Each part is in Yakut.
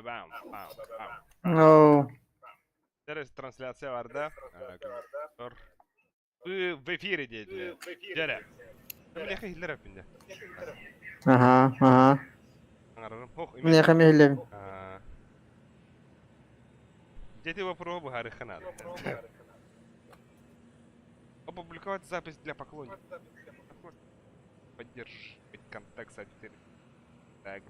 Бам, бам, бам. No. Трансляция барда. Вы в эфире диэтилэр. Дьэрэ. Миэхэ иһиллэр эппинде. Аха, аха. Аҥарарым. Ох, Миэхэ иһиллэбин. Дети вопроһу быһаарыахха наада. Опубликовать запись для поклонников. Поддерживать контакт с аудиторией. Так,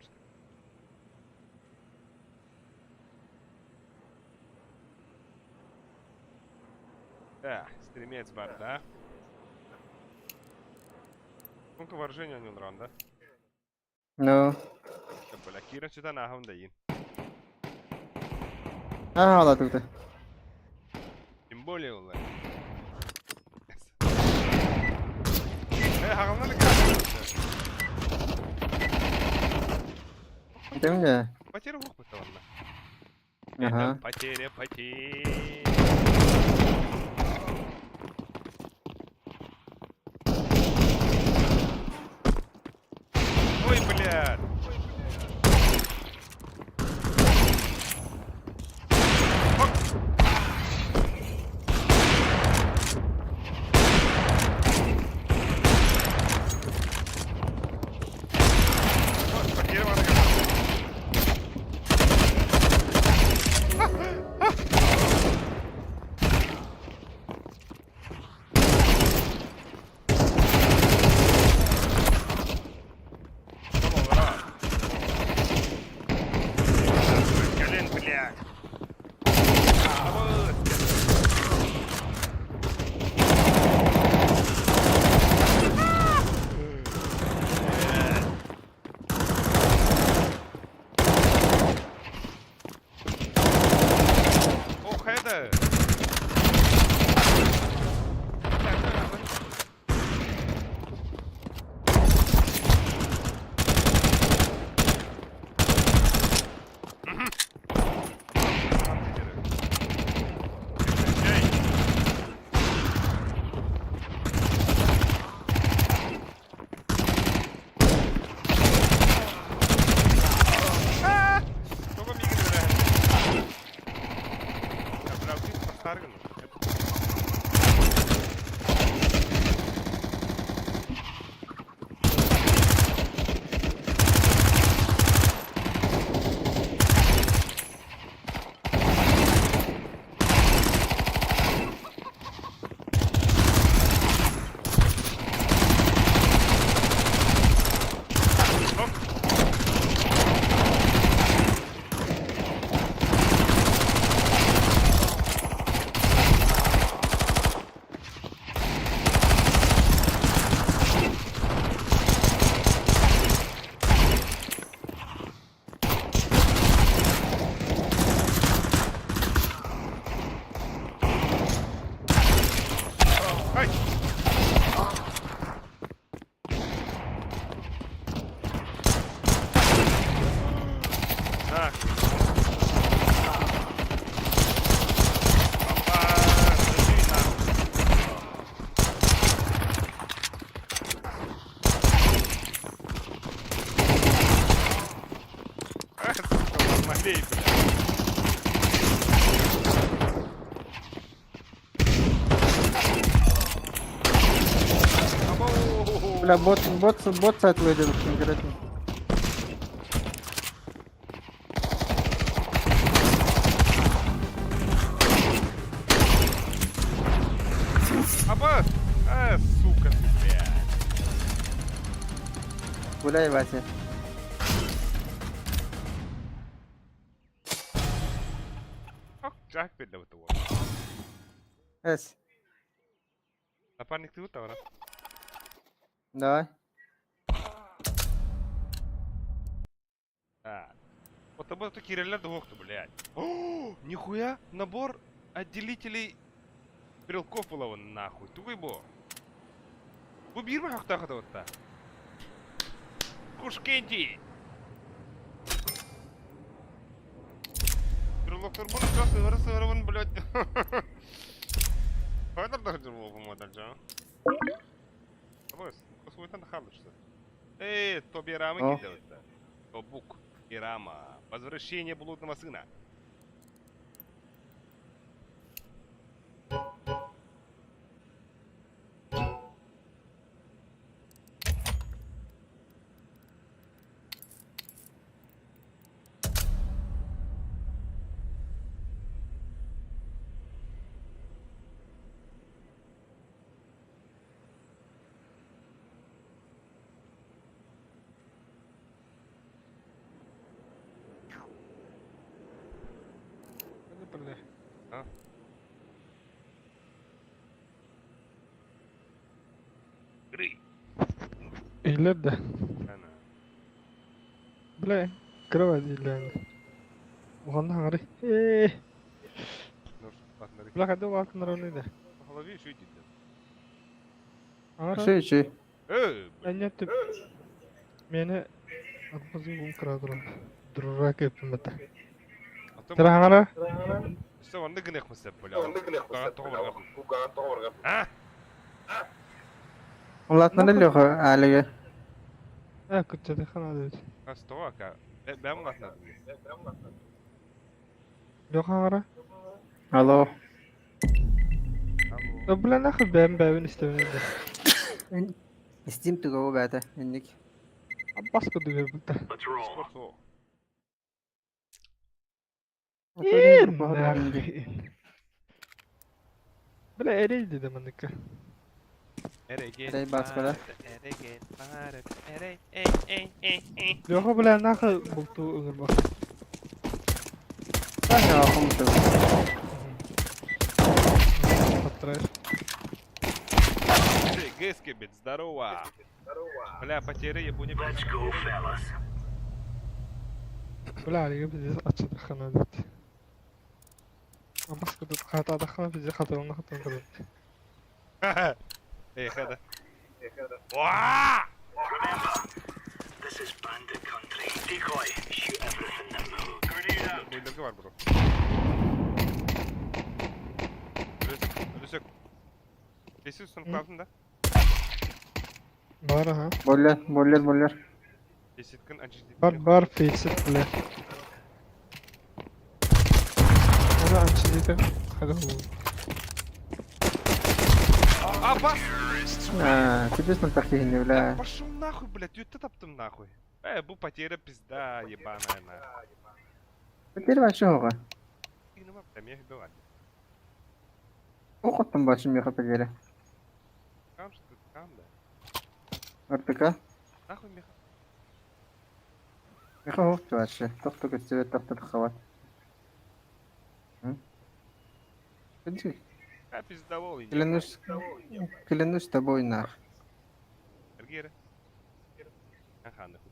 Да, стремец бар, да? Ну-ка, вооружение не уран, да? No. Бля, Кира сюда нахуй дайын. Аа, ала тута. Тем более улар. Э, хаҕалнар Тэҥҥэ. Потеря уох бытталанна. Аха. Потеря, потеря. Ой, блядь. Потеря Кэлин, блядь. Ох, это... Тоҕо миигин үрэһэн? Ай! Так. Опа, иди нахуй. Ах, сука, Мармалей, бля. Бля, бот, бот, бот сайт выйдет конкретно. Аба! А, сука ты, блядь. Гуляй, Вася. Ох, Jack биллэбит уол. Эс. Напарник ты тавара. Давай. А. Вот тобой то кириллер двух блядь. О, нихуя, набор отделителей стрелков было нахуй. Тугой бо. Бу биир баһахтаах отта. Кушкенти! Стрелоктор бун сыгыры сыгырыбын, блядь. Хайдар да хадыр болғым модальжа. Абыс, косуйтан да халышсы. Эй, Тобирамы О. килде Тобук, Ирама. Возвращение блудного сына. А? Иһиллэр да? Бля, кыра дииллэр. Уһанна хаҥарый. Ээ. Бля, хайда улаатыннарыный да? По голове еще иди, блядь. Аҥара Үчүгэй, үчүгэй. Эй, блядь. Анньа түп. Миэнэ арбазы кыра турар. Дурак эппим этэ. А Тара хаҥара. Все, онно гыныах сөп, бля. Кугаҕан тоҕо баргардын. А? Улаатыннара Леха Алига. Ээ, кырдьадыахха наада эбит. Хас тоҕо ака? Бэм улаатыннардым. Леха хаҥара. Алло. Алло. Бля, нахуй бэйэм бэйэбин истэбин да. Steam туга баата инник. Аббас курдук эбит. Спорт суох. Бля, эрей деді манныка. Эреген Эрей баскада. Эреген барып, эрей, эй, эй, эй, эй. Леха, бля, нахуй бултуу ыҥырбах. Подтраешь. Эй, Гэски, блядь, здорово. Бля, потери ебуни. Бля, алига пиздец аччатахха наада эбит. Аббас курдук хаатаатаххына пиздец хатыланна хатан кэлэн. Эй, хада. Уа! Бойлерга бар бро. Өлөсөк, өлөсөк. Бесил сон да? Бар, аха. Бойлер, бойлер, бойлер. Беситкин анчи. Бар, бар, фейсит, бля. Ora анчидите. Хада бу. А, бас! Аа, кудес мантах киһини бля. Пошел нахуй, блядь, өтті таптым нахуй. Э, бу потеря пизда ебаная нахуй. Теперь вообще хоға. Бля, мех била. Оқыттым башым меха потеря. Кам что кам да. РТК. Нахуй меха. Меха хоқты вообще. Тоқты көстебет, тоқты тыққабат. А пиздовол. Клянусь, клянусь тобой нах. Эргера. Аха, нахуй.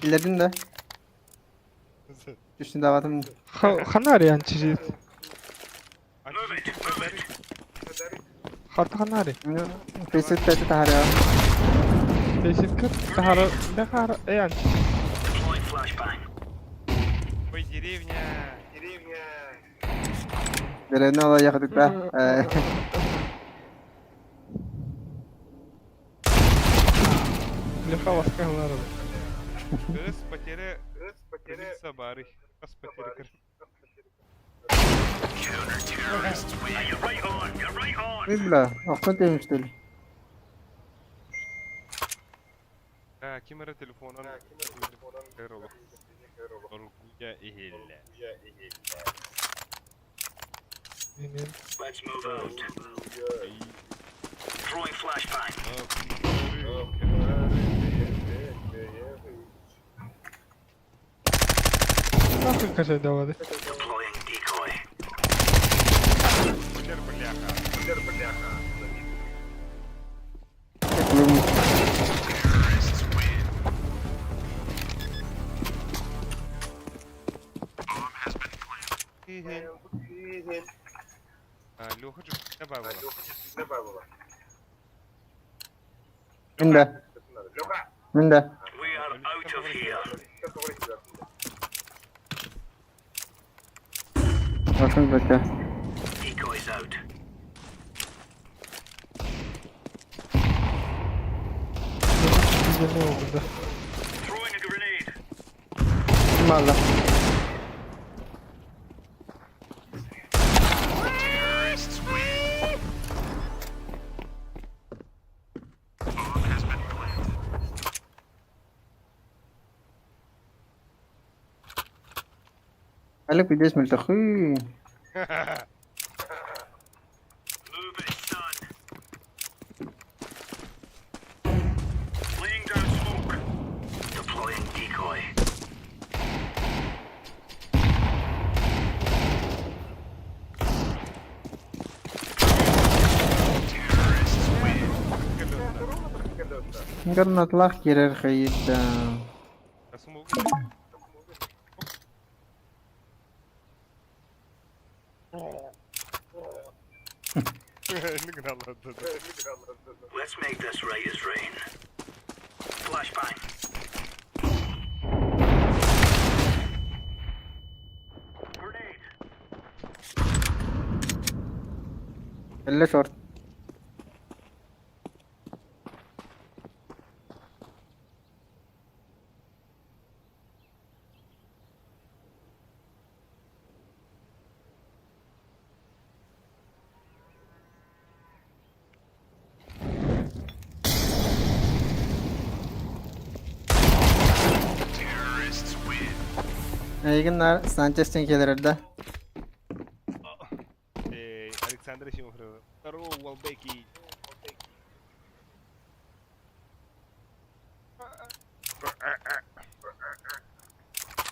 Билердин да. Түшүн даватым. Ханари анчидит. Хата ханари. Фейсит тәті тахара. Фейсит кыр. Тахара. Бехара. Эй анчидит. Ой, деревня. Деревня ола яхадык да. Леха ласкалар. Кыз потеря. Потеря бары. Кыз потеря кыр. Ой, бля, охтон темиштел. А, кимера телефонан. Оргуя ихилле. Let's move out. Throwing flashbang. Нахуй качай давады. Deploying decoy. Бляр, бляха. А, Леха же добавила. Минде. Минде. We are out of here. Bakın бөтө. Decoys out. Диэн уолбута. Throwing a grenade. Мало. Алек видишь мөлтөхүй. Move it, son. Laying down smoke. Deploying decoy. Гранатлах кирер хайда. Let's make this right as rain. Flashbang. Grenade. Элле шорт. Эйигин наар Санчестен кэлэрэр да? Александр Симов. Здорово, Уолбеки.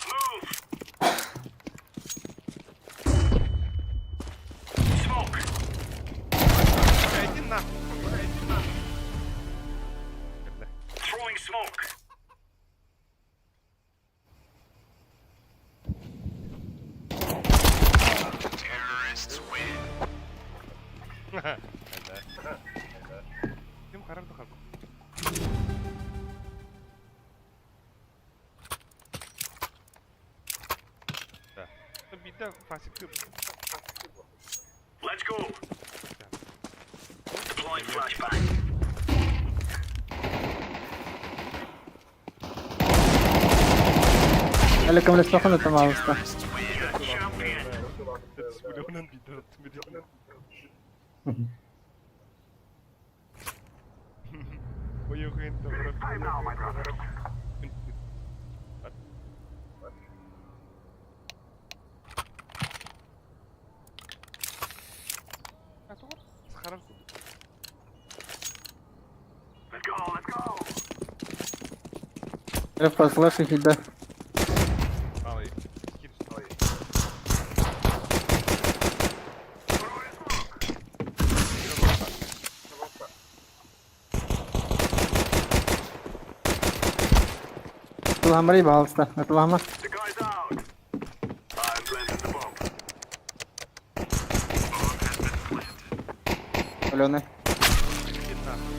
Move. Smoke. Бля, иди нахуй. Бля, иди нахуй. Бля. Throwing smoke. Да. Ким харар да харар. Да. Бида фасик. Let's go. Deploying flashbang. Алек көмөлөспөххүн да пожалуйста. Champion. Сүлөөнөн бида. Ой, gente, bro. Time now, my brother. Харар. Let's go. Let's go. Реф послушай да. Алый. Туламри, пожалуйста. Туламар. The guy's out. I'm planting the bomb. Алены. Иди нахуй.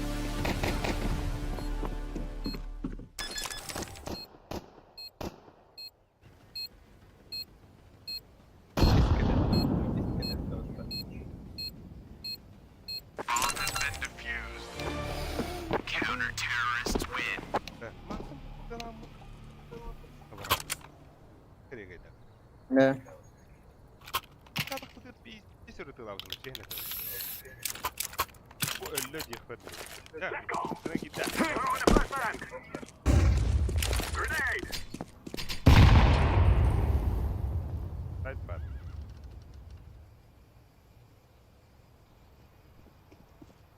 Да. Throwing a flashbang. Grenade.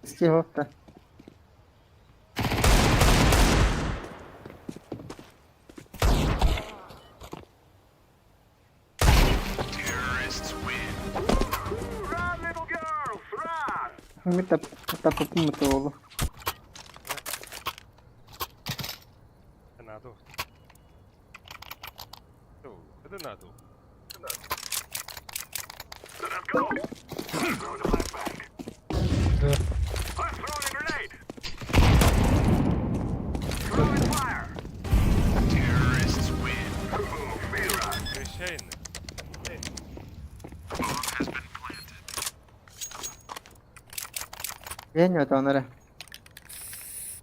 Скиговка. Run, little girls, run. Mitä tapahtuu? Let's go. Throwing a flashbang. Да. I'm throwing a grenade. Throwing fire. Terrorists win. Прекращай. Vieni, Tonere.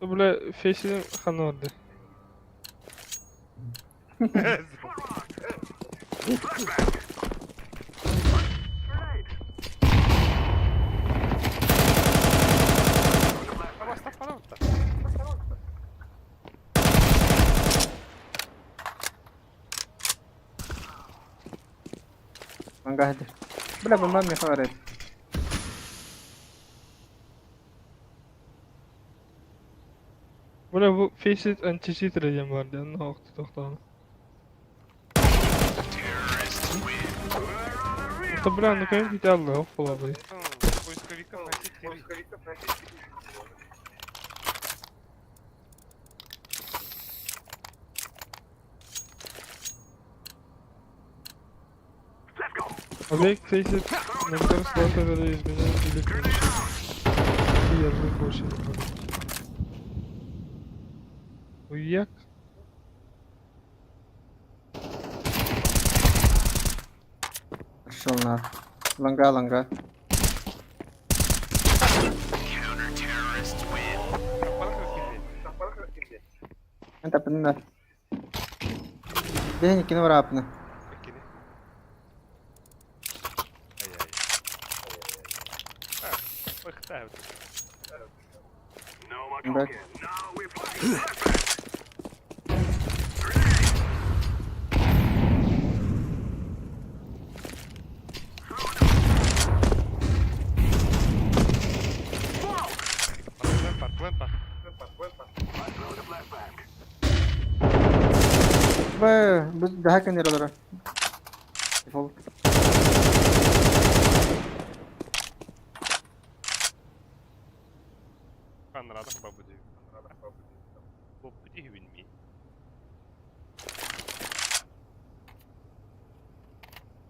Бля, фейсин ханна барда? Мангаһыды. Бля, бомба миэхэ барар. Бля, бу фейсит античитер диэн баар дии, онно тохтоон. Это, бля, ну конечно, идеально, ох, Поисковиков найти. Объект фейсит монитор слота изменен или перемещен. И ярлык больше не будет. Уяк. Пошел на. Ланга, ланга. Это пинна. День кино рапна. Да. Б, daha kenara. Defol.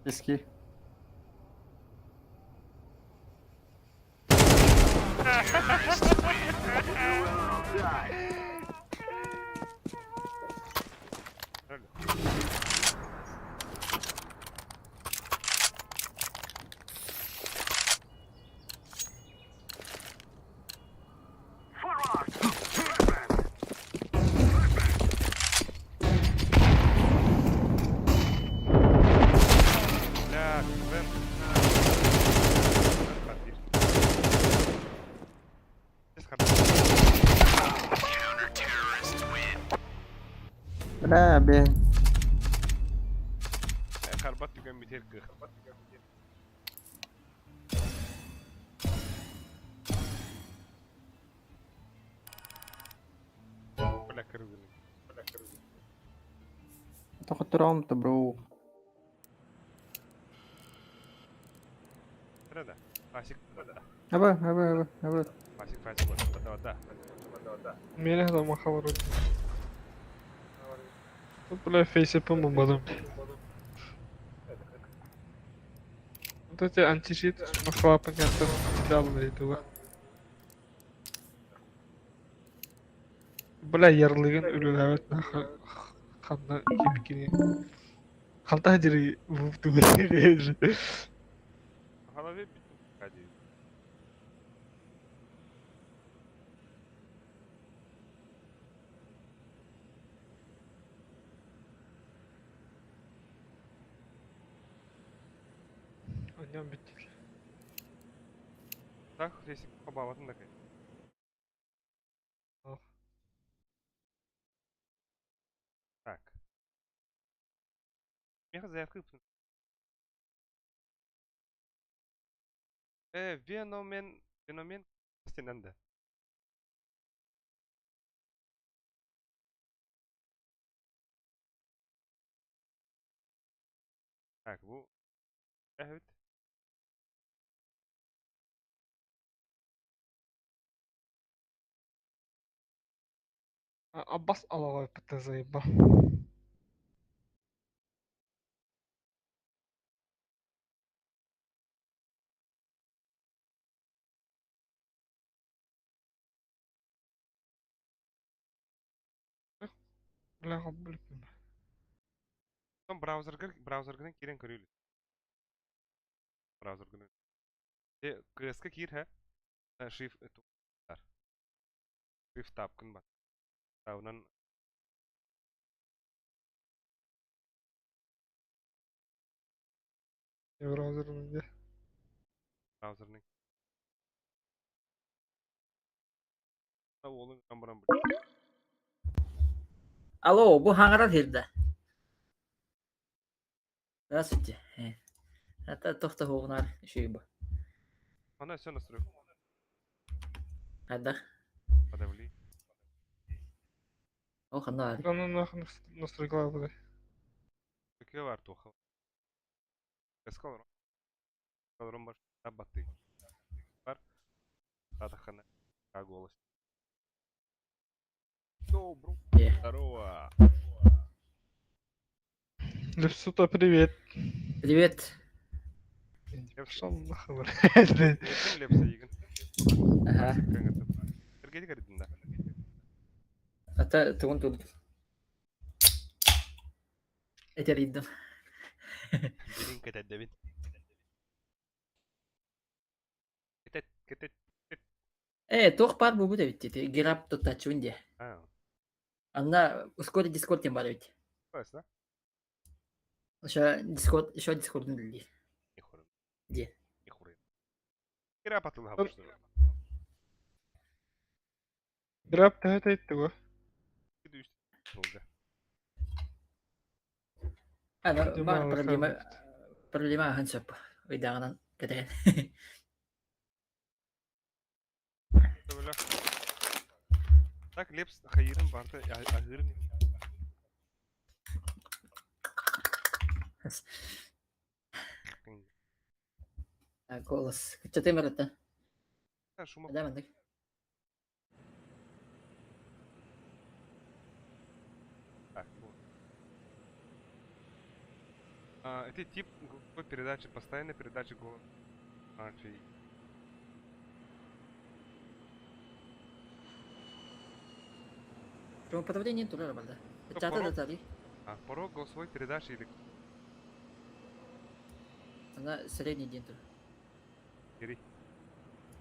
Eski. Бля, бе. Харбат түгэн митер кых. Бля, кыргын. Бля, кыргын. Тохотуром-то, бро. Да. Фасик, да. Аба, аба, аба, аба. Фасик, фасик, да, да, да. Мені там хавару. Бля, фейсипым бомбадым. Вот эти античит, махлапа как-то идеально. Бля, ярлыгын үлеләбет нахуй ханна кибикини. Ханта дери вупту же. В голове ходи. Анням битти. Так, если побаватын такай. Так. Меха заявка. Веномен, феномен стенанда. Так, бу Evet. Аббас алаҕа ыппыта заебал. Бля, билиппин. Там браузерга браузергынан кирен көрүлү. Браузергынан. Те КСК кир ха. Шиф. Shift тапкын бар. Тавынан Браузерный где? Браузерный. Уолун баран Алло, бу хаҥарар сирдэ. Здравствуйте. Это тохтоһуоҕунаар үчүгэй бу. Она все настрой. Хайдах? Подавли. Ол ханна баар? Да ну нахуй настройкалар бля. Какие бар туха? Эскалрон. Эскалрон бар. Табаты. Бар. Татахана. А голос. Йоу, бро. Здорово. Лепсута, привет. Привет. Пошел нахуй, блядь. Лепса игин. Ага. Сергей говорит, да. Это тугун тут. Этэрийдим. Билин кэтэдэбин. Кэтэт, кэтэт. Э, туох баар буолбут эбит дии. Герап туттааччыбын дии. А, Анна ускорить Дискорд диэн баар эбит. классно. Еще Дискорд, еще Дискордун үлэлиир. Нихуя. Дии. Нихуя. Герап атылыһабыт. Граб төһө тэйттэ бу? Аны баар проблема проблема аһын сөп. Ыйдааҕынан кэтэһэн. Так Лепс хайырын барда аһыырын Голос. Кыччатыым барыта. Шума. Да, маннык. Так, вот. А, это тип голосовой передачи, постоянная передача голоса. А, чей. Подавление турар барда. Чата да тари. А, порог голосовой передачи или... Она средний день тур. Бери.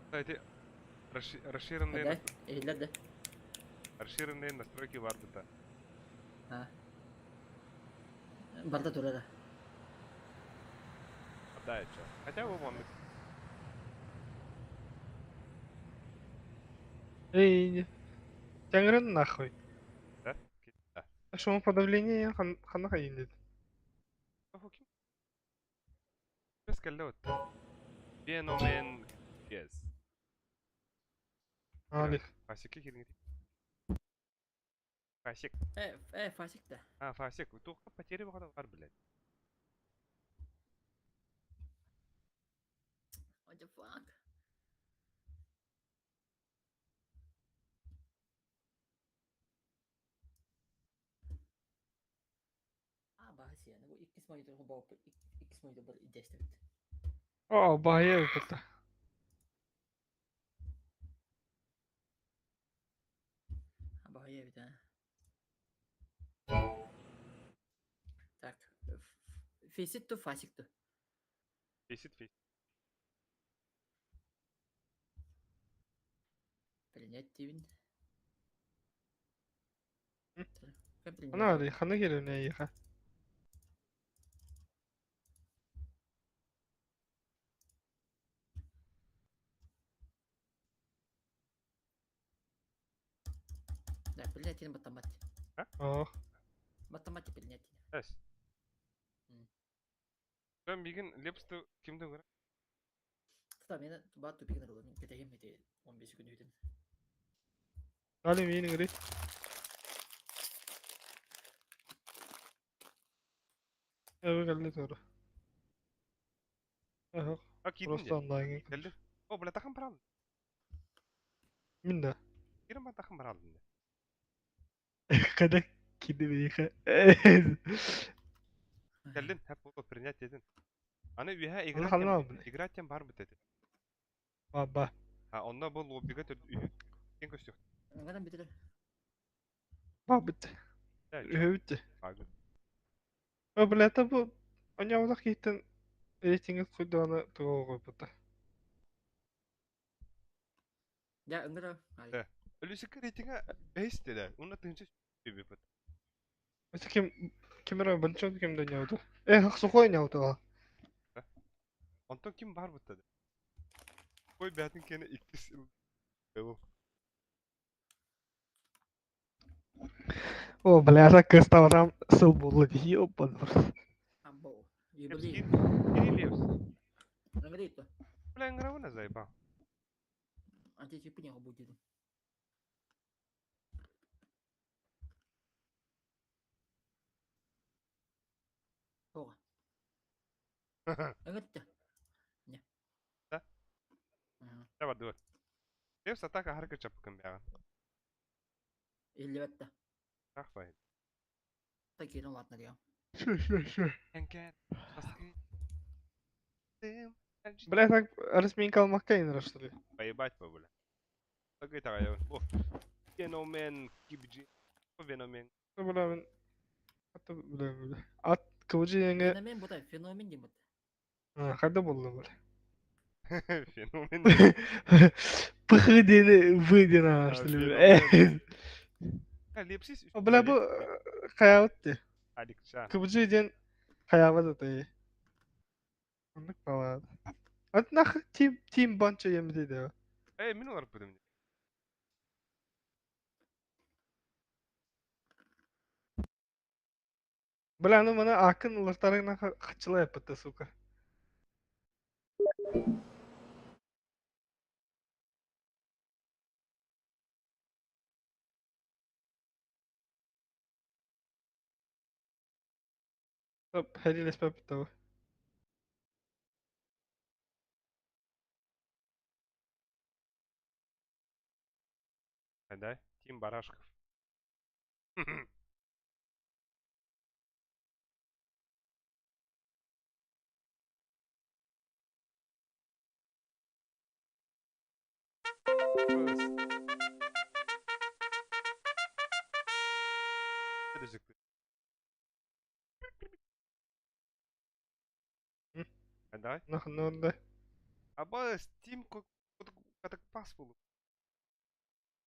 Кстати, расширенные... Да? Да. Расширенные настройки Варбита. А. Барда турара. Да, чё. Хотя бы вон. Эй, Тянгрен нахуй. Да? Да. А что подавление хана хайын деді. Феномен Yes. Алих. Фасикке кирин. Фасик. Э, фасик да. А, фасик. Туха потери выхода бар, блядь. What the fuck? А, баһа бу иккис монитор бу иккис монитор бар идеястебит. О, баһа это. Баһа эбит, а. Так, фейсит ту, фасик ту. Фейсит, фейсит. Принять тивин. Ана али, хана келүнэ иха. Да, принять математик. О. Математик принять. Эс. Там бигин лепсті кимден көрө? Та мен ба тупигин ролун кетеген мети 15 күн үтен. Али миин гри. Эбе келди тура. Ага. А кидин. Просто онлайн. Келди. О, бля, тахым баралды. Мин да. Кирим ба тахым баралды. Када киди биха. Келдин, хеп болду принять дедин. Аны үйә Аны хална алдым. играть тем бар бит эти. Баба. А онда бу лоббига төр кең көстүк. Аңадан битер. Ба бит. Үһүбүт. О, бля, это бу Оня кейтен рейтинги куйданы туга койбута. Я ыңгыра. Э. Өлүсүккэ рейтингэ бэһис дедэ. Уонна тыһыынча сүүс Это ким ким эрэ большой ким да не Эх, сухой не аутала. Онтон ким баар бутта Ой, бээтин киэнэ иккис ыл. О, бля, так кыставрам сыл буолла дии, ёбан. Амбо. Лепс, Юбилей. кири Лепс. Нагрей-то. Бля, ыҥырабына заебал. Античипы не будет. Тоҕо? Ыҥырта. Не. Да? Давай, давай. Лепс атака харка чапкын бяҕын. Иллибэт да. Ах, бай. Такирин ладно диям. Шө, шө, шө. Энкен, баскы. Бля, так разминка алмакка инра, что ли? Поебать по, бля. Такой такая. О, феномен кибджи. Феномен. Бля, мен... Аты, бля, бля. Ат, кыбыжы еңе... Феномен бутай, феномен дейм бут. Қайда болды, бля? Феномен. Пх дені, в дені, что ли, бля. Лепсис. Бля, бу хаябыт де. Аликчан. Кыбыжы ден хаябыт аты. Оннук балады. Ат нах тим тим банча емде де. Эй, мин олар бутым. Бля, ну мана акын улартарына хачыла япытты, сука. Топ, хәлиләшпәп бит Да? Тим Барашков. Давай. Нахнонда. Аба Steam катак пас булу.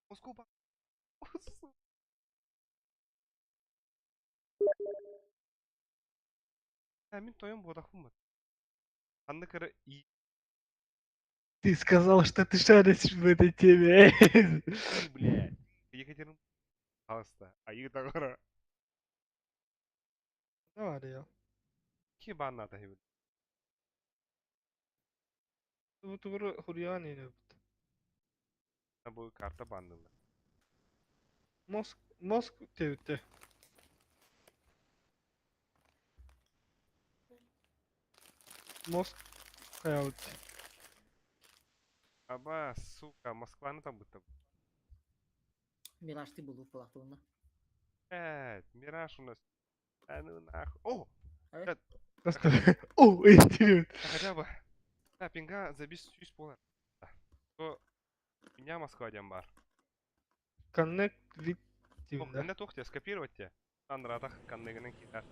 Москва. Мин тойон бодахпын. Ханны кыра и Ты сказал, что ты шаришь в этой теме. блядь. Екатерин. Пожалуйста. А Егора. Давай, я. Ки банна та хиб. Бу тугуру хуруян ини. Бу карта баннылар. Моск Моск тебитте. Моск хаябыт. Аба, сука, Москваны там будто. Мираж ты был в палатуна. Блядь, Мираж у нас. А ну нахуй. О! О, интересно. Хотя бы. Да, пинга забис сүүс буолар. То меня Москва диэн бар. Connect with Ох, team да. ханна туох те скопировать те. Анратах коннегынан кидар.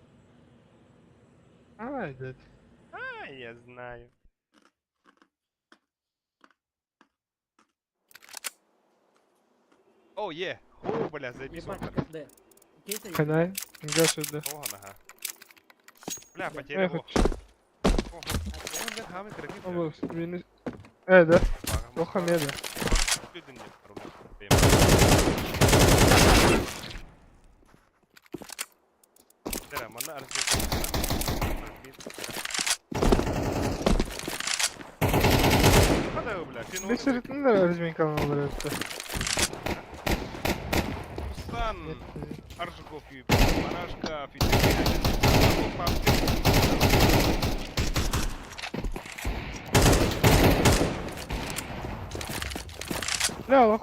А, дед. А, я знаю. О, е! О, бля, забис Ебать, он. да. Кейса Канай, гаша да. О, ага. Бля, Да. потеря. Эх, О, о, о, хамы крыги. Обос, мини. Э, да. Оха меда. Манна Бесеритинлер разминка алырды. Руслан Аржиков и Барашков и Бля, алах.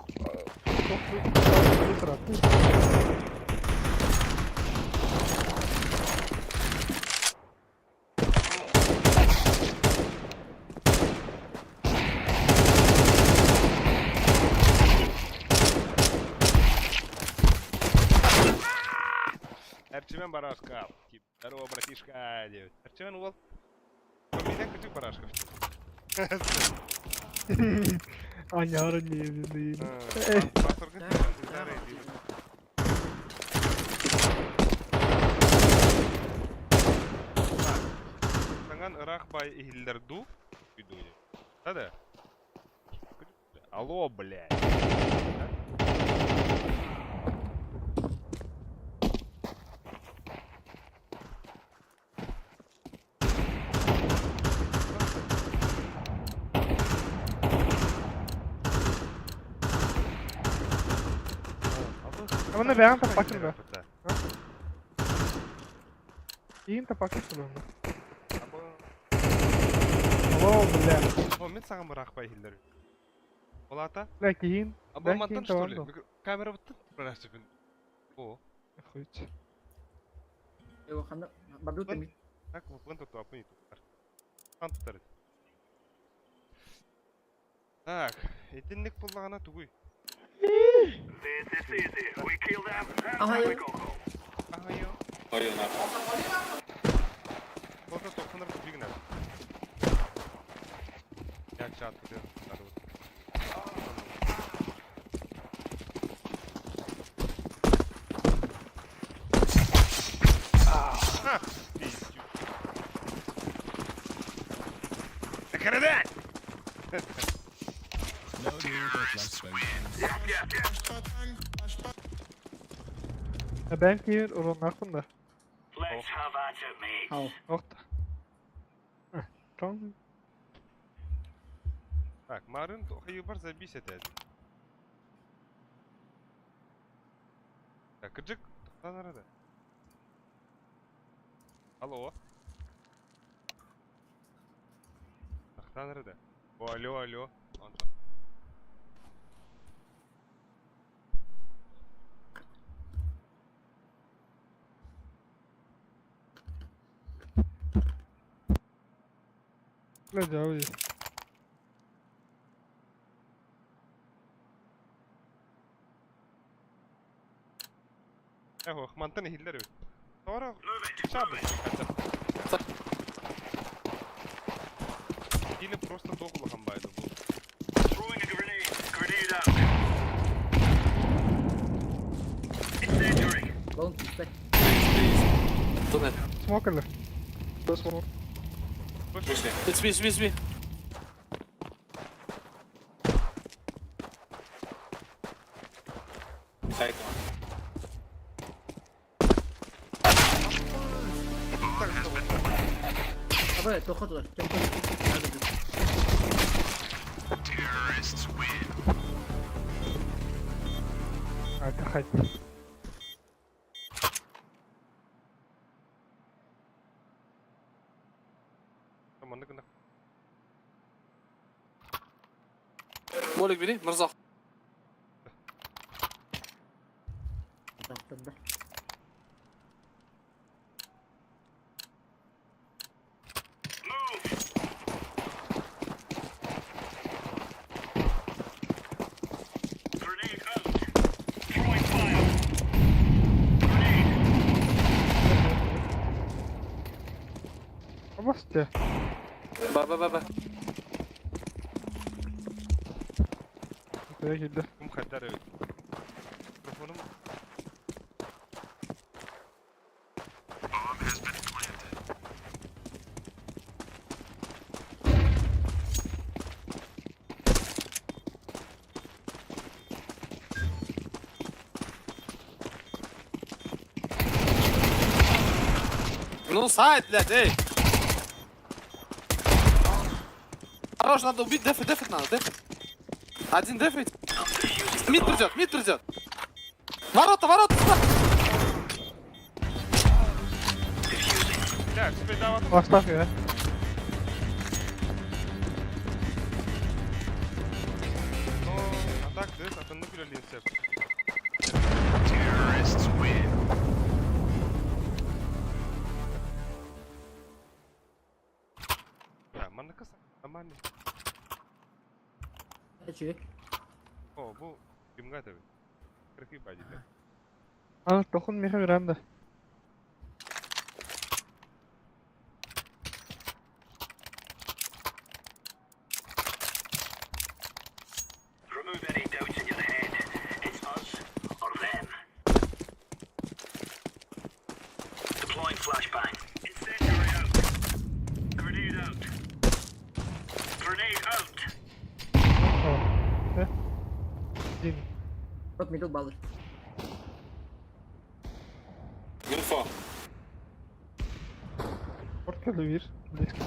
Эрчимен Барашков. Здорово, братишка. Эрчимен уол. Поменяй хочу Барашков. Аньары диэбин. Паспорга тиийэн Саҥан ыраах баай иһиллэр дуу? Да-да. Алло, блядь. Манна бэйэҥ таппаккын да? Иин таппаккын сылынна. Алло, бля. О, мен саҥам ыраахпа иһиллэр. Ол аата? Бля, киһиин. А бу мантан что ли? Камера быттын? О. Хуйч. Так, вон тут апы туттар. Хан туттар. Так, итинник буллаҕына тугуй? This is easy. We kill them and we go home. Ахайо. Ой, нахуй. Фото тохтонор тупигнер. Я чат где народ. Ха! Пиздю. Карадан! Бэйэм киһиин уруоннаахпын да? Let's have at it, mates. Хау. Ох да. Тоң. Так, Марын хайыбар забись этэ. Так, кырдьык, тохтоон эрэ. Алло. Тохтоон эрэ. О, алло, алло. Антон. Бля, дьэ, Эх, мантан иһиллэр эбит. Тоҕо шабы. Или просто туох улахан баайда бу. Throwing a grenade. Grenade out. Incendiary. Long түспэт. Туннель. Смок или? Смок. Вышли. Сви, сви, сви. Хайка. Абы тоха тулар. Отдыхать. Маннык гына. Молик бери, Мырзах. Тахтарда. Move. Grenade out. Throwing fire. Grenade. Обосте. Ба, ба, ба, ба. Кирдэ. Кум хайдар эбит. Микрофонум Ну, сайт, блядь, эй! Хорош, надо убить, дефать, дефать надо, дефать. Один дефать. Мид придет, мид придет. Ворота, ворота, сюда! Бля, успейдаабатым. Оставь я. Но, а так, дыс, атынны күлелин сеп. Да, манныка нормально. Эчи. О, бу кимга табы. Красивый бади. А, тохун меха веранда. О, да? Один. Вот мидл баллы. Инфо. Порт или вир? Близко.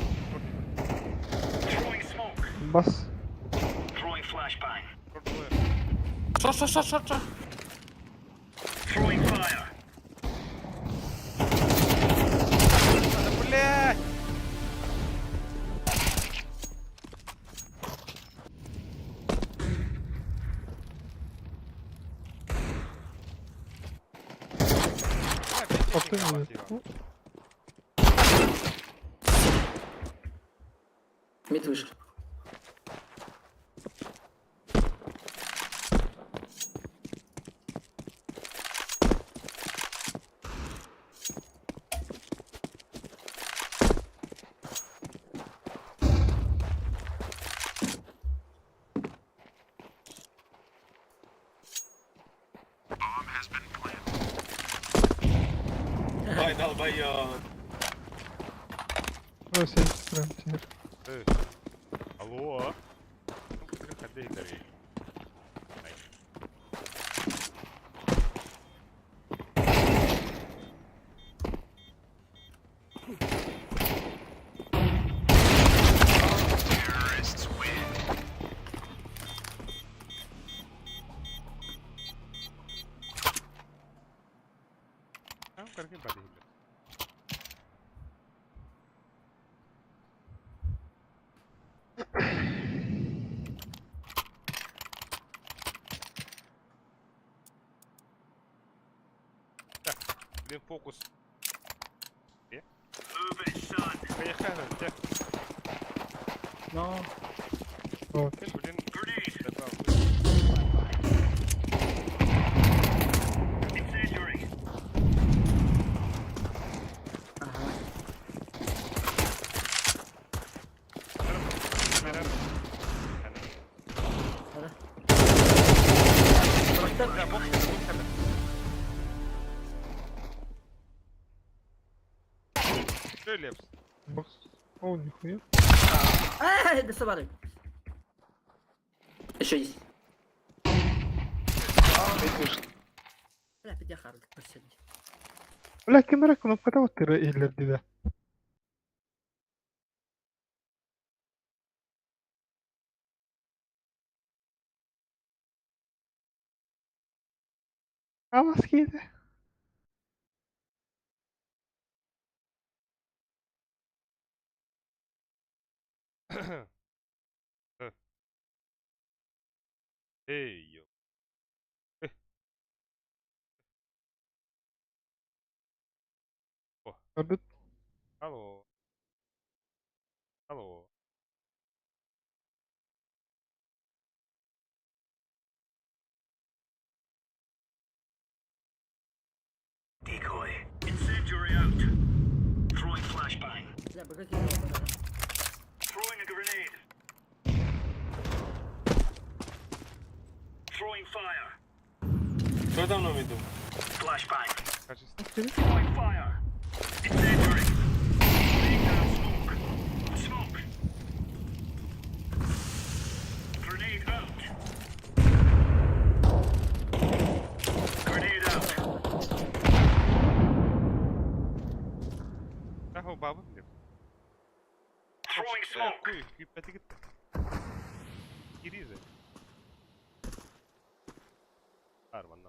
Бас. Шорт двое. Шорт, шорт, шорт, шорт, шорт. Да блядь! Порты не. Мид вышел. Ай, долбоёб. Ну, сидит прям теперь. Э, Алло. Ну, ходи, дари. Ай. А, करके बात ही Так, блин, фокус. Поехали, где? Но. Вот. Ты, блин, добрал. Ага. Да. Просто Да, бокс, бокс, Что, Лепс? Бокс. О, нихуя. А, доставали. Еще есть. Бля, я хард, последний. Бля, камера кнопка вот тыра ирлерди да. А маски Эй, ё. Ордут. Алло. Алло. Бля, богатый да. Кто там на виду? Качество. Нахуй бабы, блин. Throwing smoke. Киризы. Арман,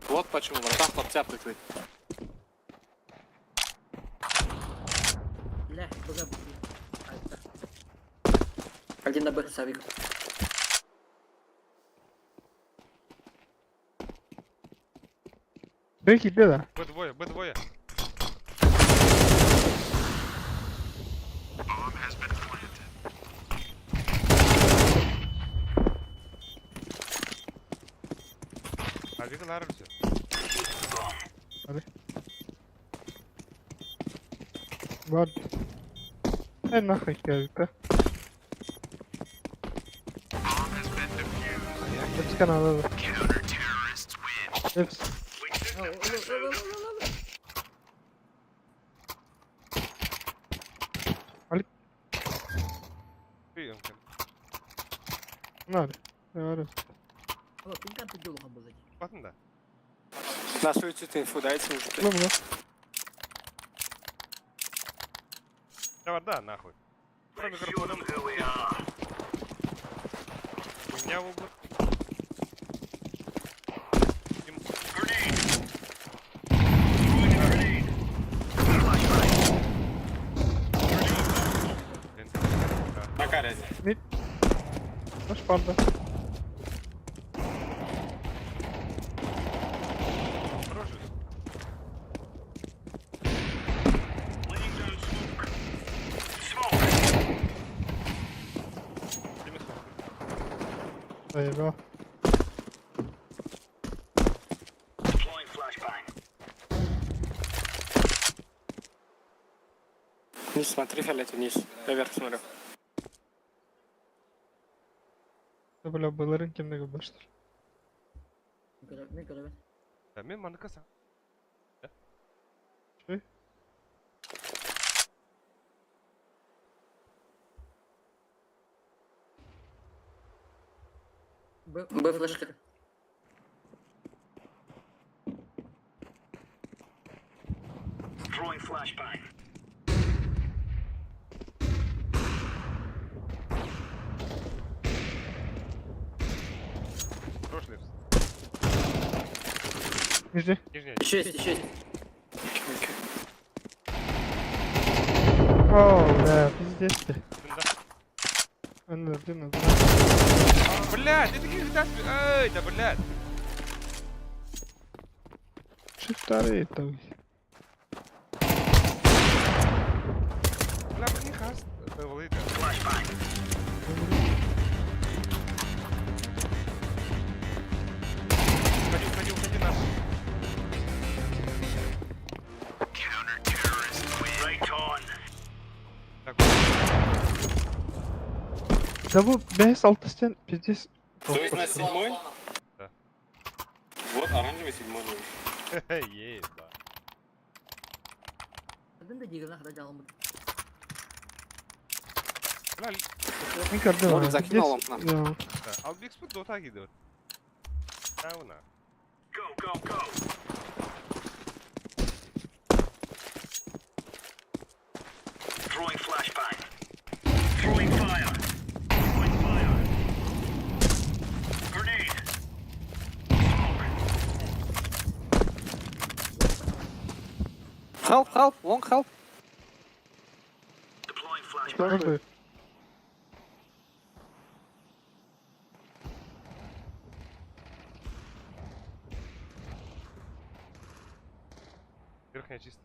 Вот почему, братан, хлопця прикрыть. Бля, бога. Один на Б, Савик. Беги, да. Б2, Б2. А Виклар все. Бар. Э, нахуй кельта. Флешка надо. Лепс. Надо. Говорю. Батын да. На суицид инфу дайте, мужики. Ну, ну. Давай, да, нахуй. Хуйня в углу. На каре один. Наш панда. Хороший. Заебал. Вниз смотри, фиолет, вниз. Я вверх смотрю. Да, бля, былырын кемнеге баштыр. Мен маныкы са. Чүй. Б флешка. Хорош, Лепс. Нижний. Нижняя. Еще есть, еще есть. Окей, окей. О, бля, пиздец ты. Да. Один, один, один. Блядь, ты таких дашь. Эй, да блядь. Че вторые там? Бля, не хаст. Это влыка. Уходи, уходи, уходи нахуй. Так, Да bu 5-6 стен пиздец. То есть на седьмой? Да. Вот оранжевый седьмой. нужен. еба. Бля, Мен көрдüm. Молик закинул ламп нам. Да. да, Албекс тут дота идет. Сауна. Help, help, long help. Көрдüm. Верхняя чисто.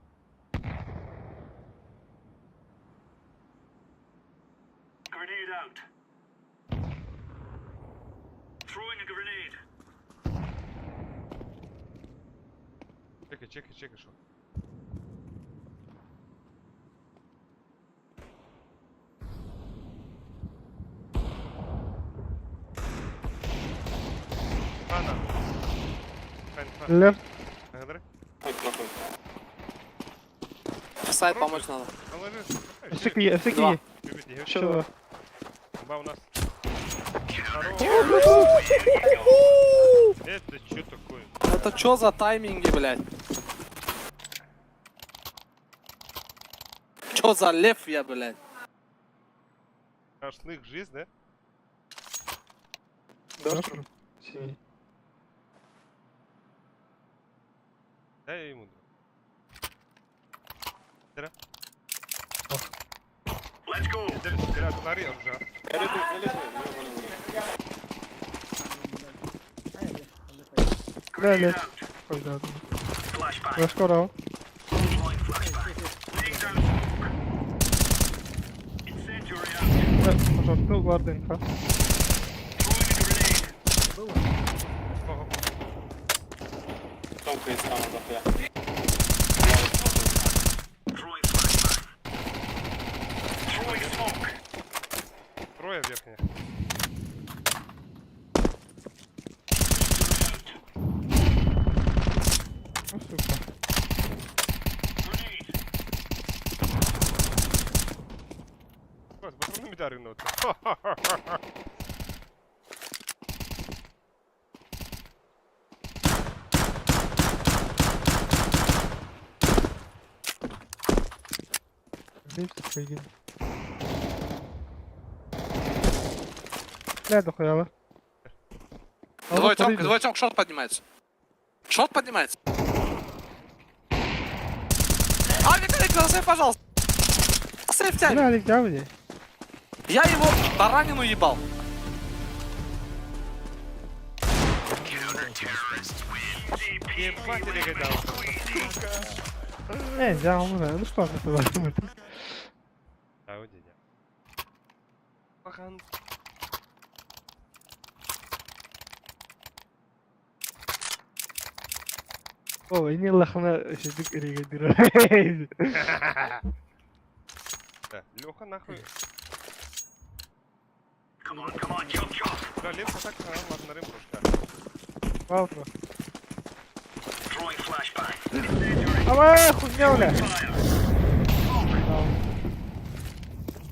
Чекай, чекай, чекай, шо. Хана. Хан, хан. Left. Благодарю. Ой, плохой. Сайт помочь надо. Положи. Всякие, Два. всякие. Любите, Еще. Ба у нас. Здорово. Это что такое? Это чё за тайминги, блядь? Чё за лев я, блядь? Шашлык жизнь, да? Да. Синий. Дай ему. Дыра. Дыра, смотри, оружие. Фиолетовый, фиолетовый. Ну, вон, вон. Да, лет. Ой, да. Флешка урал. Да, пожалуйста, ну ладно, инфа. Ого. Тонко из там дохуя. Трое верхняя. Патроны медары Бля, дохуя. Двое Тёмка, двое Тёмка, шорт поднимается. Шорт поднимается. Авик, Алик, засейв, пожалуйста. Сейв Бля, тебя. Алик, дявни. Я его таранину ебал. Ебать, или гадал. Не, дявни, ну что ты туда? А, вот дядя. Пахан. О, и не лохна, шедик регадира. Да, Леха нахуй. Come on, come on, chop, chop. Да, Лепса так ладно, рым брошка. Валтро. Throwing flashbang. Давай, хуйня, бля. Fire.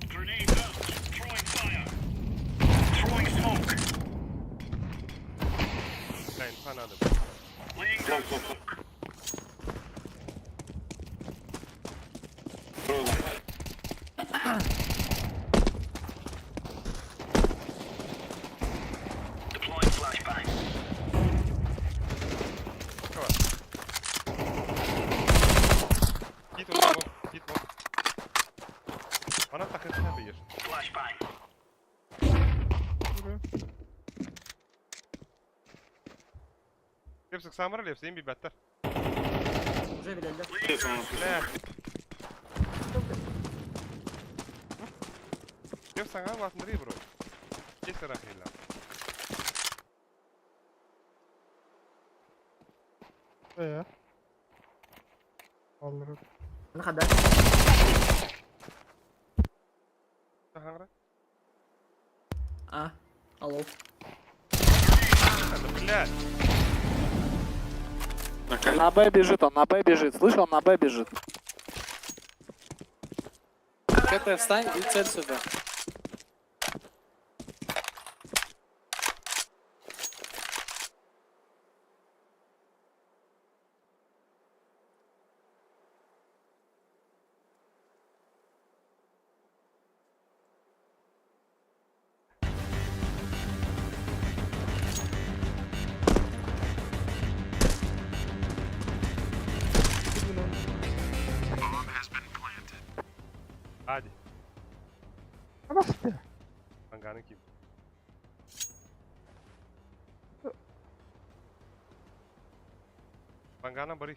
Grenade out. Throwing fire. Throwing smoke. Да, инфа надо. Laying down smoke. Второй long. Deploying flashbang. Хит вон, хит вон. Она так и надо ешь. Flashbang. Лепсик самара, лепс, им бибаттар. Уже билэллэр. Здесь он написал. Бля. Лепс аңа латынры, бро. Есть рахила. Я. Аллах. Аны хада. Аңра. А. Алло. Да, бля. На Б бежит, он на Б бежит. Слышал, он на Б бежит. КТ, встань и цель сюда. Hadi. А нас ты? Анганы кип. Бангана бары.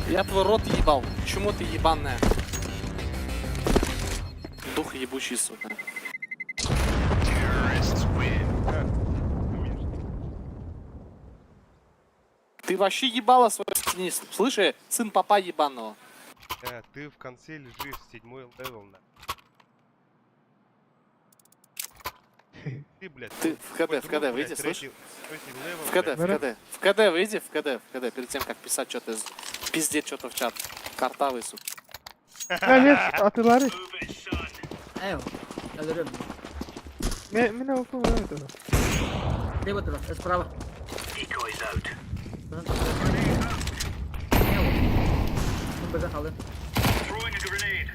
Я твой рот ебал. Чему ты ебаная? Дух ебучий, сука. Ты вообще ебала свою скини, слышишь? Сын папа ебаного. Ты в конце лежишь, седьмой level, на. Ты, блядь. Ты в твой КД, в друг, КД блядь, выйди, слышь? Третий level, В КД, в КД. В КД выйди, в КД, в КД. Перед тем, как писать что-то, пиздеть что-то в чат. Картавый, сука. Бля, Лепс, а ты Ларри? Move it, son. Эйо. Өлөрөм. Меня укол это. Лево туда, справа. Decoys out. Эйо. Бэбэ халы. Throwing a grenade.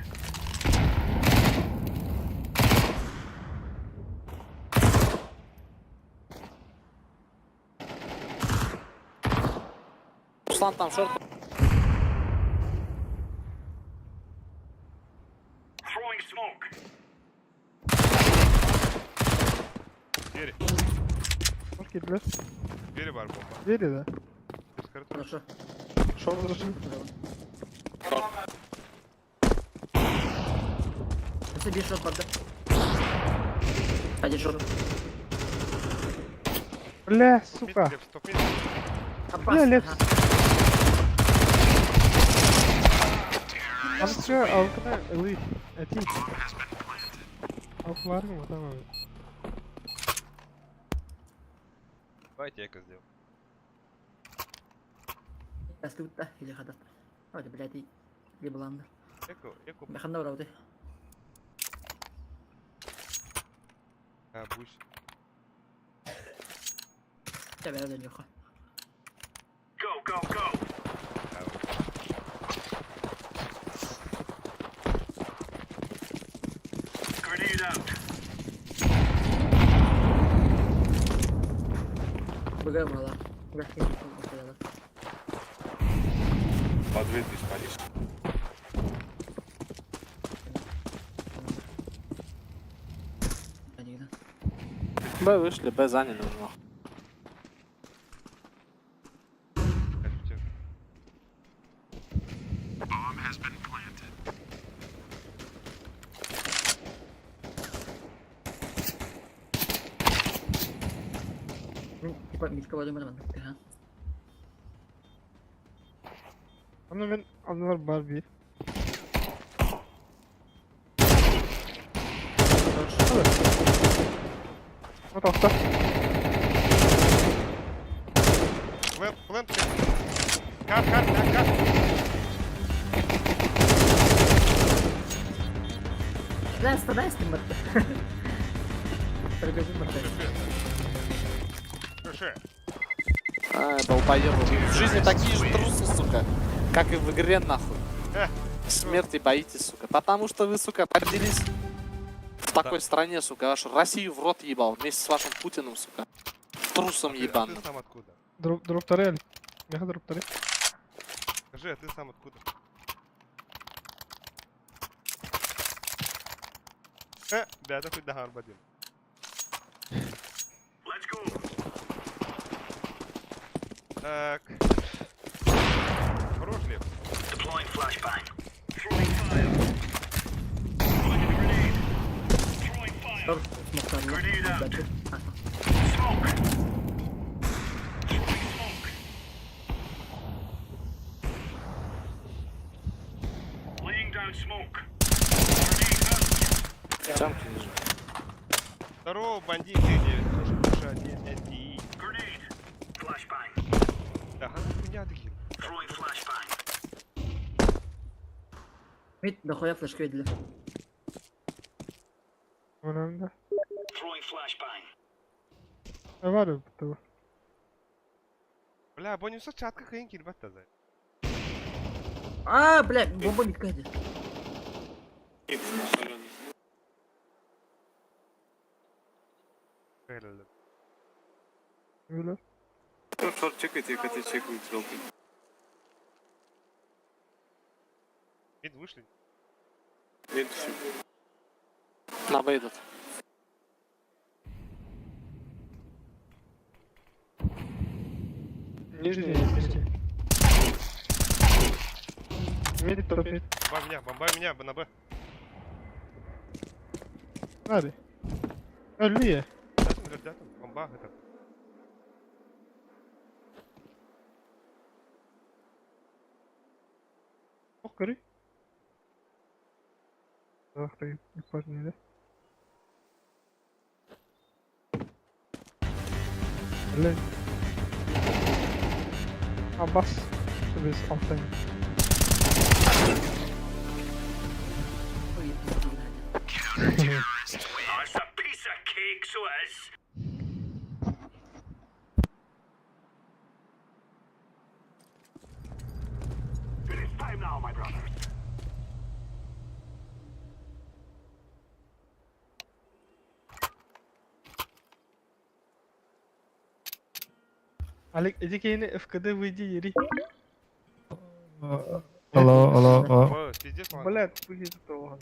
Руслан там шорт. Throwing smoke. Двери. Окей, бля. Двери бар бомба. Двери, да? Без коридора. Хорошо. Шел, зашли. Өссө биир шорт барды. Один шорт. Бля, Мид, сука. Лепс, топ мид. Апас. Бля, Лепс. Ага. Арчы алтына ылый. Этий. Алкыларың отам abi. Давайте эко сделаем. Бастыбыт или хадат. Ой, блядь, ебланды. Эко, эко, Ханна барабыты. а, будешь. Тэбэ дьоха. Go, go, go. Grenade out. Быга буолар. По 2000 спалишь. Б вышли, Б заняли уже нахуй. Хочу. Типа митка барым барым. Onu ben anılar var bir. O tahta. Плент, плент. Кат, кат, кат, кат. Да, станайся мырты. Пригожин мырты. Слушай, Ай, долбоебы. Вы В жизни такие же трусы, сука, как и в игре, нахуй. Смерти боитесь, сука. Потому что вы, сука, родились в такой стране, сука. Вашу Россию в рот ебал вместе с вашим Путиным, сука. Трусом а ты ебаным. сам откуда? Дроп, дроптары. Меха дроптары. Скажи, а ты сам откуда? Да, это хоть дагар бадим. Let's go. Так. Хорош, Лев. Deploying flashbang. Throwing fire. Throwing a grenade. Throwing fire. Grenade out. Smoke. Throwing smoke. Laying down smoke. Grenade out. Тёмки ниже. Здорово, бандиты, 9, слушай, 1, 1. Grenade. Flashbang. Да, она хуйня такие. Throwing flashbang. Мит дохуя флешка видели. Önemli. Throwing flashbang. Ne var ya bu? Бля, бонуса чатка хрень кирбат за. А, блядь, бомба митка иди. Öyle. Шорт чекайте, я хотя чекают желтый. Мид вышли. Мид еще. На Б идут. Нижний есть. Mid top mid. Бомба меня, бомба меня, на Б. Hadi. Öldü ya. Дятом, дятом, бомба, это. Ох, көрүй. Ах ты, не да? Блин. Abbas. Biz alttan. Ой, я Oh, it's a piece of cake, so it is. It is time now, my brothers. Алек, иди кейни ФКД выйди, ери. Алло, алло, алло. О, пиздец, ладно. Блядь, выйди того.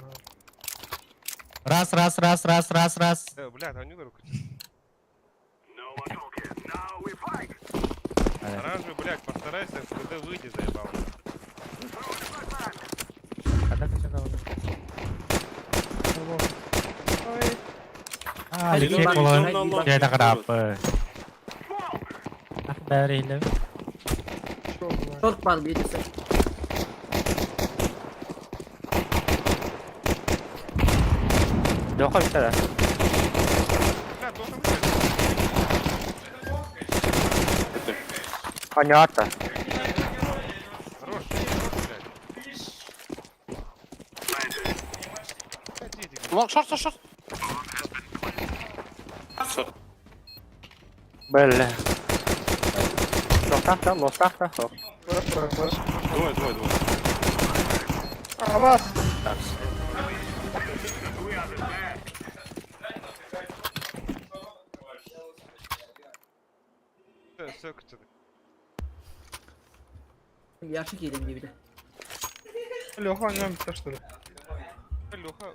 Раз, раз, раз, раз, раз, раз. Бля, там не руку. No more talking. Now we fight. Оранжевый, блядь, постарайся, ФКД выйди, заебал. Throw the flashbang. Ой, А, Алексей Кулон. Я так раб. Smoke. Бәрі что было? Шорт бар бейдесі. Леха бүттэ да? Бля, должен быть. Понятно. Хорош, хорош, блядь. Блядь, эти, Лонг, шорт, шорт, шорт. Шорт. Бля. Лохтах да, лохтах да. Бар, бар, бар. Двое, двое, двое. Авас! Все, все, кстати. Яша киирэн диэбитэ. Леха, нем все что ли? Леха.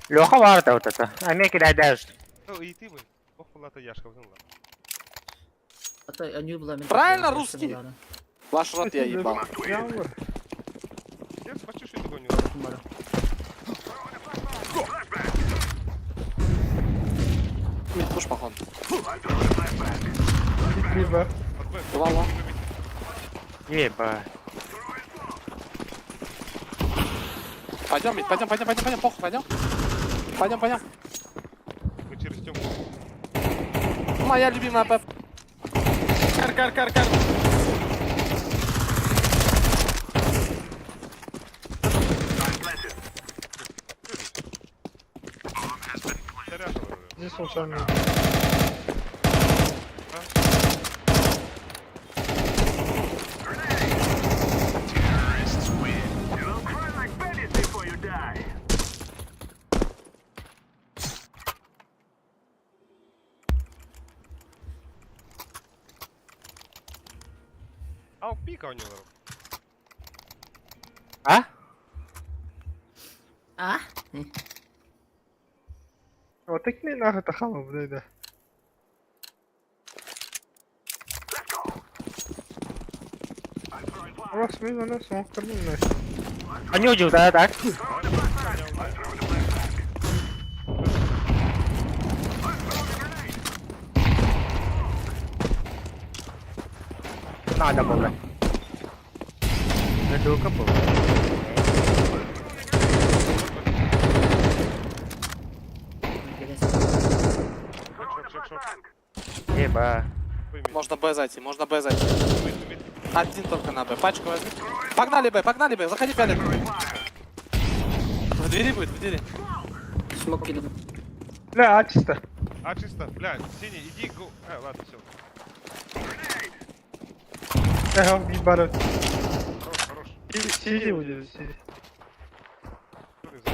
Леха бар да вот это. Америка дайдаш. Ну и ты бы. Ох, была-то Яшка, вот ладно. А то они была мен. Правильно, русский? Ваш рот я ебал. Я бар. Я почти что догоню. Мид пуш, походу. Три бар. Под Б. Два лонг. Еба. Пойдем, мид, пойдем, пойдем, пойдем, пойдем, похуй, пойдем. Пойдем, пойдем. Мы через Тёмку. Моя любимая ПП. Кар, кар, кар, кар. Заряжен уже. Здесь случайно. You will cry like babies before you die. А, пика у него. А? А? Вот так не нахуй тахама, блядь, да. Авас, мен аны соңықтырдым мына. Они удил, да, так? Надо было. Надулка был. Шок, шок, шок. Еба. Можно Б зайти, можно Б зайти. Мид, мид. Один только на Б. Пачку возьми. Погнали Б, погнали Б. Заходи, пялик. В двери будет, в двери. Смок киду. Бля, а чисто. А, чисто, бля, синий, иди, го. А, ладно, все. Ага, ебарат. Хорош, хорош. Сиди будет, сиди. Что ты за-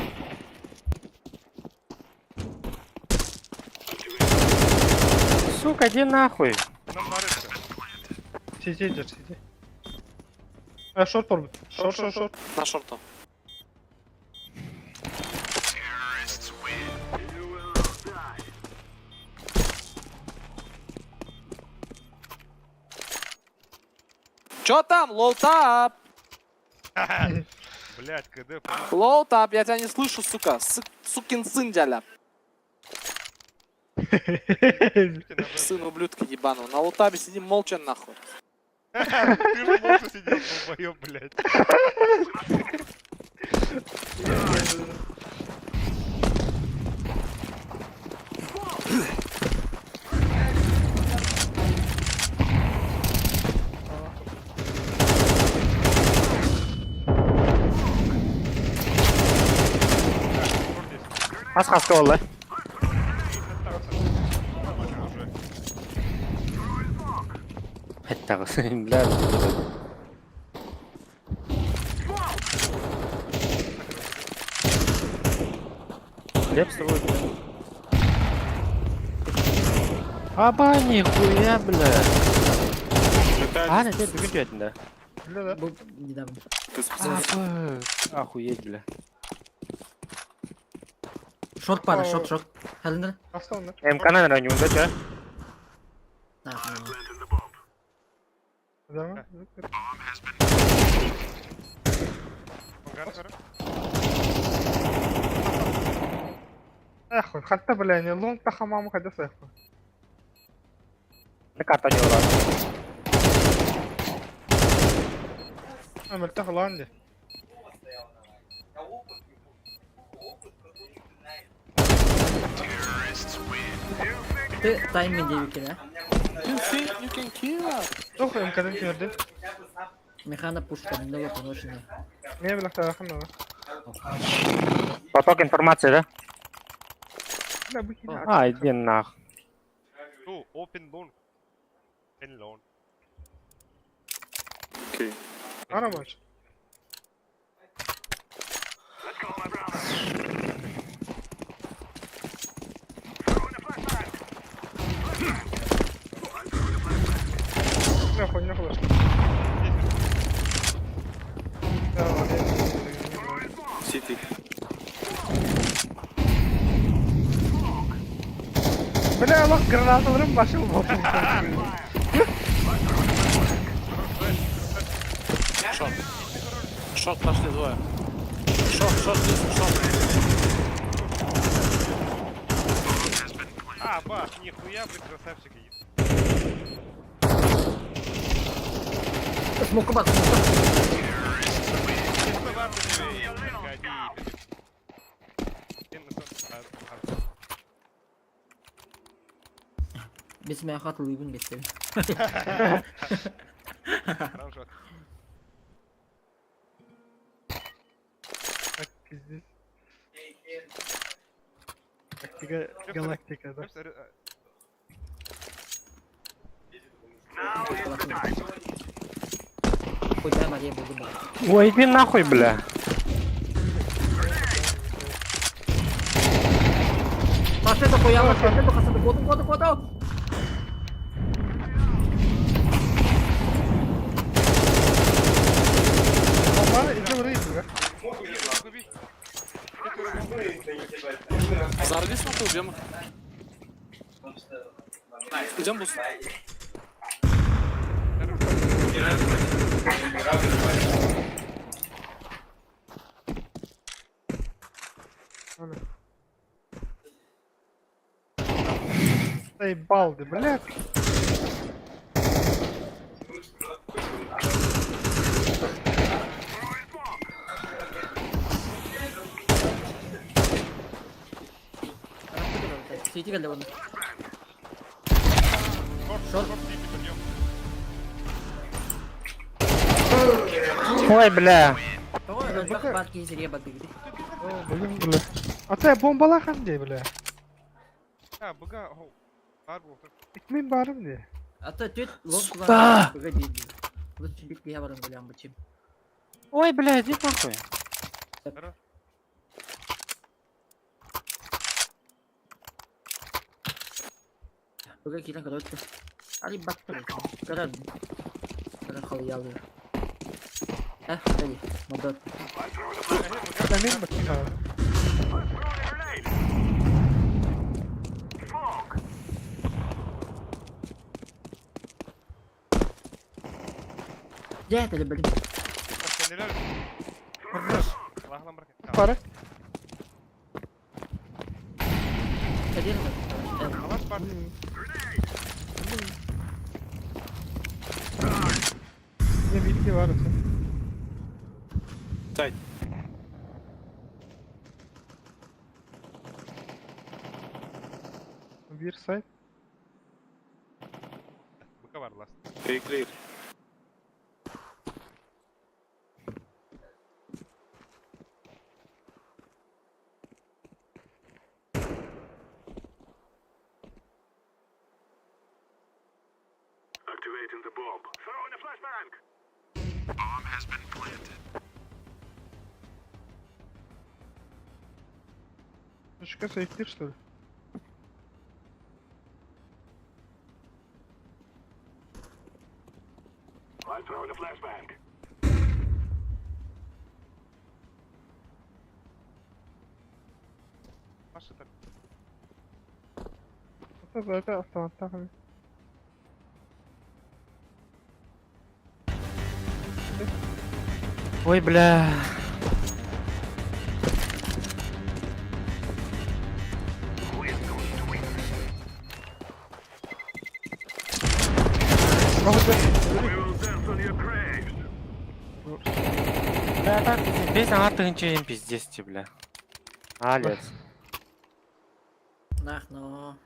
Сука, иди нахуй. Нам нарыться. Сиди, держи, сиди. А, шорт пробуй. Шорт, шорт, шорт. На шорту. You will die. Чё там? Лоутап! Блять, КД. Лоутап, я тебя не слышу, сука. Сукин сын, дяля. Сын ублюдка ебаного. На лоутапе сидим молча нахуй. Ты же молча сидел, долбоёб, блядь. Хас хаска oldu. Уже. Hatta бля. Хлеб с тобой. Аба, нихуя, бля. А, на тебе бүгін да. Бля, да. Бу недавно. Ты специально. Аба, охуеть, бля. Шорт пара, шорт, шорт. Хәлендер. Астан, да. МК, наверное, не удача. Нахуй. Да. Ангар, хорош. Эх, хатта, бля, не лонг тахамаму хотя сеху. На карта не урод. А, мертах ланди. Ты тайминг диэбиккин ээ. You think you can kill us? Туох МК-дан түһэрдим. Механа пушка, не лопношенная. Миэ билэхтээхин ала. Поток информации, да? Бля, бу киһи А, иди нах. Two, open long. Open long. Окей. Арамач. Let's go, my brother. Throwing a flashbang. Не хуй, не хуй. Сити. Бля, bak granataların başı bu. Short. Short пошли двое. Short, short, здесь, short. А, бах, нихуя, вы красавчик. Смоку бар, смоку. Бис миэхэ атылыыбын бэттэрин. Так, пиздец. Тактика галактика, да. Now is the time. Хуйда Мария буду бар. Ой, иди нахуй, бля. Пошли до хуя, пошли до хасады, коду, коду, коду. Bomba iki burayı yıkıyor. Взорвись, нахуй, убьем их. Идем boost. Заебал ты, блядь. Сити кэллэ буолла. Ой, бля. Тоҕо элбэх баар киһи сиргэ бардыгыт. Блин, бля. А ты бомбалахан дии, бля. А, быга, оу. Бар буолта. Икмин барым дии. А то түт лоб Сука! быга диир. Лучше бит киһи баран билэн бычым. Ой, бля, иди нахуй. Быга киирэн көрөттө. Али баттыр. Көрөн. Көрөн халыялы. Э, хали. Модот. Камин бакка. Let's throw a grenade. Smoke. Дьэ, төлөбүрүм. Пара. Кадир бар. Не bilgi var mı? Сайт. Bir sayt. Быка бар last. Три clear. Activating the bomb. Throwing a flashbang. Точка safety что ли? I'm throwing a flashbang. Маша там. Это это автомат так. Ой, бля. We will dance on your graves. Бля, так, весь артын чем пиздец тебе, бля. Алец. Нах, но.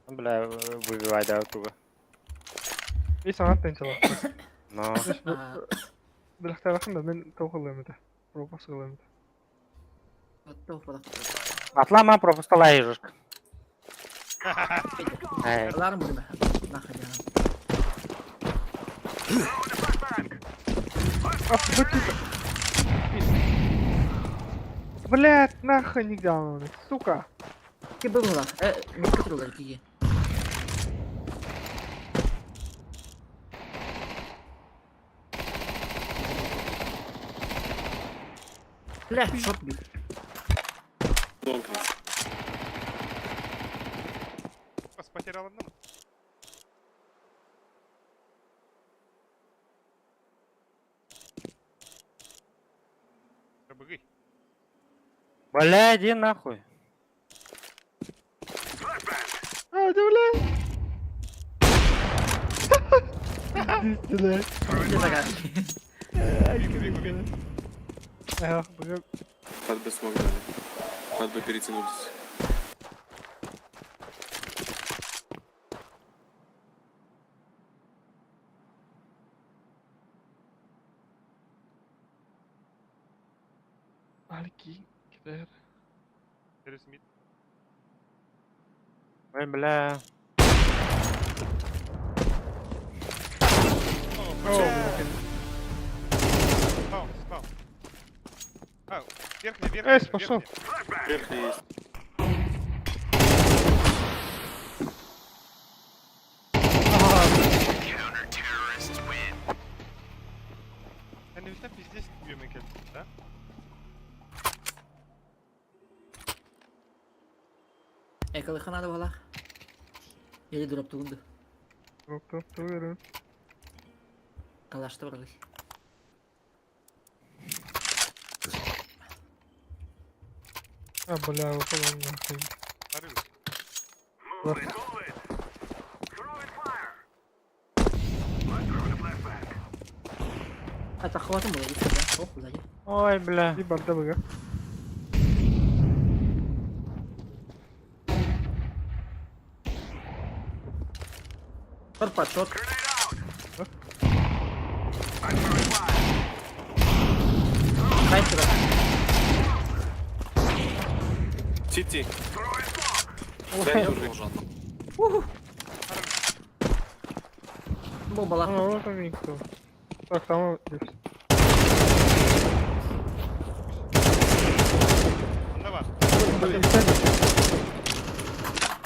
Бля, выбивай да туга. И саҥаттан чалахтар. Но. Билэхтээбэххин да мин туох ылыам этэ. Пропуск ылыам этэ. Атлама пропускалай жестко. Ылаарым бурума. Нахуй. Блять, нахуй нигде он, сука. Ки было? Микка турулар киги. Бля, шот бит. Потерял одному. Быгый. Бля, иди нахуй. А, да бля. Бля. Под Б смог дали. Под Б перетянулись. Алки, кидер. Через мид. Ой, бля. Спал, спал. А, верхний, верхний. Эй, пошел. Верхний есть. Sen de пиздец күйемен да? Экалыхана да бала. Или дроп тугунду. Дроп дроп тугуру. Калашты баргыс. А, бля, выпал нахуй. Move it, move it. Throwing fire. Let's throw the flashbang. Это хватит было, да? Ох, сзади. Ой, бля. И барда быга. Шот под шот. Дай сюда. Сити. Дай должен. Бомба лах. А, вот он никто. Так, там здесь. Давай.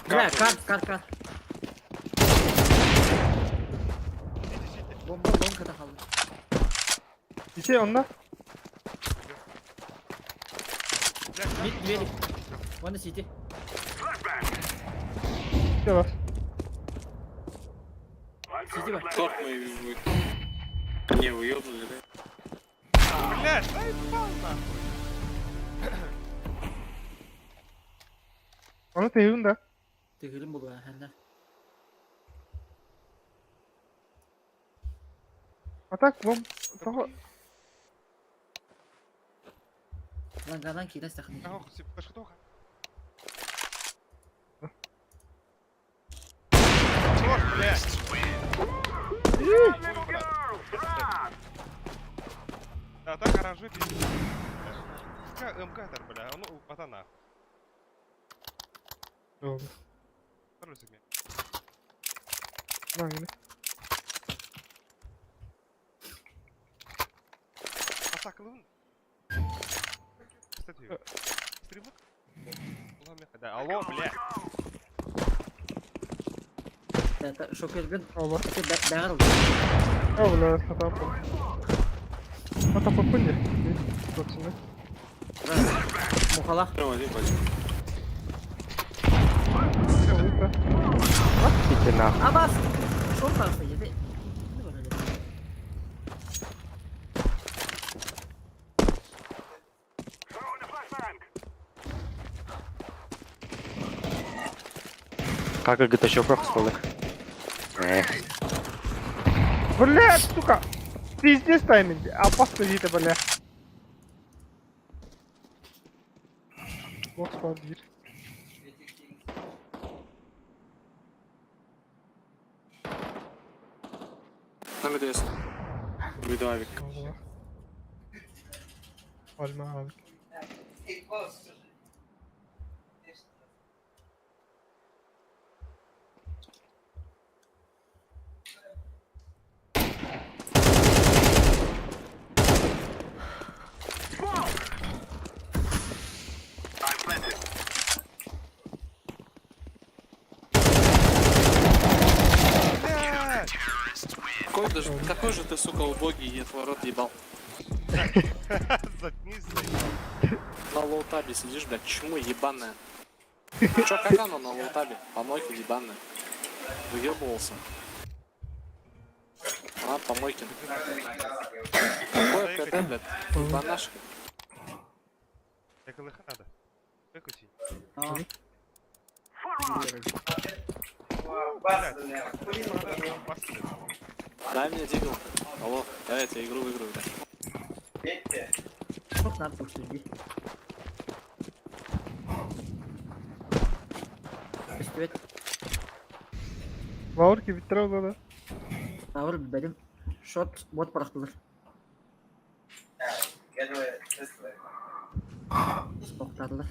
Бля, кар, кар, кар. Бомба, бомба да kaldı. Ити онна. Мид, велик. Вон сити. Все вас. Сити бар. Торт мы будет. Не, уебнули, да? Блядь, заебал нахуй. Оны тыйын да. Тыгырым булу хәннә. А так бом. Того. Ланганан кидә сәхнә. Ох, сип, Чёрт, блядь. Да, так гаражи пиздец. МК, МК, бля, ну, упата нахуй. Добре. Второй сегмент. Нагни. Атаклын. Кстати, стримок. Да, алло, бля. Это шокерген. Оба. Это бәрл. О, бля, хата. Хата попынде. Пацаны. Мухала. Прямо один пачка. Иди нахуй. Абас. Шо там стоит? Как это еще просто Блядь, сука! Пиздец тайминг. Опасно где-то, бля. Бокс под дверь. На миду есть. Миду авик. Альма авик. Какой же ты, сука, убогий, я твой рот ебал. Заткнись, заебал. На лоутабе сидишь, блядь, чему ебаная? Чё, как оно на лоутабе? Помойка ебаная. Выебывался. А, помойки. Какое КД, блядь? Ебанашка. Я колыха надо. Выкути. А, Блядь. Дай мне дигл. Алло, дай я тебе игру выиграю, блядь. вот надо пушить. Көстүбэт. Лаур кибиттер ол да. Лаур билбэтим. Шот бот бырахтылар. Смоктаатылар.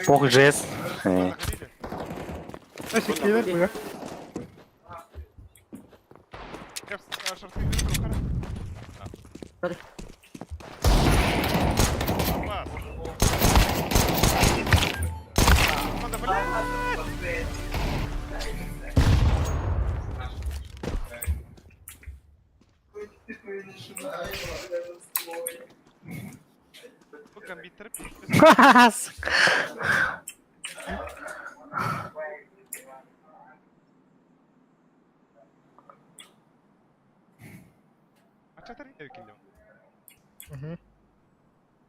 Пох жест. Заходили. Значит, кийлер быга. Я шарты вижу, хорошо. Бер. Опас. Команда, блядь! Бу гамбиттер пиздец. Ачатар эбикин дем.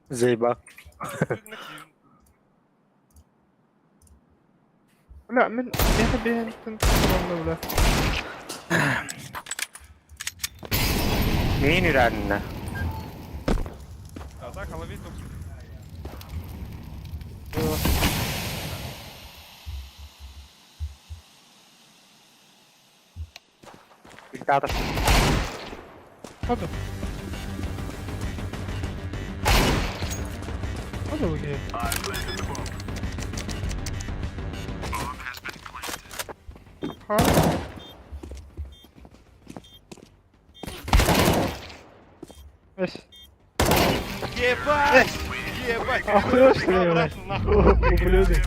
Заеба. Бля, мин меха бэйэнтэн туралла бля. Мин үранна. А так, лови тут. Диктатор. Ходу. Ходу быга. Ха. Эс. Ебать! Ебать! Охуел, что ли, блядь? Обратно, нахуй. Ублюдок.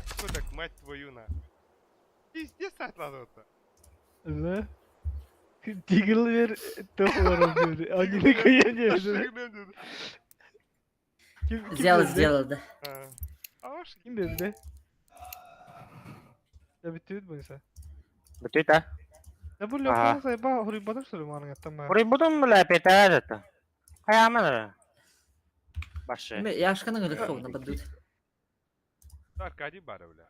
Что так, мать твою на. Пиздец откладываться. Да? Дигл бер тоқлар бер. Аны кыян Ким Сделал, сделал, да. Аш, Ким берди? Я битүт буйса. Бүтүт а. Я бу Ага. лёкка сайба хури бадар что ли манга там. Урый будум бля петар это. Хаяман. Башы. Яшканы ырыхов нападут. Аркадий бары, бля.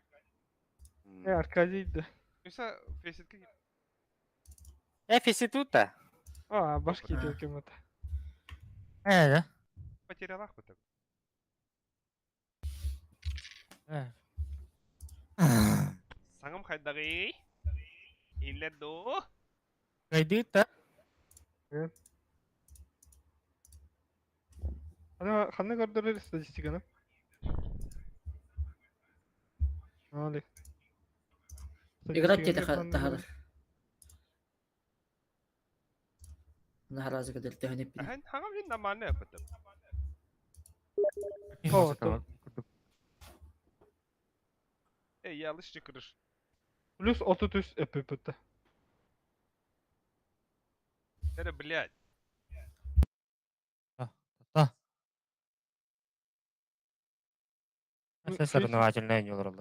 Э, Аркадий да. Юса, феситке Эфиси тут а. А, башки кем это. Э, да? потерял ахуй так. Э. Саңым хайдагы. Иле до. Кайдыт а? Ана ханны көрдөрөр статистиканы. Али. Играть тебе тахар. Нахаразы кадыр тэхне пи. Хан хангам жин нормально потом. О, то. Эй, я лишь крыш. Плюс 33 эпп. Это, блядь. Та. Ну, Соревновательная не урла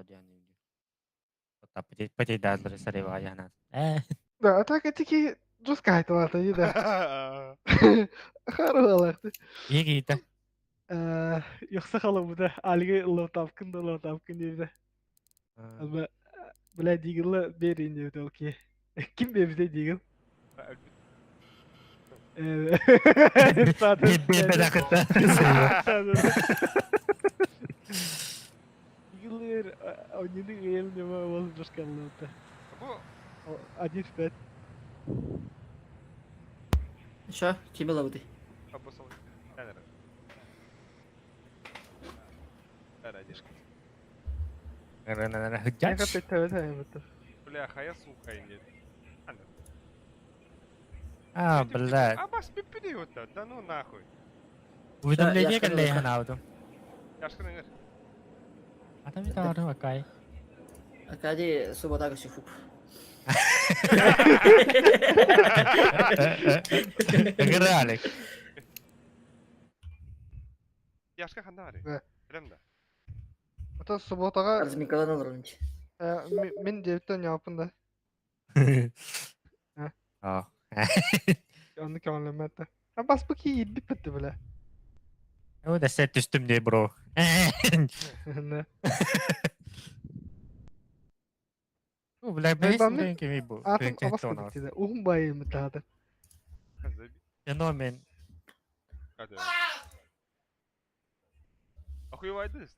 Потейдазлы соревнования. Э. Да, а так эти жестко айтылаты да. Хараларды. Егита. Yoksa kalı bu da Algı лотапкын да лотапкын dedi. Ama бля Дигл берин dedi okey. Ким бебде Дигл? Биэрбэтэххитэ. Игилер ойнины ыйыл нема ол башкаллыта. Бу 1 в 5. Что? Ким ылабытый? Абысыл. Бля, хая сука нет. А, блядь. А бас пиппи вот да ну нахуй. Уведомление кэллэ ханаабытым. Яшкын ыңыр. Атами таарым акай. Акади субботага сюфук. Ыгыра Алек. Яшка ханна бары. Да. Билем да. Ата субботага Размикалан олорунч. мин девтен япын да. А. Onu көңүллэммэт. А бас бу ки идбит битти бля. О, да сет түстүм дии, бро. Не. Бу, бля, Мен бэйс бамны- билен кими бу. Атын абас кытты. Ухун байым тады. Феномен. Охуевайдыз.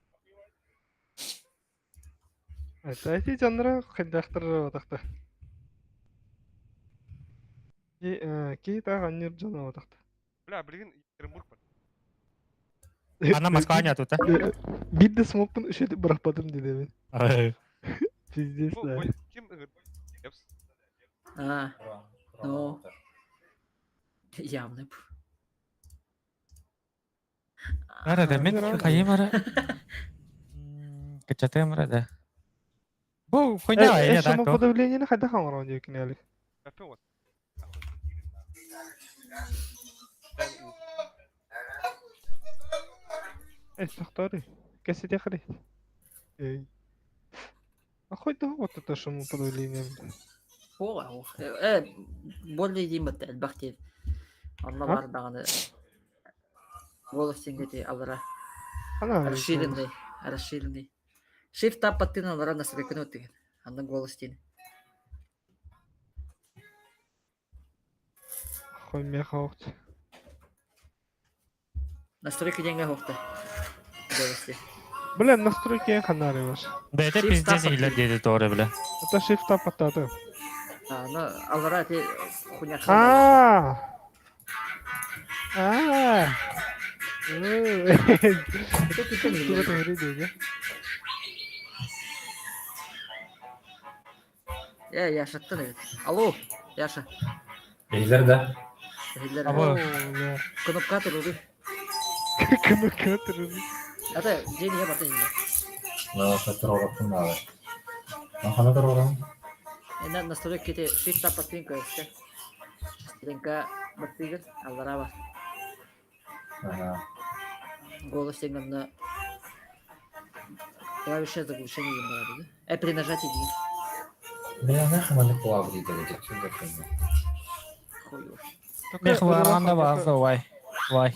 Это эти жанра хайдахтар отакта. Ки ки та ганнир жана отакта. Бля, билген Екатеринбург бар. Ана Москва не тут, а? Бидде смокпун үшетип быракпадым деди мен. Пиздец Бу да. ким ыңыр? Епс. А, ну. Явно. Ара да мен хайым ара. Качатым ара да. Бу хуйня я так. так. Подавление хайда хамарон декин элек. Кафе вот. Э, тохтори. Кесете хри. Эй. А хоть да вот это шуму подавлением. О, э, более дейм бат элбэх диэн. Онно А? бар даҕаны голос диэҥҥэ алара Ана. расширенный, расширенный. Shift tab баттыын алара настройканы өттүгэн. Анна голос диэн. Хой меха охт. Настройка диэҥҥэ хоохта. Голос диэн. Бля, настройки ханары ваш. Да это Shift пиздец tab илер диэти торе, бля. Это shift tab аттады. А, ну, алара ти хуйня. А. А. Это ты Что в этом видео, Э, Яша, ты эбит. Алло, Яша. Эйлер да. Эһиллэр. Або. да? Кнопка туругу. Кнопка туругу. Ата, дьиэ иһэ барта иһиллэр. Да, турораппын надо. Хана турорам. Энэ настройка ти shift tab баттыын көстө. Стенка баттыгын алара бар. Ага. Голос диэн онно клавиша заглушения диэн баар дии. Э, при нажатии диэн. Бля, нахуй маны кулабы дейді, деп сөйлеп қойды. Хуй. Мех баранда базда вай. Вай.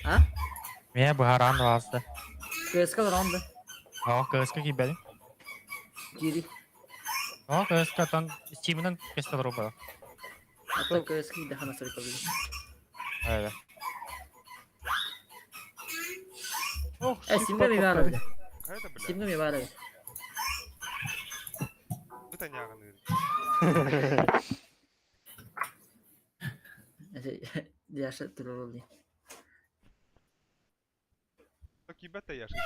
А? Мех баранда базда. КСК раунда. О, КСК кибели. Кири. О, КСК тон Стивенен кестер руба. А то КСК даха настройка билин. Айда. Э, симге ми бар эбит. Кайда, бля? Симге ми бар эбит. Это нягын. Яша турурул дии. Кибета яшка.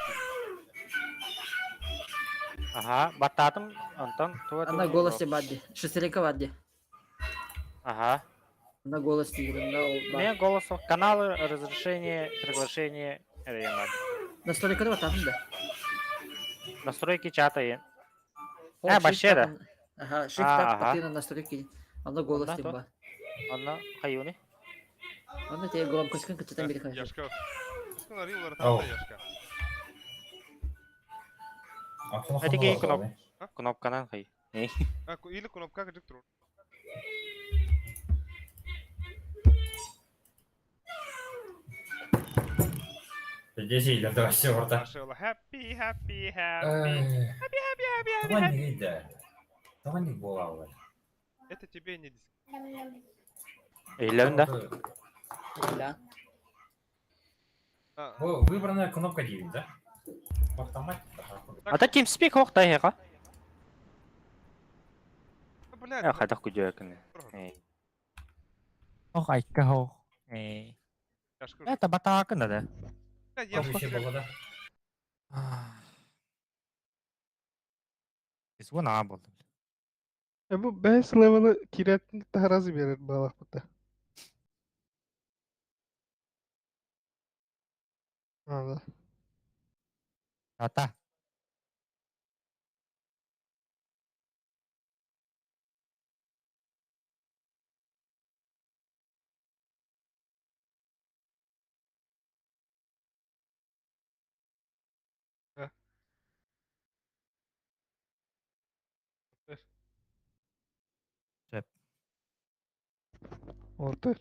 Ага, баттатым, Антон, туа Анна голос ти баар дии. Шестеренка баар дии. Ага. Анна голос диир. Онно ол баар. Мен голос каналы, разрешение, приглашение, это Настройканы баттатым да. Настройки чата е. О, Э, shift башера. tab- Ага, shift А, tab ага. баттыын настройки. Онно голос Онно диэн то. баар. Онно хайуни. Онно те громкость кыччатан бири хайы. Яшка. Ау. Яшка. Это кей кноп. Кнопканан хай. А, или кнопка жик тур. Здесь эйлер да вообще орта. Happy, happy, happy. Happy, happy, happy, happy. Туған не дейді? Туған не бола олар? Это тебе не диск. Иһиллэбин да? Иһиллээн. Бу выбранная кнопка диибин да? Автомат. А то TeamSpeak ох да эһиэхэ. Блядь. Э хайдах күдьүөкүнү. Ох, айка хох. Э. Это батаакы надо. Блядь, я Вообще было, да? Из вон а был. E bu base level'ı kiretini tarazı verir balaklıkta. Anladım. Ата. Сөп. Orta.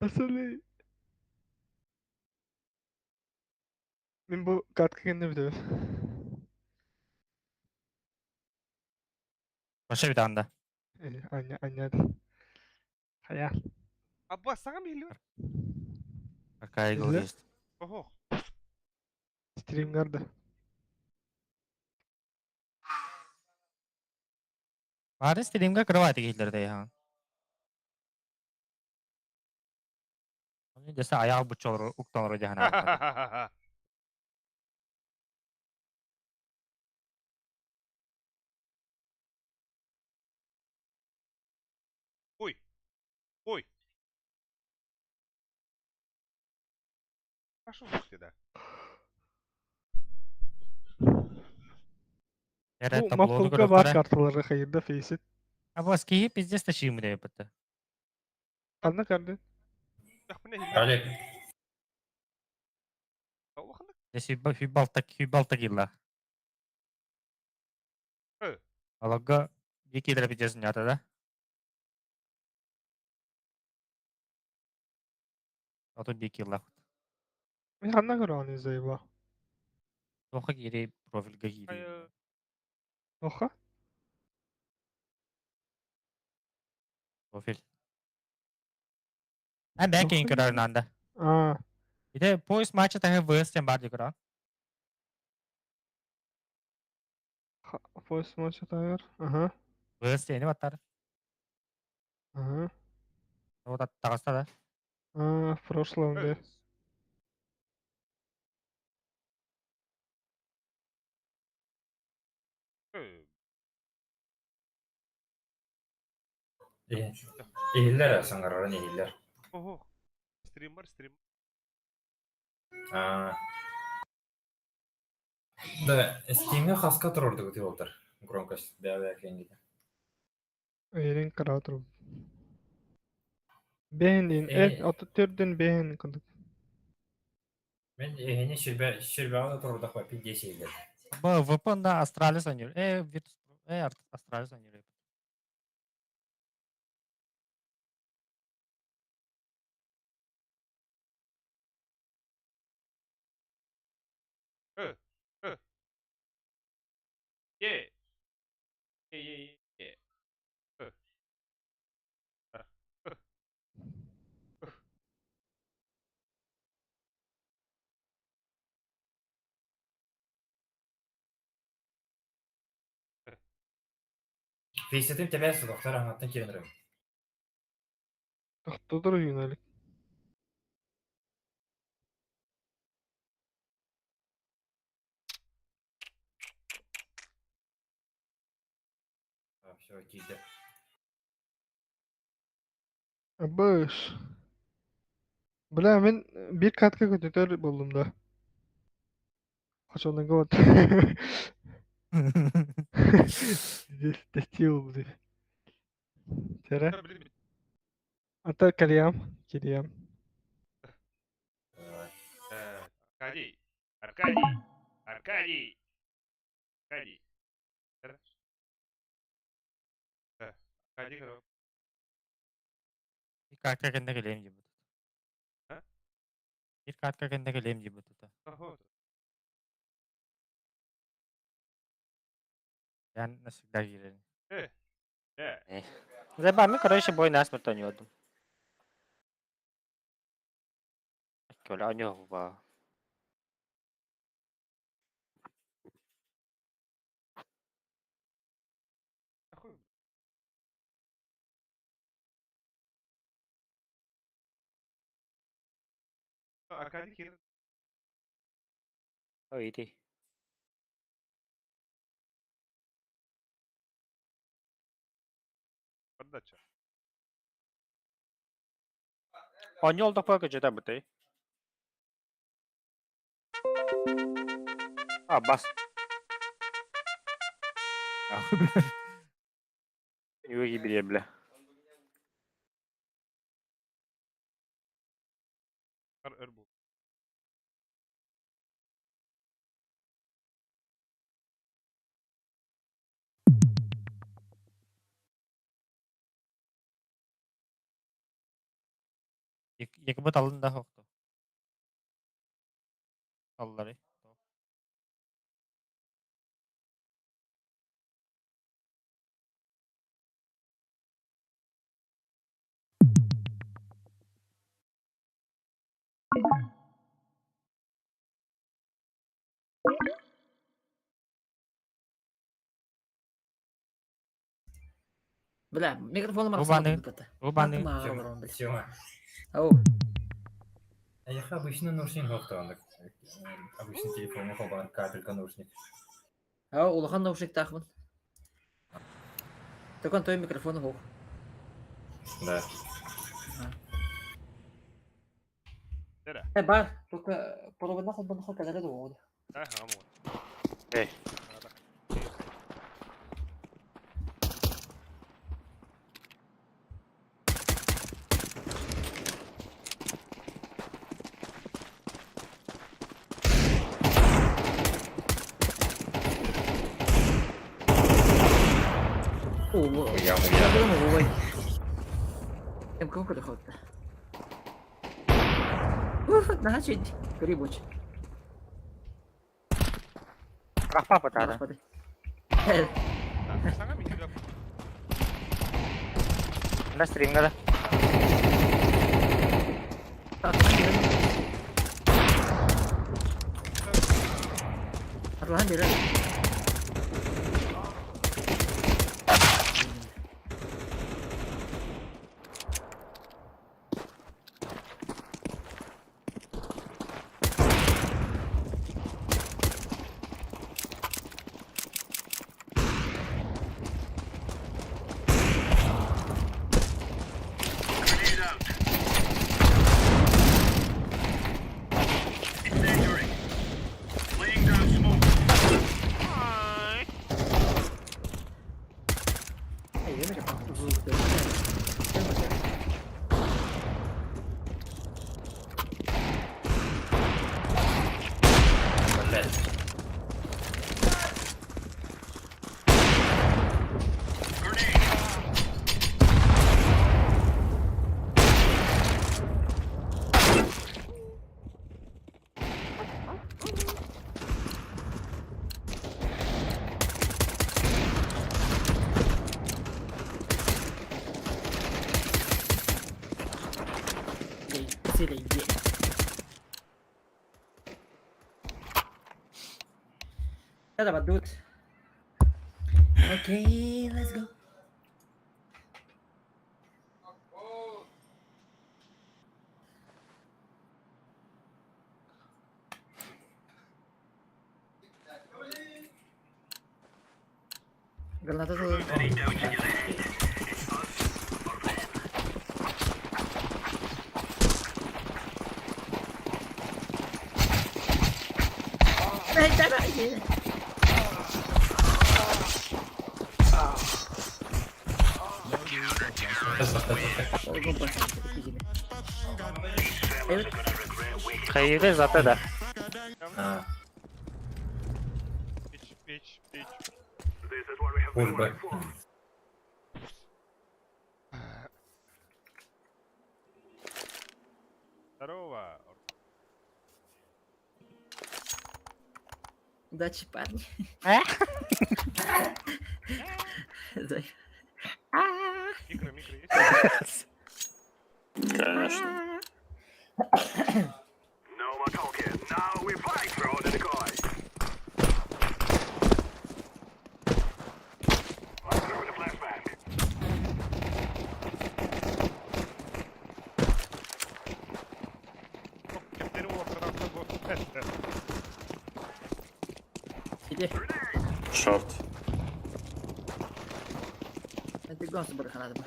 Nasıl? Мен бу картка кэннэ бүтэбин. Вообще битанда. Э, Аня, аня. Хайа. Абба, саҥам иһиллибэт. Какая игла Иһиллэр? есть? Ого. Стримгарда. Бары стримга кровать киһилэр да Десе аяғы бучолор укталар дьаһана. Ой. Ой. Пошел ты, да. Эрэ Бу таблону маффулга бар көрөхтөрө. карталары хайырда фейсит. А бу киһи пиздец ташыым деп бытты. Ханна карды? Олег, Десе хүйбалта килла. Э. Алага бикилер пиздец нята да. Ото бикилла. Мен ханна көрөҕүн заеба. Тоха кири профильга кири. Оха. Профиль. А бәкин көрөр нанда. Аа. Ите поиск матча тахы ВС тем бар көрөр. Поиск матча тагыр. Аха. ВС тени баттар. Аха. Вот тагаста да. Аа, в прошлом, да. иһиллэр саҥарарын иһиллэр. Ого. Стрим бар, стрим. Аа. Да, Steam'е хаска турордук ти болтар. Громкость бәбә кеңгите. Эрин караатыр. Бэһин Э. эт ото төрдүн бэһин кындык. Мен эхини ширбә ширбә турордак ба 10 иһиллэр. Б ВП на Астралис анюр. Э, Virtus Э, Астралис анюр. Е. Е, е, е. Э. А. Э. Фейсетим тебәс доктор аңаттан киренрем. Тохтотор юналик. Все, киде. Быш. Бля, мен бир катка көтөтөр болдум да. Хошонун гот. Здесь тестил буду. Тере. Ата калиям, кириям. Аркадий. Аркадий. Аркадий. Аркадий. Аркадий, короче. Bir картка кэннэ кэлиэм диэбит. А? Bir картка кэннэ кэлиэм диэбит. Ого. Я навсегда киирэн. Э. Э. Э. Заебал, короче, бой насмерть оонньуодум. Оонньуо Нахуй. Аркадий киирэн Ой, иди. Подача. Оонньуу олдохпо көчөтө бытай. А, бас. Юги бля, бля. Өр бул. Якобы талын да хохто. Таллары. Бля, микрофоном Рубаны. Рубаны. Сема. Ау. А я обычно наушник хоқтағандық. Обычный телефон холбар капелька наушник. Ау, улахан наушниктаахпын. Токон той микрофону хоқ. Да. Э, бар, только половина холбан хол калары да болды. Ага, вот. Эй. О, Я хуя. ой. Эм кому куда ходит? Уф, значит, грибуч. Рахпа потара. Саҥа миһигэ На стримга да. Арлан бері. Grenade out. Incendiary. Laying down smoke. Блядь. Grenade. Это бадут. Окей, let's go. Граната Remove any doubts in your head. It's us or them. These fellas are gonna regret waking Хайры зата да. А, пич, пич, пич. This is what we have been пуш Б. working for. Здорово. Удачи, парни. А? Зай. А. Микро, микро есть? Конечно. No more talking. Now we fight. Throw the decoy. I'm throwing a flashbang. Кэптэри уолаттар бу. Иди. Шорт. Это гонс барханады.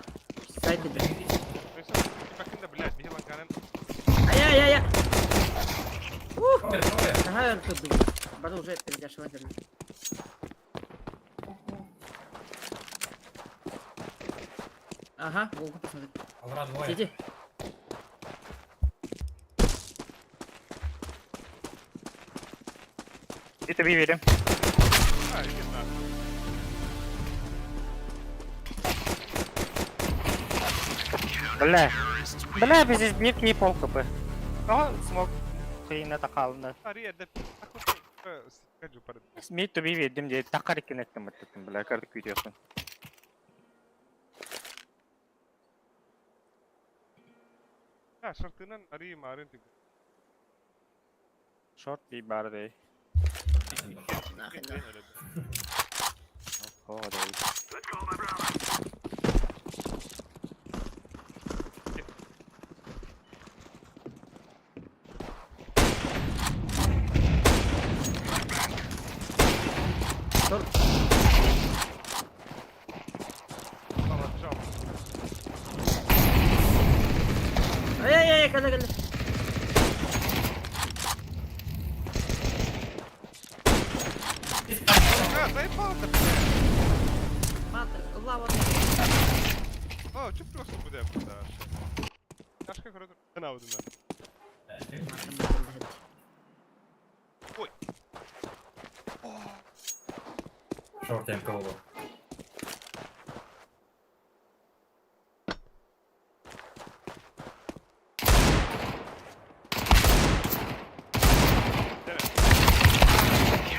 Сайт тебе. Бакында, блядь, бихи ланганын. Ай-яй-яй-яй. Овер, овер. Ага, тут Бары уже передашивать. Ага, волку посмотри. Алра двое. Иди. Это вивери. А, иди нахуй. Бля. Бля, здесь бит не пол хп. О, смог. Хрена такална. Ари, да нахуй. Скажу, пардон. Мид туби видим, где такар кинеттим оттым, бля, карды күйдесің. А, шартынан ари марын тип. Шорт би бар дей. Нахрен. да. О, дей. Let's go, my brother. Бежал. Ай-яй-яй, когда, когда. А, заебал-то, блядь. Мантр, лава. О, чё просто буде, да. Ташка коротко. На, вот Ой. Шорт МК было.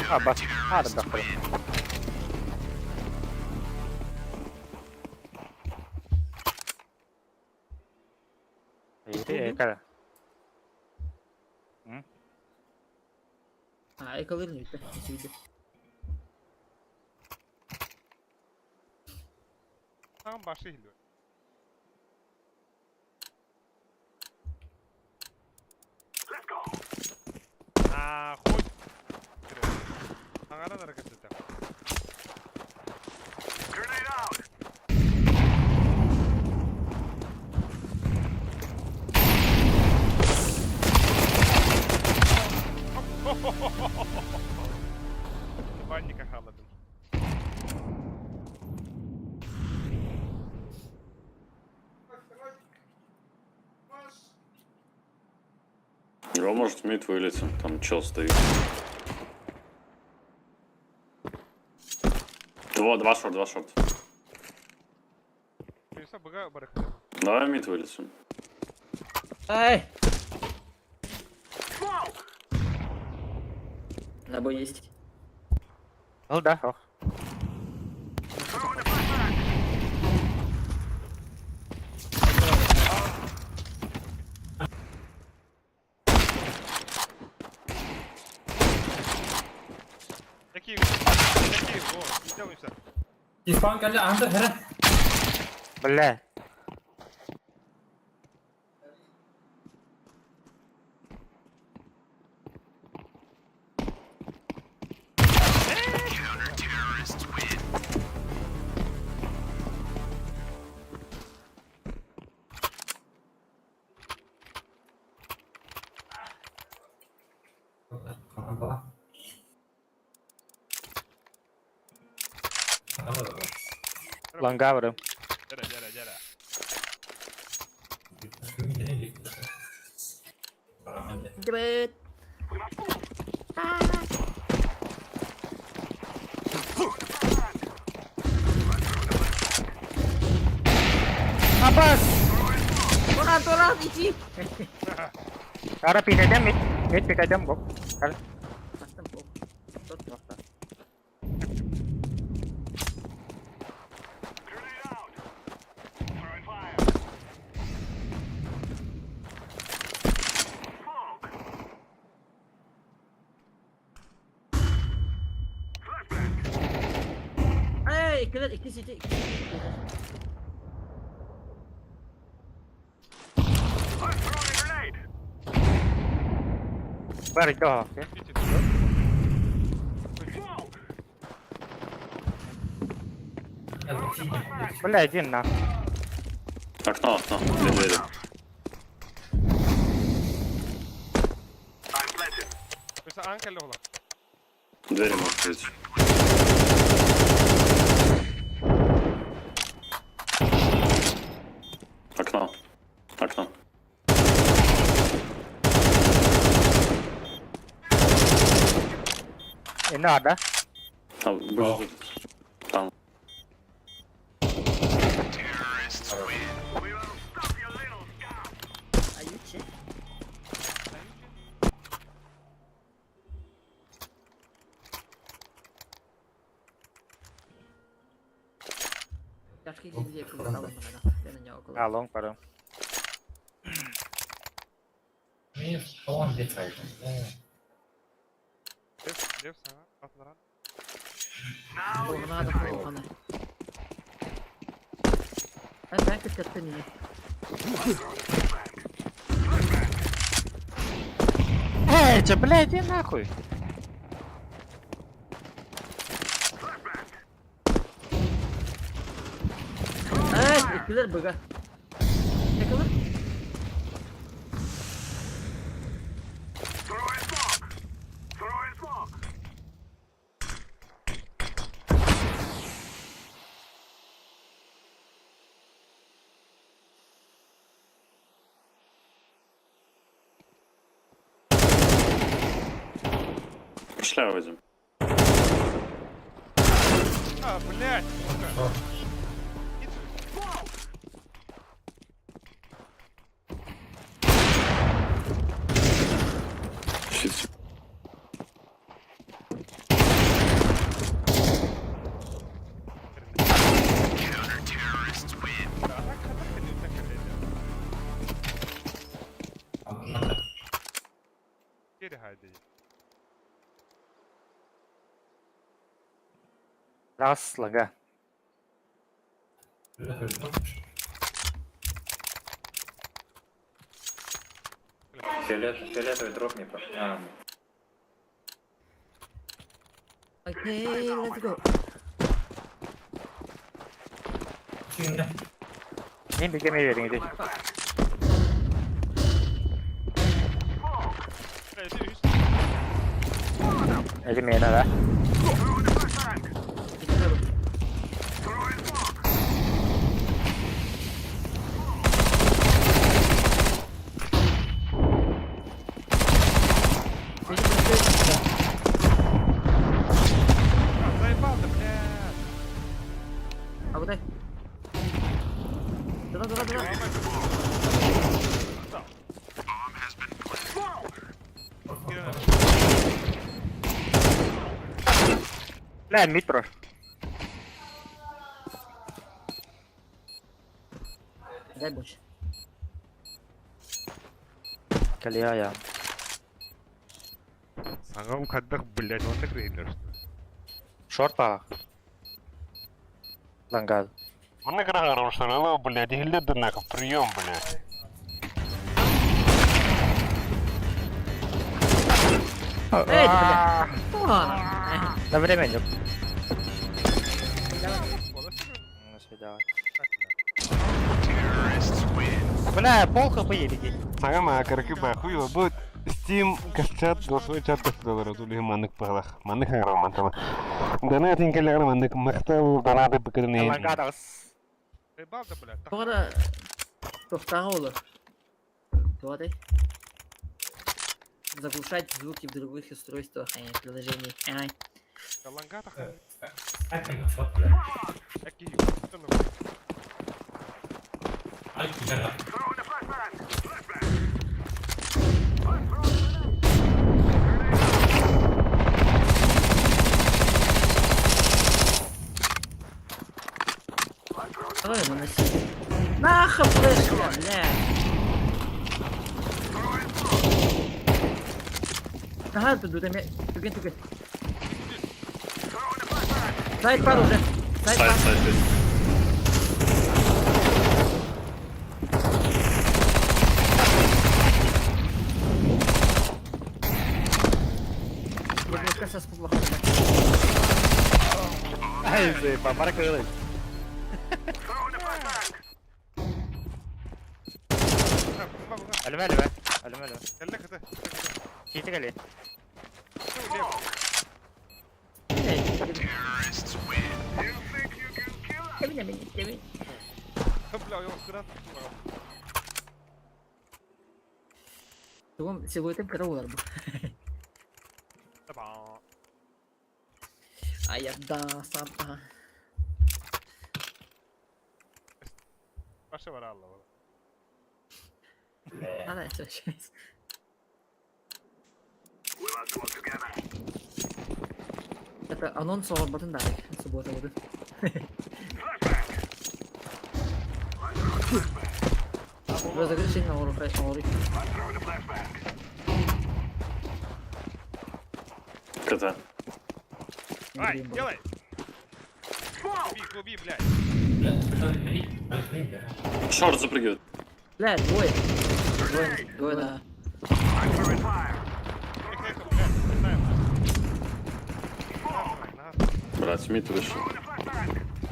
А, бас. А, да, да. Иди, кара. А, эколыр не битте. Там баши хилю. Let's go. Нахуй. Аңаран аракасы там. Grenade out. Ебальника халадын. Его может мид вылететь, там чел стоит. Два, два шорт, два шорт. Переса быга барахта. Давай мид вылетим. Ай! Smoke. Набой есть. Ну да, ох. Throwing a flashbang. Такие, такие, во, не делаемся. Испан калли андер хера. Бля. Лангавры. Дяра, дяра, дяра. Дебет. We must move. Абас! Туран, туран, иди! Ара пикайдем, мид. Мид пикайдем, гоп. Ара. Бастым, ох. Тот просто. Grenade out. Э, иккилэр, икки сити, икки сити. I'm throwing a grenade. Бар икки Сити, да? Smoke. Бля, один нахуй. Окно, окно, две двери. I'm planting. Өсө аан кэллэ була. Двери может быть. Окно. Окно. Не надо. Там, будет. Там. We will stop you little scum. Аютче. Тяжкий гильдия квартала Я на него около. А, лонг пора. Он летает. Лев, лев саҥа, атыларан. Бугуна да кулхана. Ben ben kıskattın yine. Эй, че, бля, иди нахуй. Evet, ikkiler bıga. Yakala. Throwing smoke. Throwing smoke. Пошли выйдем. А, блядь, сука. Щит. Geri haydi. Раз, лага. Фиолет, фиолетовый дроп мне А, Okay, let's go. Не бегем, я верю, иди. Эти мне надо. Gitti bu. А, заебал да, блядь. А куда? Давай, давай, давай. Бля, мид про. Дай больше. Калия я. Саҥам хайдах, блядь, он так рейлер, что. Шорт па. Лангад. Манна кыраҕар блядь, иһиллэр да нахуй, прием, блядь. Эй, бля. Ладно. На время не. Ну, свидание. Бля, пол хп еле. Саҥам аакарыкы бахуй бу Steam касчат голосовой чат кастылар тулиһи маннык палах маннык хаҥарар мантала донатин кэллэҕинэ маннык махтал донаты быкыдын Лангад. Тоҕо тохтааҕа олор. Туодай. Заглушать звуки в других устройствах, а не приложениях. Ай. Throwing a flashbang. Flashbang. I'm throwing a grenade. Давай его носи. Наха флешка, бля. Ага, тут тут түген түген. Сайт бар уже. Сайт, Сайт, сайт есть. Яблочко сейчас плохо. Ай, заеба, баракалый. Әлімә, әлімә. Әлімә, әлімә. Кэллэ кыты. Кити кәле. Бля, его сырат. Тугум силуэтым кыра улар бу. Аярда сапа. Паша варалла. Ана, сейчас. Это анонс оҕорботун даҕай, суббота буду. Розыгрыш оҥору. КТ. Ай, делай! Губи, губи, блядь. Шорт запрыгивает. Бля, двое. Двое, двое на. Эх, эх, блядь, знаем. Брать, мид вышел.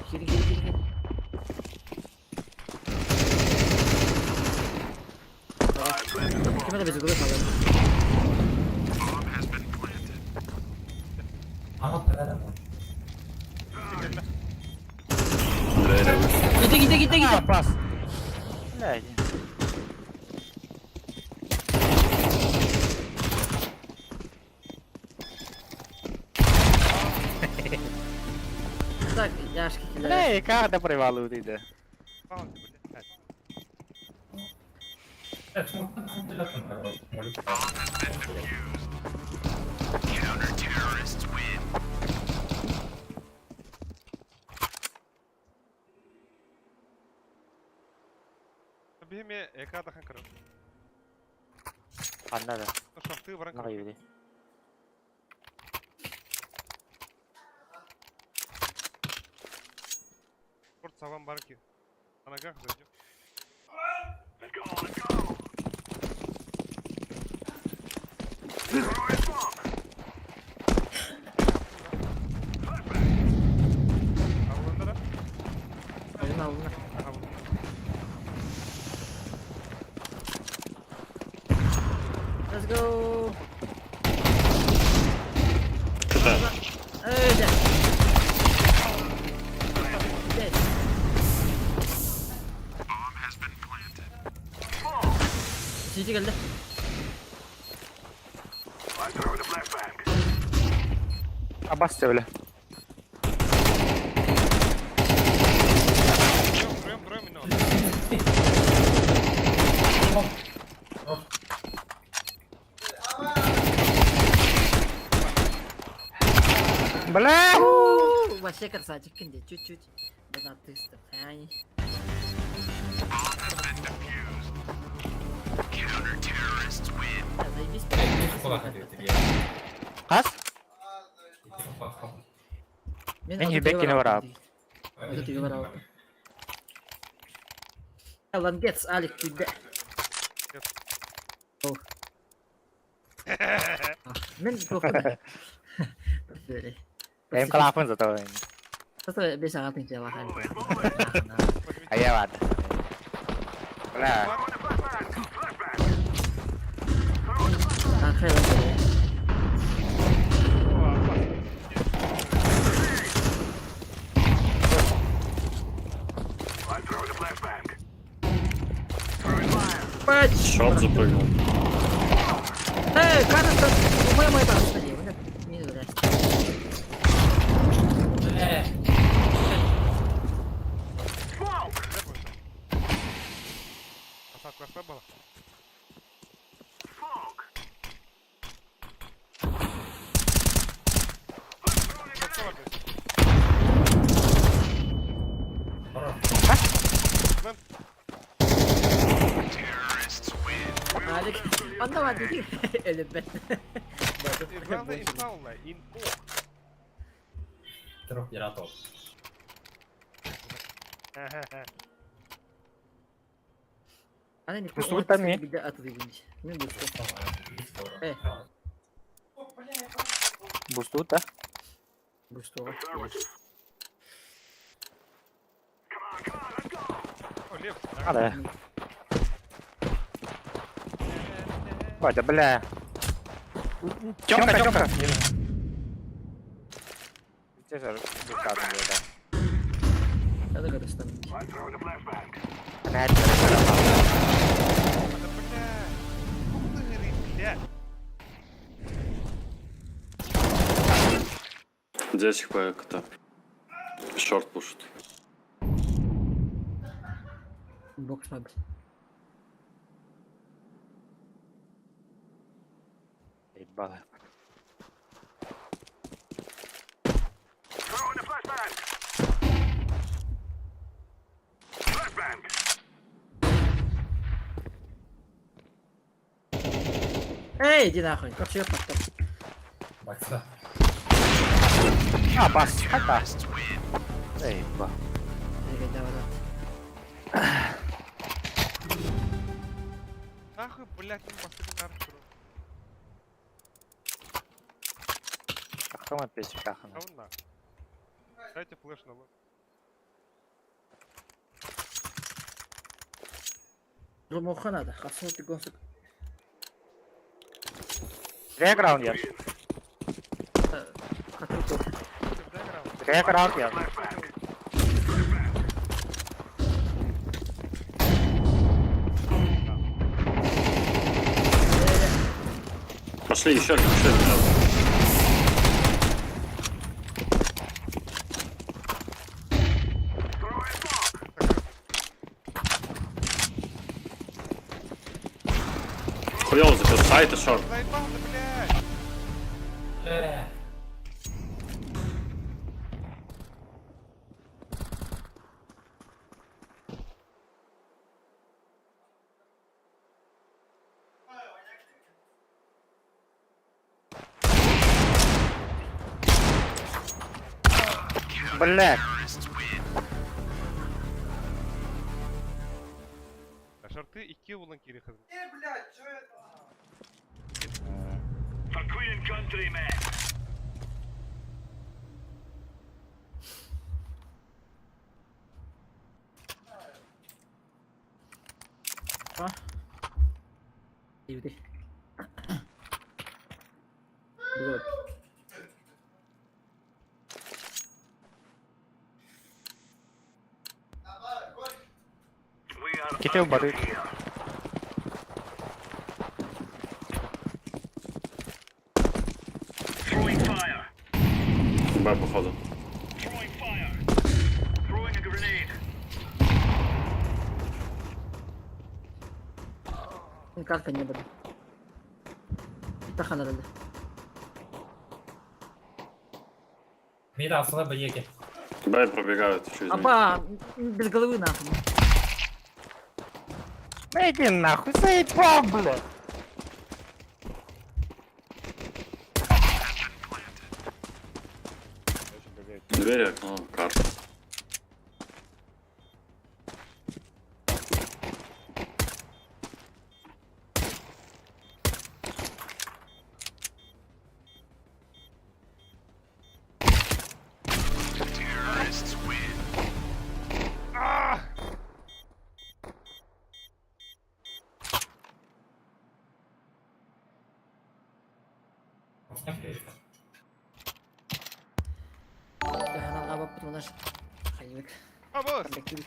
Хири, хири, хири, хири. Ким это без углы қалды? Двери вышел. Киті, киті, киті, киті. Пас. Бля, Так, яшки килер. Бля, и как да привалу ты, Паунти, блядь. Бихеме эка дахан кыры. Анна да. Шорты баран Нага юли. Шорт саван барки. На ногах зайдем. Алландара? Алына, алына. Ага, вот. Let's go. КТ. Эй, да. Блядь. Сити келді. Абас бля. Втроем, втроем, втроем, минут. Бля! Вообще красавчик, кинде, чуть-чуть. Да на 300. Ай. Да, заебись. Қас? Мен Мен жібек кені барап. Вот тебе барап. Лангетс, Алик, ты да. Мен тоқтым. Эм қалапын зато. Зато бес ағатын жалақан. Ая бады. Бля. О, опасно. Шорт запрыгнул. Эй, кажется, мой мой там, не зря. Посадку ослабила? Алик, anlamadım. Elbette. Главное, инфа, инфо. Троп. Аны не Бустубут да ми? Биде атылыйбын. Мен бусту. Э, Бустубут да? бустуга. О, Лев, Ада. Батя, бля. Тёмка, Тёмка. Где же бустат да? Hadi kardeşim. Бля, это Да, бля. Ух ты, бля. 10 хп кота. Шорт пушит. Бокс маб. Ебало. Эй, иди нахуй. Вообще пахта. Бакса. А, бас, хата. Эй, ба. Нахуй, блядь, он последний арчер. Ахтама печь, кахана. А он нахуй. Дайте флеш на лоб. Думуха надо. Хасну ты гонсук. Бэкграунд я. Хатруку. Бэкграунд я. Пошли еще, еще ребят. Хуёво запер сайт и шорт. Заебал ты, блядь! Бля. А шорты и килл кири хазм. Иди. Вот. Кител бары. Б, походу. Карта не было. Таха надо. Мид асыла б2. Б пробегают через них. Апа, без головы нахуй. Да иди нахуй, заебал, бля. Двери, окно, карта. Таха надо потому наш. Хайвик. А, босс! Коллективик.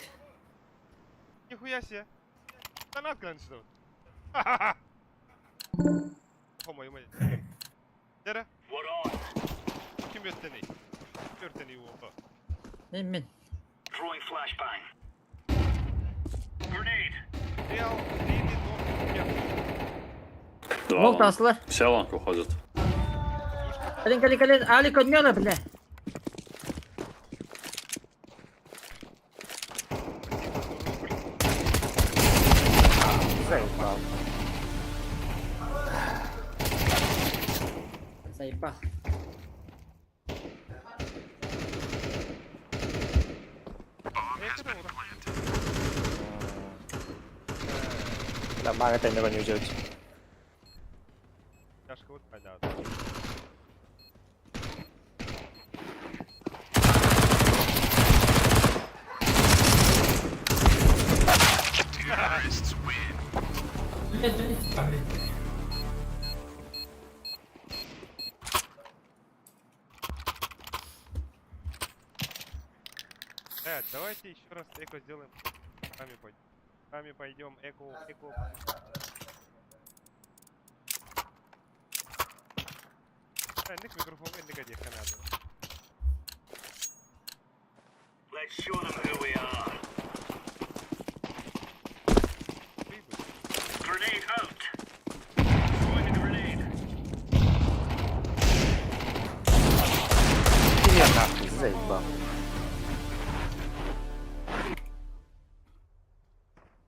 Нихуя себе! Донат глянь сюда. Ха-ха-ха! О, мой мой. Дера? Ким өттени? Өртени оғы. Не мен. Реал, Рили, Дом, Кем. Два Бол лонг. таслар. Все лонг уходят. Калин, калин, калин. Али коньяна, бля. Заебал. Заебал. Да, мага это не делать. Тяжко вот понятно. Давайте еще раз эко сделаем. Сами пойдем. Сами пойдем, эко, эко. Ник микрофон, ник один канал. Let's show them who we are. Grenade out. Throwing a grenade. Я нахуй заебал.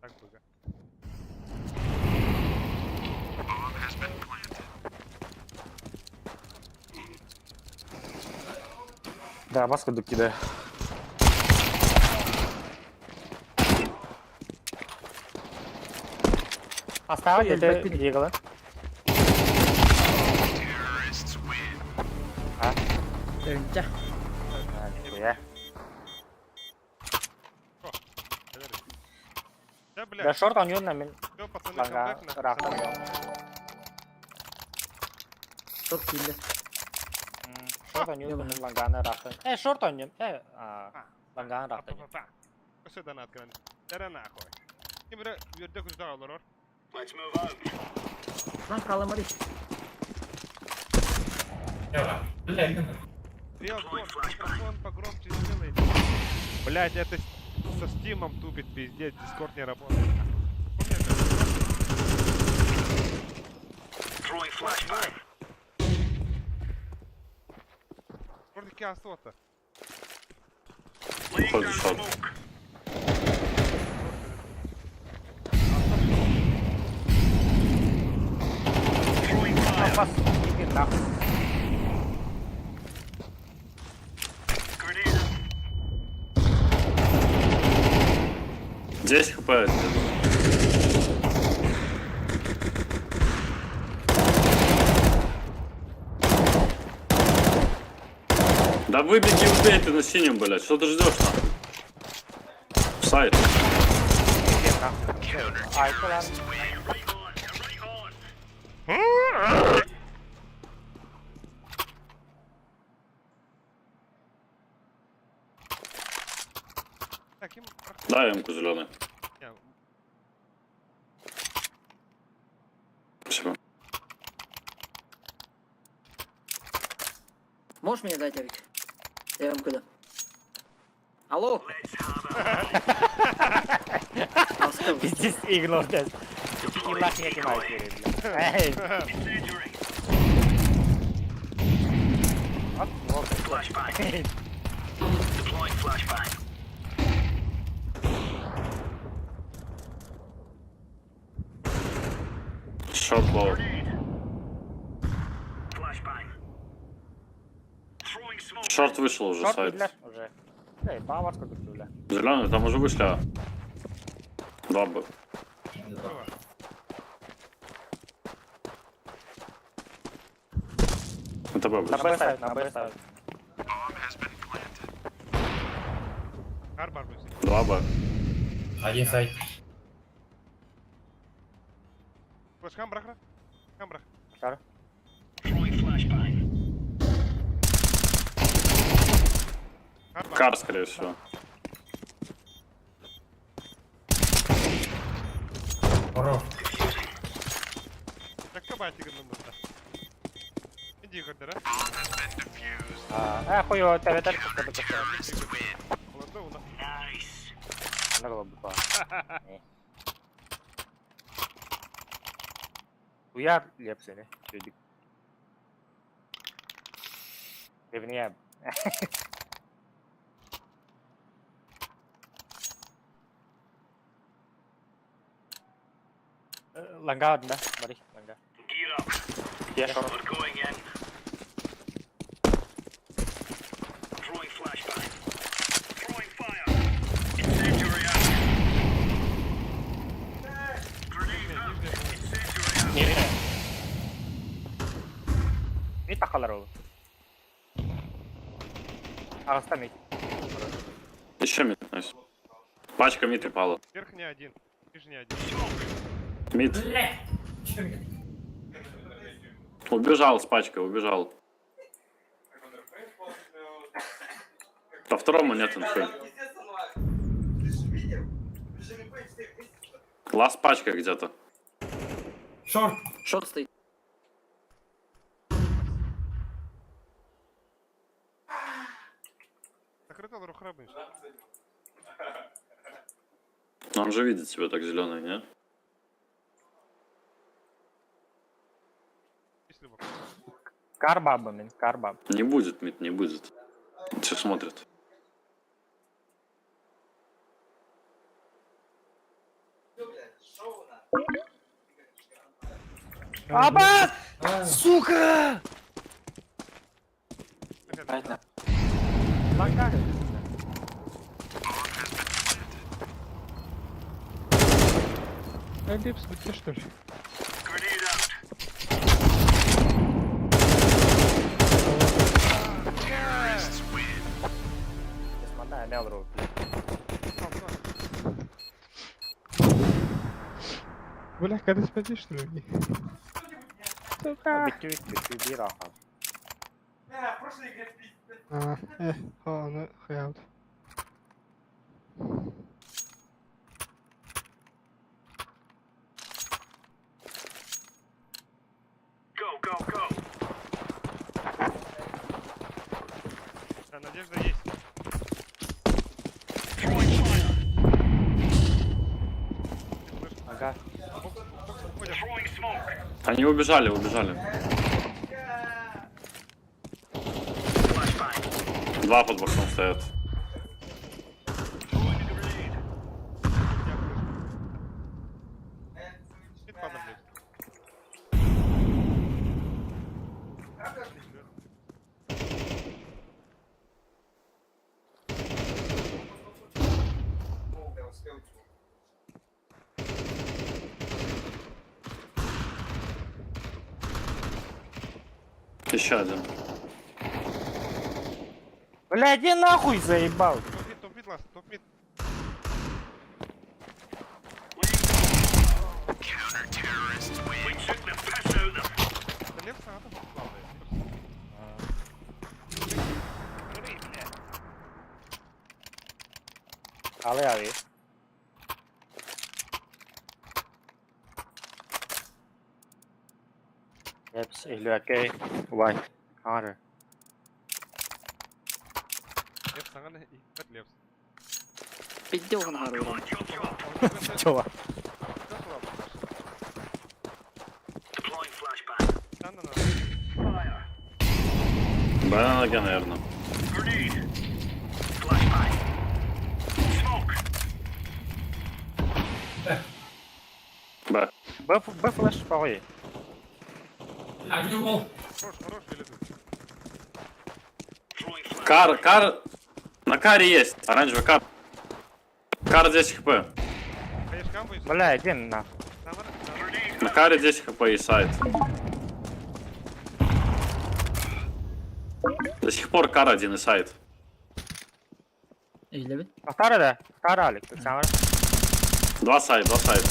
Так быга. Да, маску докидаю. Оставь это двигало. Тынча. А, нихуя. Да, бля, Да шорт он на мен. все, пацаны, Ланга, камбэк нахуй. рахтан. Топ киирдэ. Шорт он на лангана рахтан. Шорт он. А, лангана рахтан. Па-па-па. Все донат, гран. Да нахуй. Ким бре, үйерде күзді алыр. Let's move out. Lan халамари. Бля, именно. Реал, микрофон погромче сделай. Блять, это со стимом тупит, пиздец, дискорд не работает. Throwing flashbang. Вроде асота. Laying down Уходит шорт. smoke. Throwing fire. Пас, иди нахуй. Grenade out. 10 хп. это. Да выбеги убей ты на синем, блядь. Что ты ждешь нахуй? В сайт. Иди нахуй. Ай, куда? Right on. Right on. Так, им... Дай эмку зеленый. Не, Спасибо. Можешь мне дать, Авик? Я вам куда? Алло! Аскал. Пиздец, игнор, блядь. И нахуй я кидаю, блядь. Эй. Incendiary. Вот, вот. Flashbang. Deploying flashbang. Short low. Grenade. Flashbang. Throwing smoke. Шорт вышел уже Шорт, сайт. бля, уже. Эй, бабас какой-то, бля. Зеленый, там уже вышли. А. Два Б. Это Б На будет. Б ставит, на Б ставит. Кар бар будет. Два Б. Один сайт. Флешкам брахра? Кам брах. Шар. Throwing flashbang. Кар бар. Кар, скорее всего. Хорош. Так кабатик на мында. Иди, Гордера. А, хуй его, тебя только что Ладно, у нас. Nice. Она была бы Уяр лепсени. Ревния. Ланга одна, смотри, ланга. Gear up. Я шорт. We're going in. Throwing flashbang. Throwing fire. Incendiary. Аҕыста mid. Еще mid, nice. Пачка mid упала. Верхний один, нижний один. Mid. Убежал с пачкой, убежал. По второму нет инфы. Last пачка где-то. Short. Short стоит. Закрыто рухрабын. Но он же видит тебя так зеленый, не? Если бы. Карбаба мин, карбаб. Не будет mid, не будет. Все смотрит. Абас! Сука! Правильно. А Лепс, ты что ли? Grenade out. Манна эмэ олорор. Бля, когда спади, что ли? Сука! Бүттү бүттү биир аха. А, о, ну, хуя вот. Go, go, go. Да, надежда есть. Throwing fire. Ага. Бокс, бокс уходят. Throwing smoke. Они убежали, убежали. Flashbang. Два под боксом стоят. Throwing a grenade. Я флешку. Mid падла, блядь. Отлично. Еще один. Бля, иди нахуй заебал. Top mid, top mid, last, top mid. We took the piss out of them. Да лев сам плавает. Алы ави. Лепс или окей. Вай. Ары. Лев саңаны икпет левс. Пиздел он гору. On chop chop. Чего? Deploying flashbang. Fire. Б на ноге, наверное. Grenade. Flashbang. Smoke. Б. Б, Б флеш порой. Один wall. Хорош, хорош, или тут? Throwing flashbang. Кар, кар. На каре есть. Оранжевый кар. Кар 10 хп. Конечно, камбай. Бля, иди нахуй. Grenade На каре 10 хп и сайт. До сих пор кар один и сайт. Или Ахтара да. Ахтара алик. Самар. Два сайт, два сайт.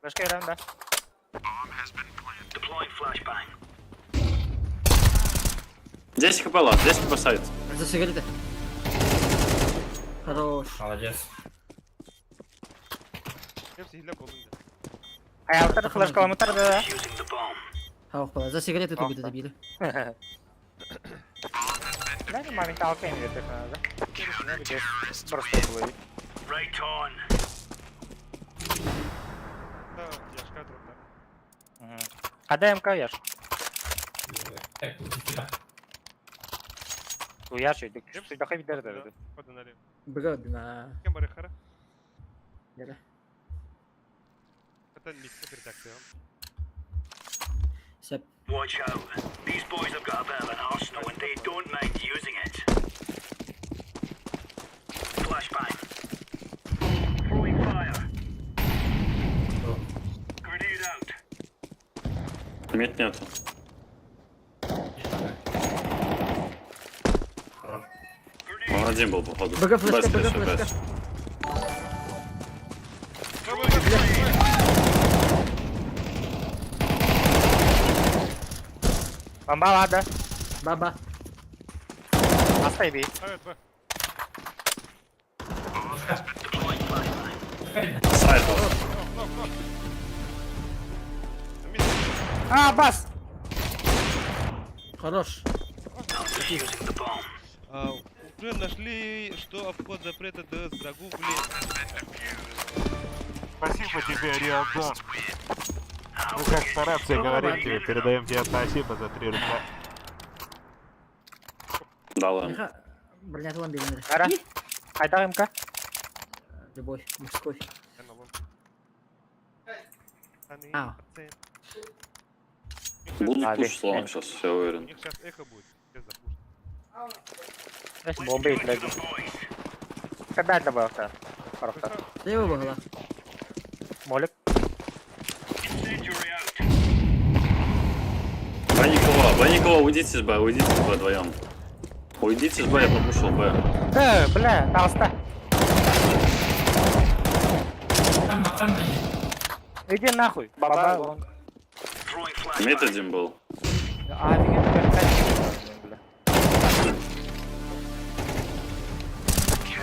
Флешка ирен да. Deploying flashbang. 10 хп last, 10 хп сайт. За сигареты. Хорош. Молодец. Лепс хиле болдун. Ай, ахтара флешка ламытар да. Using the bomb. Хау, За сигареты Ах, тут да. добили. Бля, не моменталка им это надо. Просто было. Right on. Да, яшка дропта. А МК яш. Так, сюда. Уяш, дахай видер да. Хода налево. Бгодна. Кем бары хара? Яра. Это микс передакция. Сеп. Watch out. These boys have got a bit of an arsenal and they don't mind using it. Flashbang. Throwing fire. Grenade out. Мид нету. Хорош. один был, походу. БГ Б, флешка, скорее БГ всего, флешка. Б. Б, Б, Б, Б, Б. Бомба да. Баба. Астай би. Ставят Б. Сайт был. Нок, нок, нок. Мид. А, бас! Хорош. А, уже нашли, что обход запрета ДС загугли. Спасибо тебе, Риадон. Мы как стараться говорим тебе, передаем тебе спасибо за 3 рубля. Да ладно. Миха, бронятылан беринер. Ара. Хайда МК. Любовь, мужской. Я на лонг. Пацаны, А. пацаны. Будут А, пуш весь, слон сейчас, я У уверен. них сейчас эхо будет. Я запушу. Бомба блядь. Когда это было? Хорошо. Слева была. Молик. Б никого, Б никого, уйдите с Б, уйдите с Б вдвоем. Уйдите с Б, я пропушил Б. Э, бля, толста. Иди нахуй. Баба. лонг. Мид один был. А, офигенно, как бля.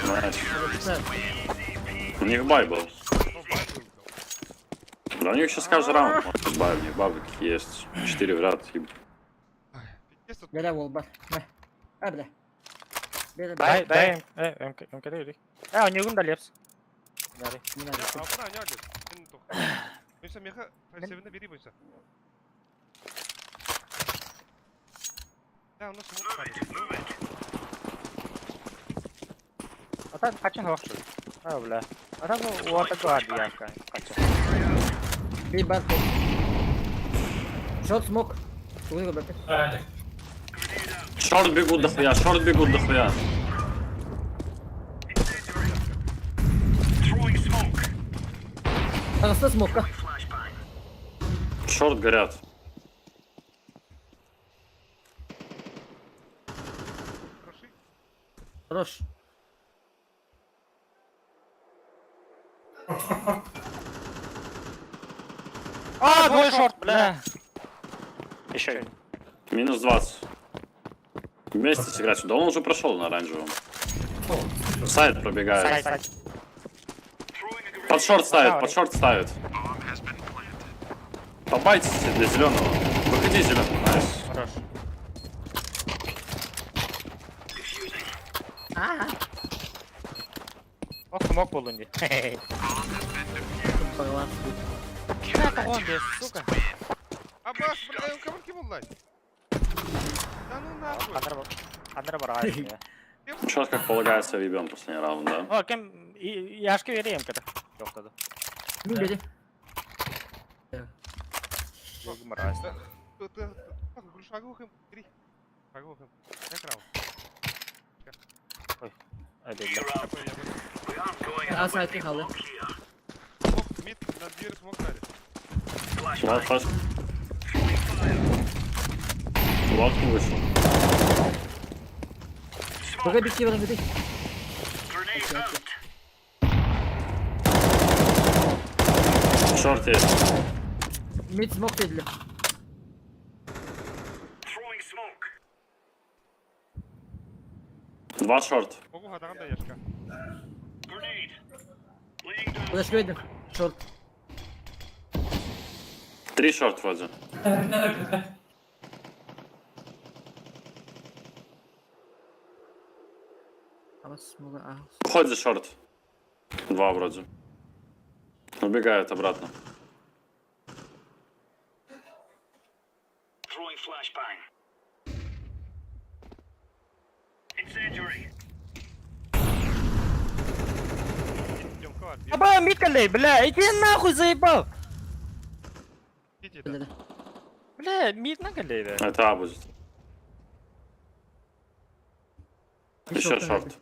Nice. У них buy был. Да у них сейчас каждый раунд может быть buy, у них бабки есть. Четыре в ряд. еб- Пиздец, тут Бля, бол бар. Бля. А, бля. Бля, Дай, бля. дай, э, МК, МК, дай. А, у него да лепс. Не надо. А, куда они алит? Бойся, меха, 57 бери, бойся. Да, у нас смог падает. А так, хочу хохшу. А, бля. А так, у атаку адьяка. Хочу. Би бар. Шот смог. Тугу бля. Шорт бегут дохуя, шорт бегут дохуя. Аста смогка. Шорт горят. Хороши. Хорош. А, двое шорт, бля. Еще. Минус 20. Вместе сыграть. Да он уже прошел на оранжевом. Сайт пробегает. Сайт, сайт. Под шорт ставит, под шорт ставит. Попайтесь для зеленого. Выходи, зеленый. Nice. Хорош. А, Ох, смог был инди. Погла. Бля, он без, сука. Аббас, бля, он кого кинул, лай? Да ну нахуй. Хандра бар Сейчас, как полагается, въебем последний раунд, да? О, кем, Яшка верим, когда. Ёпта. Ну, бери. Мразь. Шагу хэм, три. Шагу хэм. Как раунд? Ай, бля. А, сайт халы. Смог, мид, на дверь смог дали. Влад, флеш. Влад не вышел. Бага бити баран гыды. Шорт есть. Мид смог дедилер. Два шорт. Могу хатаган да яшка. Флешка едем. Шорт. Три шорт вроде. Ама смога. А. Уходит за шорт. Два вроде. Убегает обратно. Демка, Аба, Микалей, бля, иди нахуй заебал. бейте, да. Бля, да. Бля, мид на галей, да. Это А будет. Еще шорт.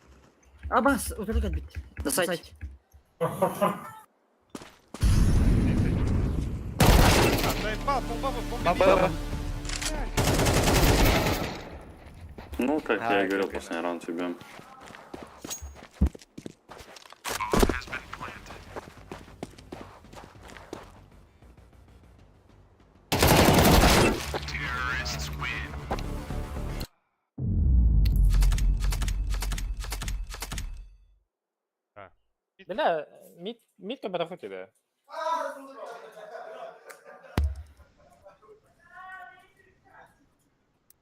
Абас, утырык бит. На сайт. А, заебал, полбабы, Баба. бомба. Ну, как А, я и говорил, окей, последний раунд ебем. Бля, мид, мид көбөрөхү тебе.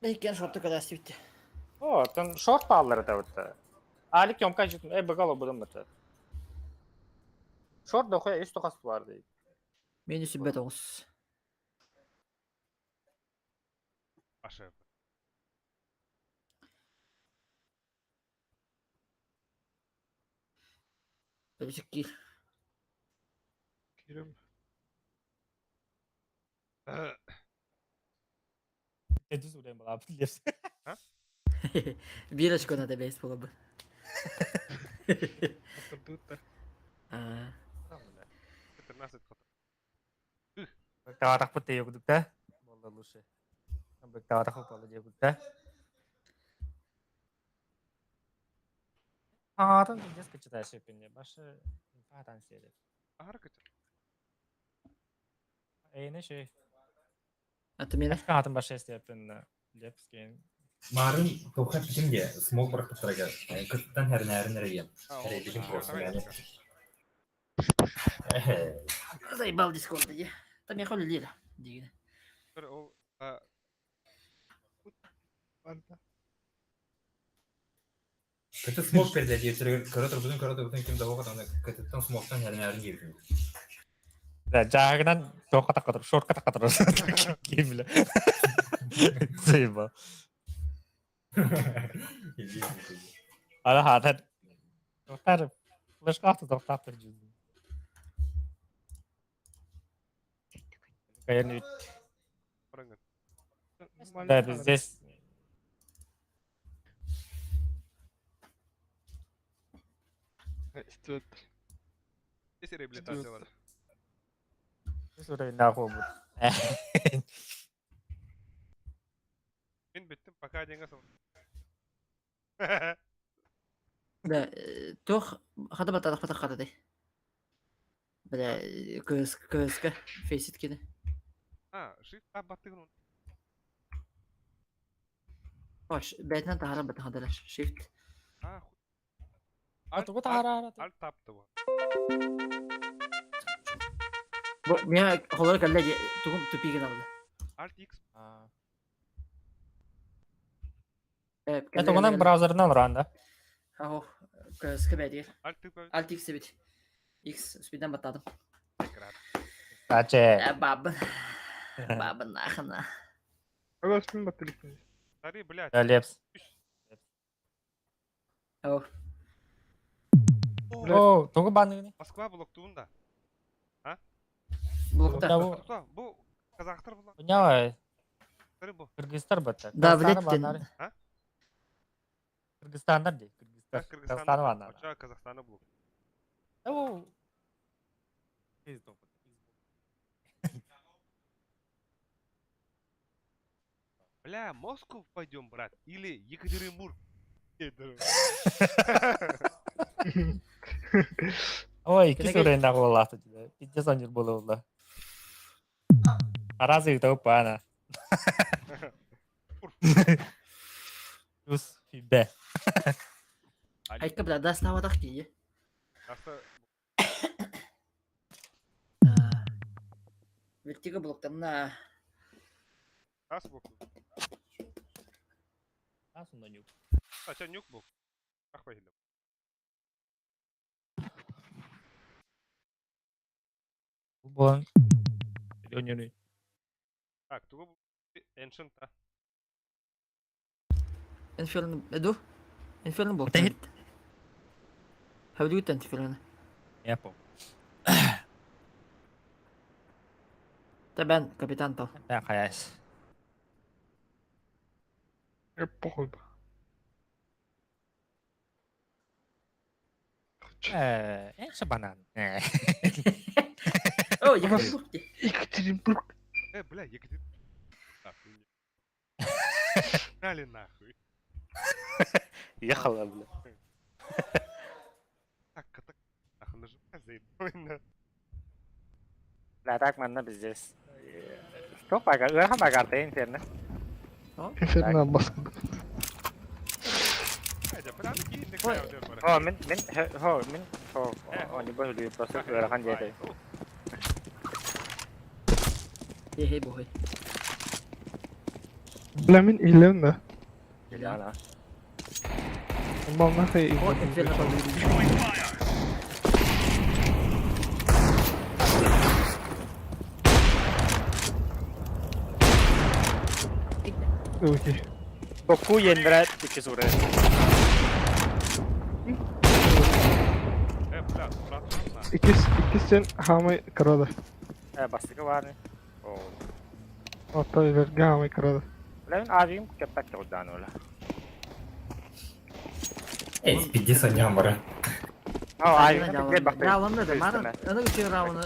Иккен шорты кадасты битте. О, тон шорт пааллар это Алик ёмка житм, э, быгал обудум бата. Шорт дохуя үс тухас бар дейт. Мени сүббет оҕус. Аша. Өлүсүк киир. Кирим. Эдис үлэм была билер. Биир очко надо бейс буолабын. Отурдуutta. Аа. 14 хото. Таварах бут тейе кудук да. Болла лучше. Таварах болла дие кудук да. Атын пиздец кычытай шепинне. Башы инфатан сере. Ахара кычыр. Эйне шей. Атымена. Атын башы эстепинне. Лепскен. Марын тоха питимге смог бырахтырга. Кыттан хәрнәрин реген. Реген просто yani. Заебал дискорд дии. Там я холли лира. Дигин. Бір ол Барда. Кыты смог перде диye көрө турбутун көрө турбутун ким да оған кыттан смогтан хәрнәрин диye. Да, жагынан тоқа таққа шортқа таққа тұр. Кем біле. Заебал. Ана хатар. Тоқтар. Флешка атты тоқтап тұр жүзін. Конечно, бараңын. да, здесь Истибет. Здесь реабилитациялар. Здесь уровень нахуй будет. Мен биттим, пока деньги сал. Да, тох хата батадах батах хата дей. Бля, көз көзгө фейсит кини. А, shift tab баттыгын. Ош, бәтнен тахара батах хадалар. Shift. А, хуй. А тугу тахара. Alt tab того. Бу мия холор калла тугум тупиген алды. Alt X. Это онан браузерынан уран да. Ахо, көзгө бәдир. Alt Т. Alt X бит. X спиден батадым. Аче. Э, бабын. Бабын нахына. Ага, спин баттырык. Смотри, блядь. Да, Лепс. О, О, тугу баныгны. Москва блоктуун да. блокта. Да, бу. Кто? Бу казахтар була. Бунява, Смотри, бу. Кыргызстар батта. Да, блядь, А? Кыргызстандар ди, Кыргызстан. Кыргызстан. Казахстан ванна. Оча Казахстана блок. О. Бля, Москву пойдем, брат, или Екатеринбург. Ой, кис уровень нахуй лахта тебе. Пиздец он было ула. Аразы того пана. Плюс фибе. Айка бля, да снава ки. Аста Вертиго блоктан на. Ас блок. Ас нюк. А ча нюк был? Ахуй. Бон. Миллионеры. Так, тугу Ancient, а. Инферно, эду? Инферно блок. Это Хавдют инферно. Я помню. Табен, капитан тал. Да, хаяс. Я похуй. Э, банан. О, Екатеринбург. Екатеринбург. Э, бля, Екатеринбург. Нахуй. Дали нахуй. Ехала, бля. Так, так, нахуй нажимай, заебал, на. Бля, так манна пиздец. Что пока? Ыахан багарта инферно. Инферно баскы. О, Хо, мин, мин, хо, мин. Оонньуба үлүү просто ыарахан диэтэй. Ехей бохой. Бля, мин иһилэбин да. Ильяна. Балнахай О, Инферно победил. Окей. Току ендре икки суры. Э, бля, брат, на. Иккис, иккис сен хаамай кырада. Э, бастыкы баар. О. Отто иверге хаамай кырада. Бля, мин авиым кеппэт тоҕудаан ола. Эй, пиздец, они бара. О, авиым кеп бакты. Раундда да, мара. Аны үчүн раундны.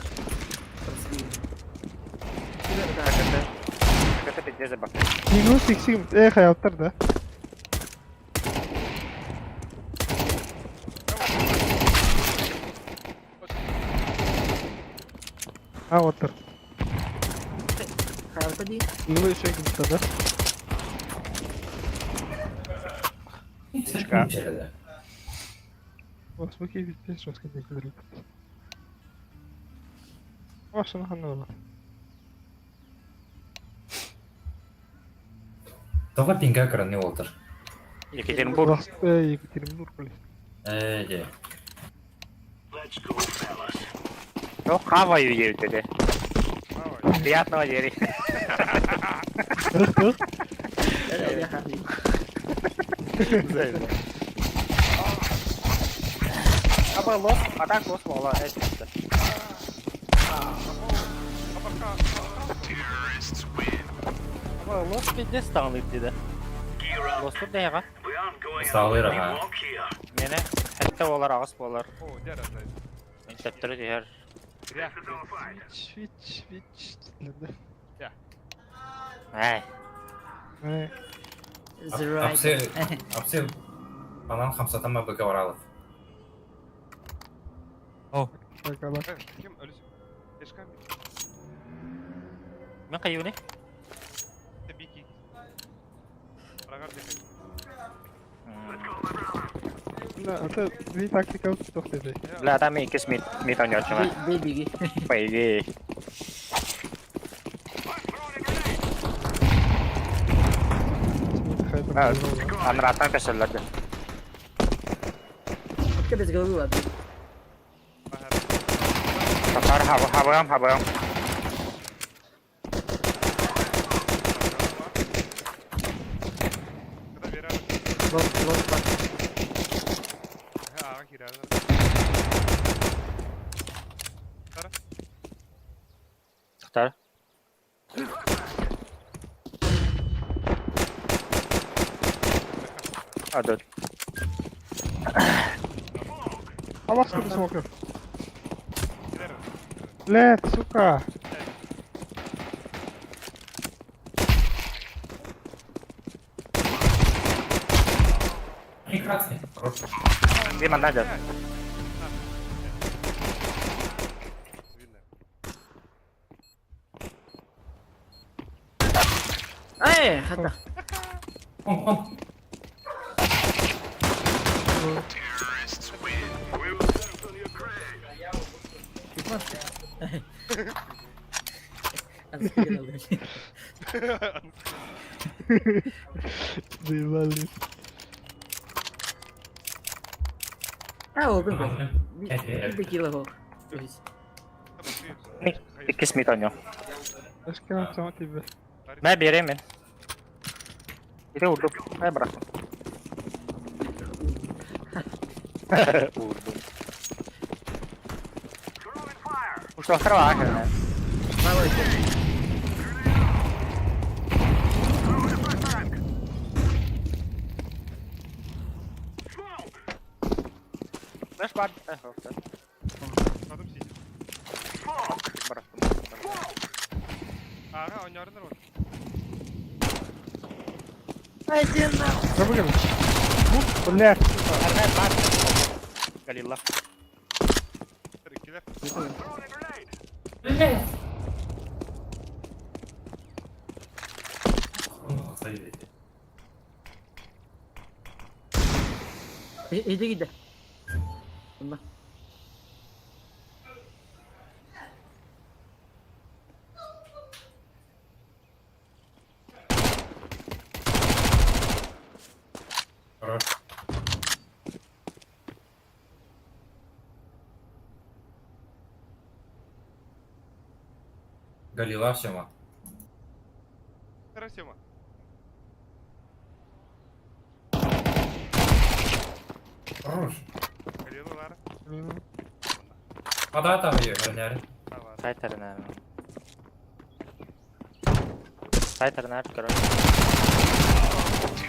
Кете пиздец бакты. Игру сиксигим, э, хаяттар да. А, оттар. Хаялта ди. Игру еще кимте да. Чка. Осмуки пиздец, что сказать, Ваша наханула. Тоға пинга краны олтыр. Екатеринбург. Э, Екатеринбург, блин. Э, де. Ну, хаваю ей dedi. Приятного дери. Аба лос, а так лос буола эт. Аба лос пиздец таҥалыыр диде. Лостур дэйэҕэ. Саалыр аға. Мене хэтте буолар, аҕыс буолар. О, дядя, да. Мин төттөрү түһэр. Гря. Вич, вич, да. Эй. Э, Апсы, апсы, анан хамсатама быка баралов. так, ала. Э, ким өлүс? Эшкам. Мин кайыыны? Бики. Рагар дехай. Да, это ви тактика тох dedi. Бля, там иккис мит мит оонньоочума. Бейбиги. По идее. Анратан көсөллөрдө. Без головы ладно. Татар хабыам хабыам. Когда вера. Лос, лос, бак. Ага, хира. Татар. Адот. Аллах сколько смоков. Блядь, сука. Прекрасный. Хороший. Дима, надо. Видно. Эй, хата. Он, он. Заебали. А, о, блин. Бики лого. Иккис мит оонньоо. Эшкам сама тебе. Мэ биэриэм мин. Ити урдук. Мэ бырахтым. Урдум. Уштуохтара баа кэллэ. Давай. Знаешь, бар. Э, ох, да. Потом сидит. Бырахтым. Ага, он не ордер. Один нахуй. Забыли. Ну, блядь, сука. Армэ бар. Галилла. Киллер. Иди, иди. Хорош. Галила Сема. Сема. Хорош. Галила бар. Ада там ее, вернее. Сайтер, наверное. Сайтер, наверное, короче.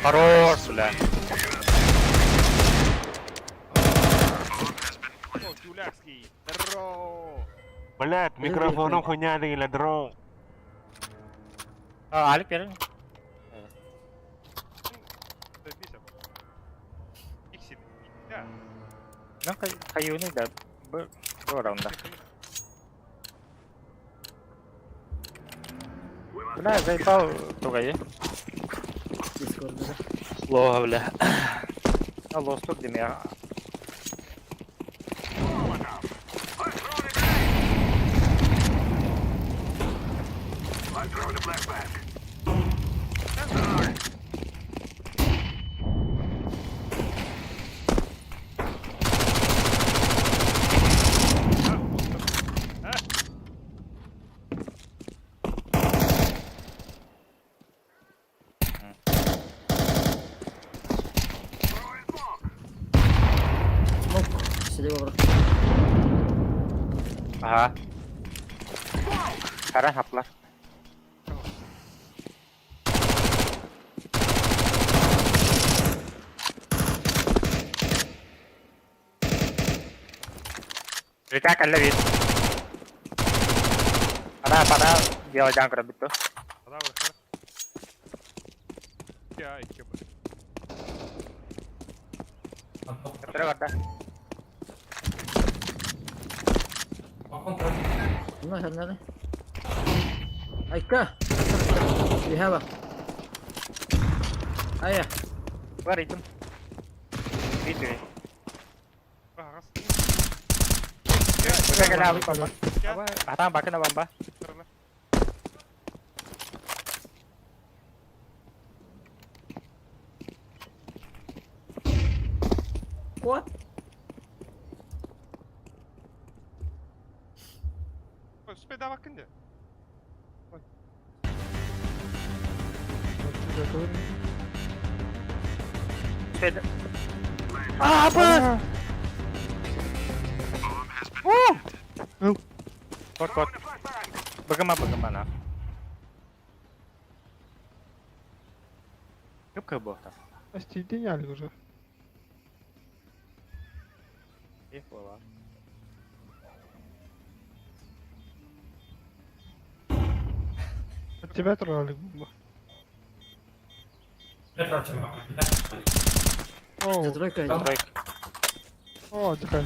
Хорош, бля. О, тюлякский. Здорово. Блядь, микрофоном хуйня или дрон. А, Алик первый. Ну, хаюны, да. Б раунда. Бля, заебал тугай. Дискорд, да. Лога, бля. Алло, стоп, где меня? Смок. Слева враг. Ага. Хара хаплар. Ритак алла вид. Пора, пора делать анкра биту. Пора, пора. Я, Треба, да. Ну, надо. Айка. Лихава. Ая. Варитим. Видите. Атам бакына бомба. What? Bedava hakkında. А, б! Кот, кот. Бгма, бгма, на. Кып был там. Остеденяли уже. Их была. От тебя троллик бомба. О, Тройка. Тройка. О, отдыхай.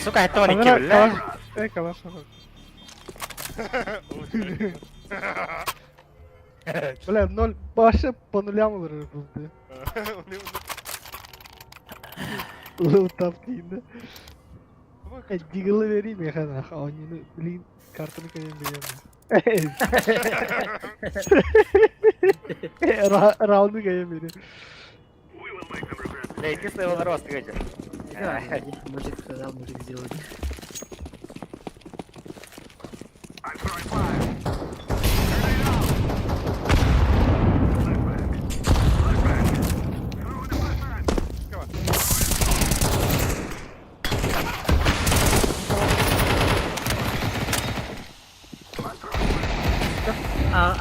Сука, это он и бля. Эй, калаш. Бля, ноль, вообще по нулям уже был, бля. Лутап дейді. Диглы берейін мен ғана, а блин, картаны көйін беремін. Раунды көйін беремін. Бля, иди своего роста, Гетер. Мужик сказал, мужик сделал.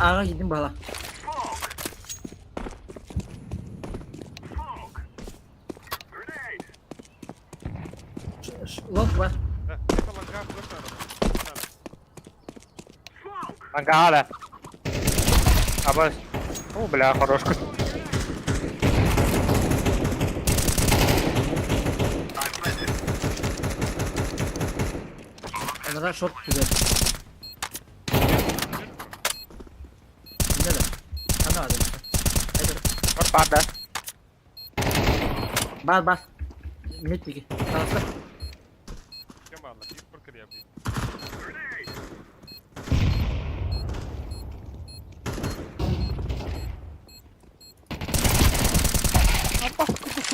Ağa gidin bala. Long var. Ага, да. Абас. О, бля, хорошка. Onlara short güzel. Ne de? Ana adam. Haydi. Short бар да. Бар бар. Mid ligi. Tarafta.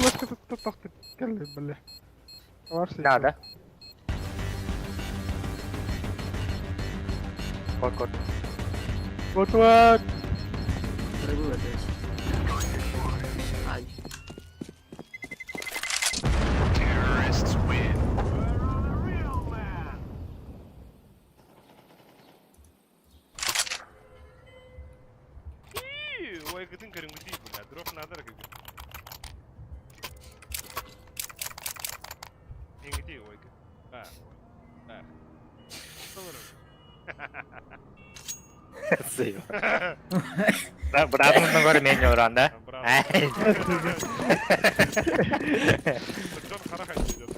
флешка тохту келли, бля. Надо. Кот, кот. Вот вот. Дорогую опять. Ай. Ой, кытын көрүнгүтүй, бля, дроп надо рыгы. Ингити, ой. А, ой. А. Братым көрмейін оран, да? Браво. Ай. Джон Харахай идет.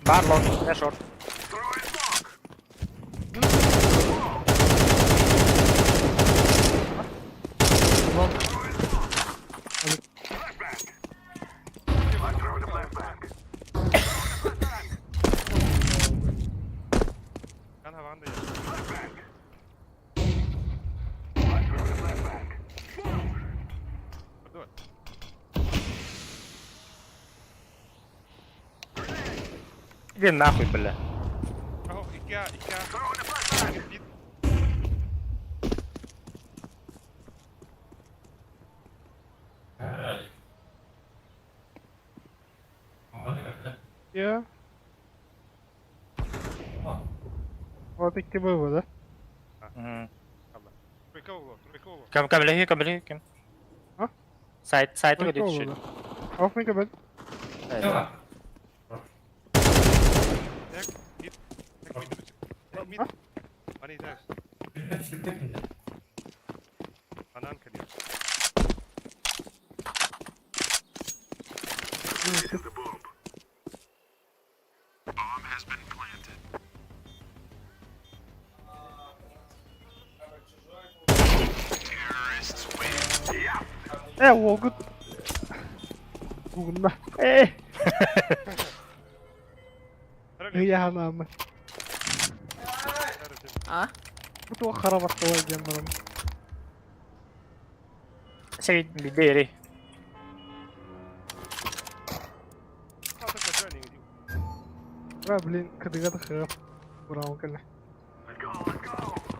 Бар лонг, не шорт. Кан хаванда я. Пардон. Иди нахуй, бля. Ах, ика, ика. Бит. Я. Вот и было, да? Тройка углу, тройка углу. Кем, кем, леги, кем, леги, кем. А? Сайт, сайт Тройка выйдет углу, чуть. да. Оф, мика бет. Давай. Так, мид. Так, мид. Так, мид. Они знаешь. Банан, конечно. Могут. Угна. Я нам. А? Бу харабат болай диэн барам. Сей, бери. Ра, блин, кадыгата хырап. Браво кэллэ.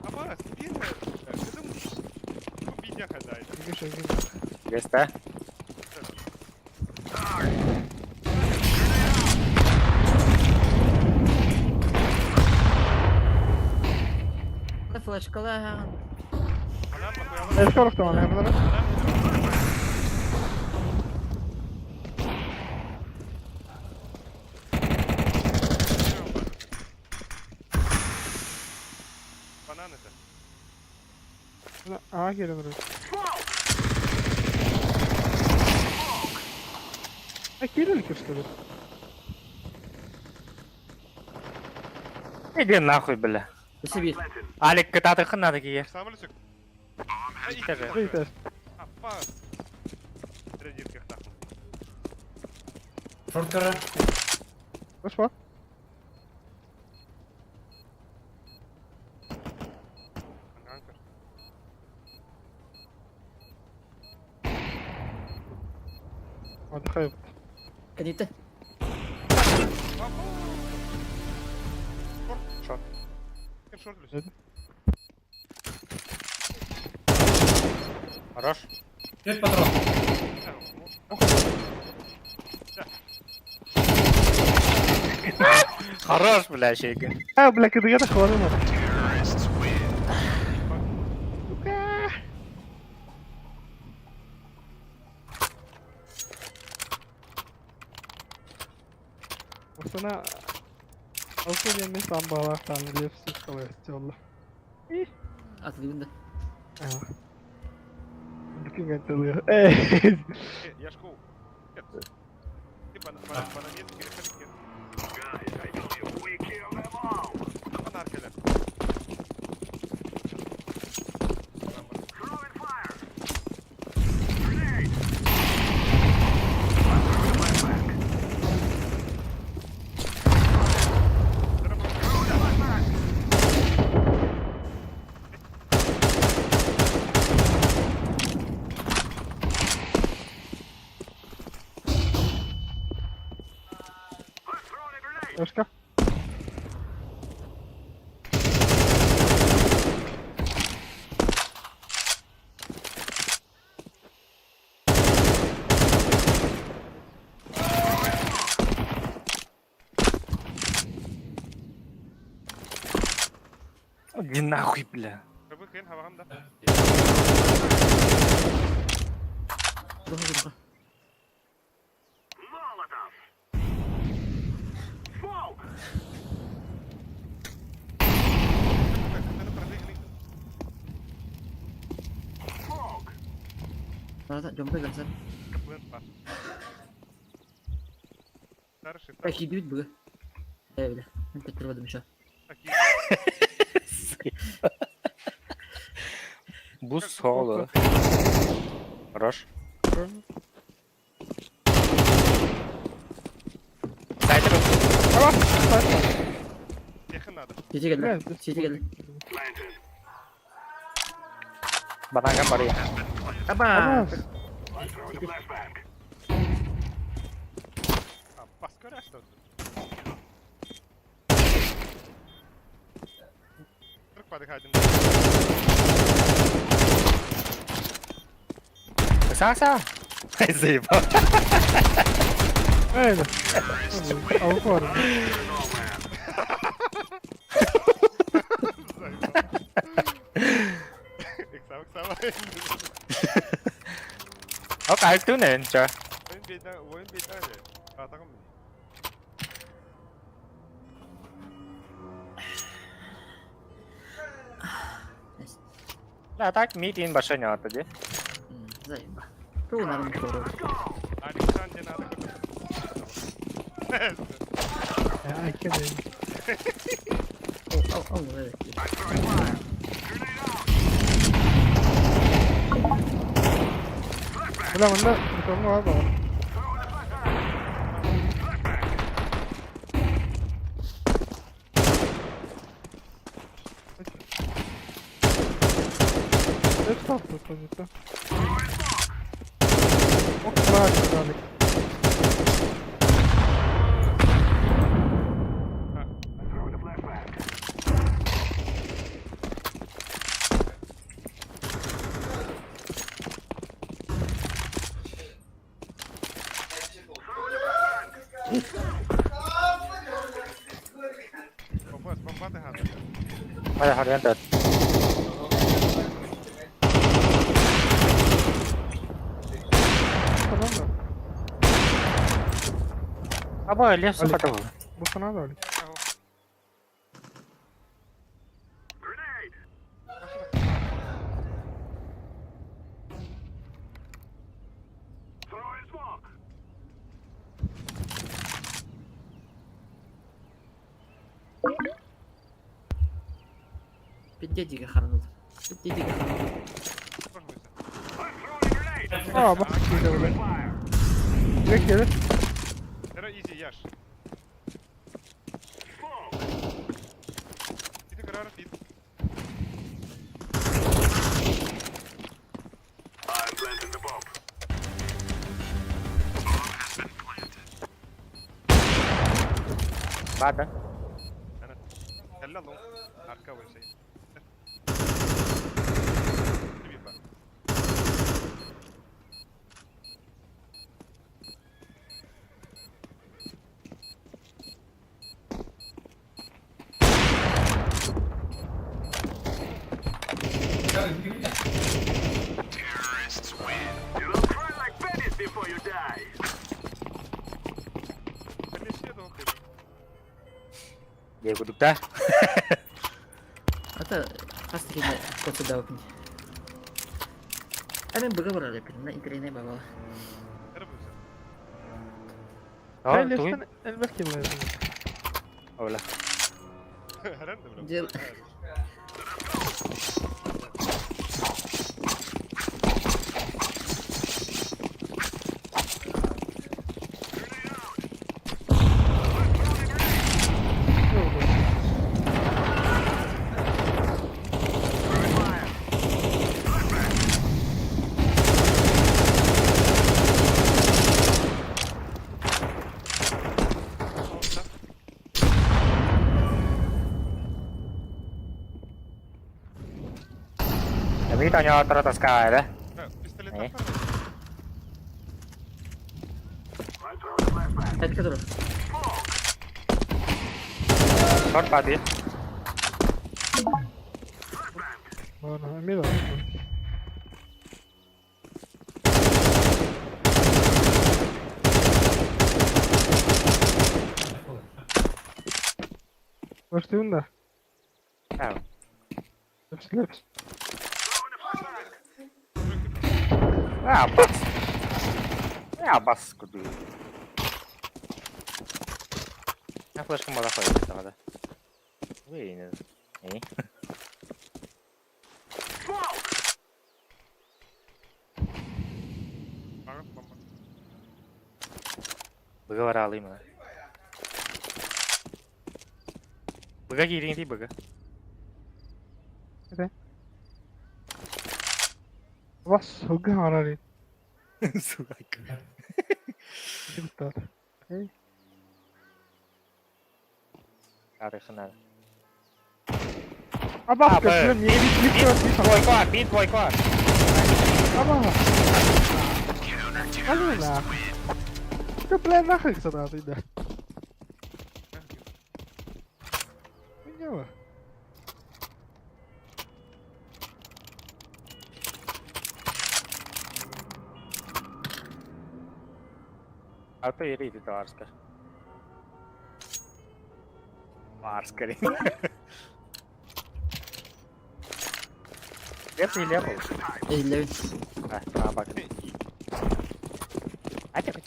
Абас, первое, кадым бидя хозяин. Есть, да? Флешкала. Скоро кто, наверное? Банан это. А, кэлэн. А кирилл что ли? Иди нахуй, бля. Сибирь. Алик, кытатыхын надо кие. Самолетик. Скажи. Апас. Тренирках нахуй. Шорткара. Пошла. Анкер. Отдыхаю. Кадите. Шорт. Шорт, шорт. Хорош. Пять патронов. Хорош, бля, шейка. А, бля, кадыгата хвалына. Осана Алты мен самбалақтан лепсіз қалай істеулі. Атылыбын да. Бүкін айтылы. Эй! Я школ. Ты бананет, кирпич, кир. Банар келер. Иди нахуй, бля. Кыбы кыйын хабаҕын да. Духа духа. Молотов! Smoke! Smoke! Барата жомпой барсар. Плент бар. Старший, Э, киирбит быга. Э, бля. Мен төттөрбөдүм еще. Бус соло. Хорош. Сайты Тихо надо. Сити келди. Бля, Сити келди. Planted. Бананга барый. Аба! I'm throwing a flashbang. А, паскаряш там. Түрк падыхадим. Са-са! Заебал. Эй, да. Алкор. Иксам, иксам. Ок, альтунен, чё? Oyun beyden, oyun beyden de. Атағым Да, так, мид ин башня тоді. Заеба. Ту надо скоро. Александр надо. Ай, кеде. Ау, ау, evet. Бля, мында бетонга бар бар. Это там тут это. Ох, правильно, Алик. I'm throwing a flashbang. Бомба, бомба ты гады. Моя горента. Банан, Аба, лес Алик. хотел. Бу надо, Алик. Grenade! Throwing smoke! Пиддедиге харанылды. Пиддедиге харанылды. I'm throwing a grenade! А, бак кеде, бля. Fire! Бля, кеде. Эра изи яш. Smoke! Иди карар бит. I'm planting the bomb. Бада. Кәллә лон. Арка войсай. Бит бар. You will cry like babies before you die! Кәллә дох. Я буду, да? Ата хас тегене косы да өпүн. А мен быга барар эпин, на интернет баба. Эра буйса. Ай, О, туй. лестен элбэх кеде. Ола. Харан да бля. Дел. Мид они таскает, да? Пистолет. Э. I'm throwing a flashbang. Айтка тур. Шорт падает. Ладно, эмиэ да. Баштыйын да. Ау. Лепс, лепс. А, бас. А, бас куду. Я флешка мала ходит тогда. Вы не. Э? Ага, бомба. Быга бар алайım mı? Быга киирин дии быга. Бас, суга арарин. Сука. Куттар. Арыхына. Абас, А, Б. не бит, Двойка, бит двойка. Аба. Алло, нахуй. Ты, бля, нахуй сюда ты, да. Хуйня. А то и рейди Арска. Арска. Лев или лев? Эллэбин. А, а, бак. А тебе хоть.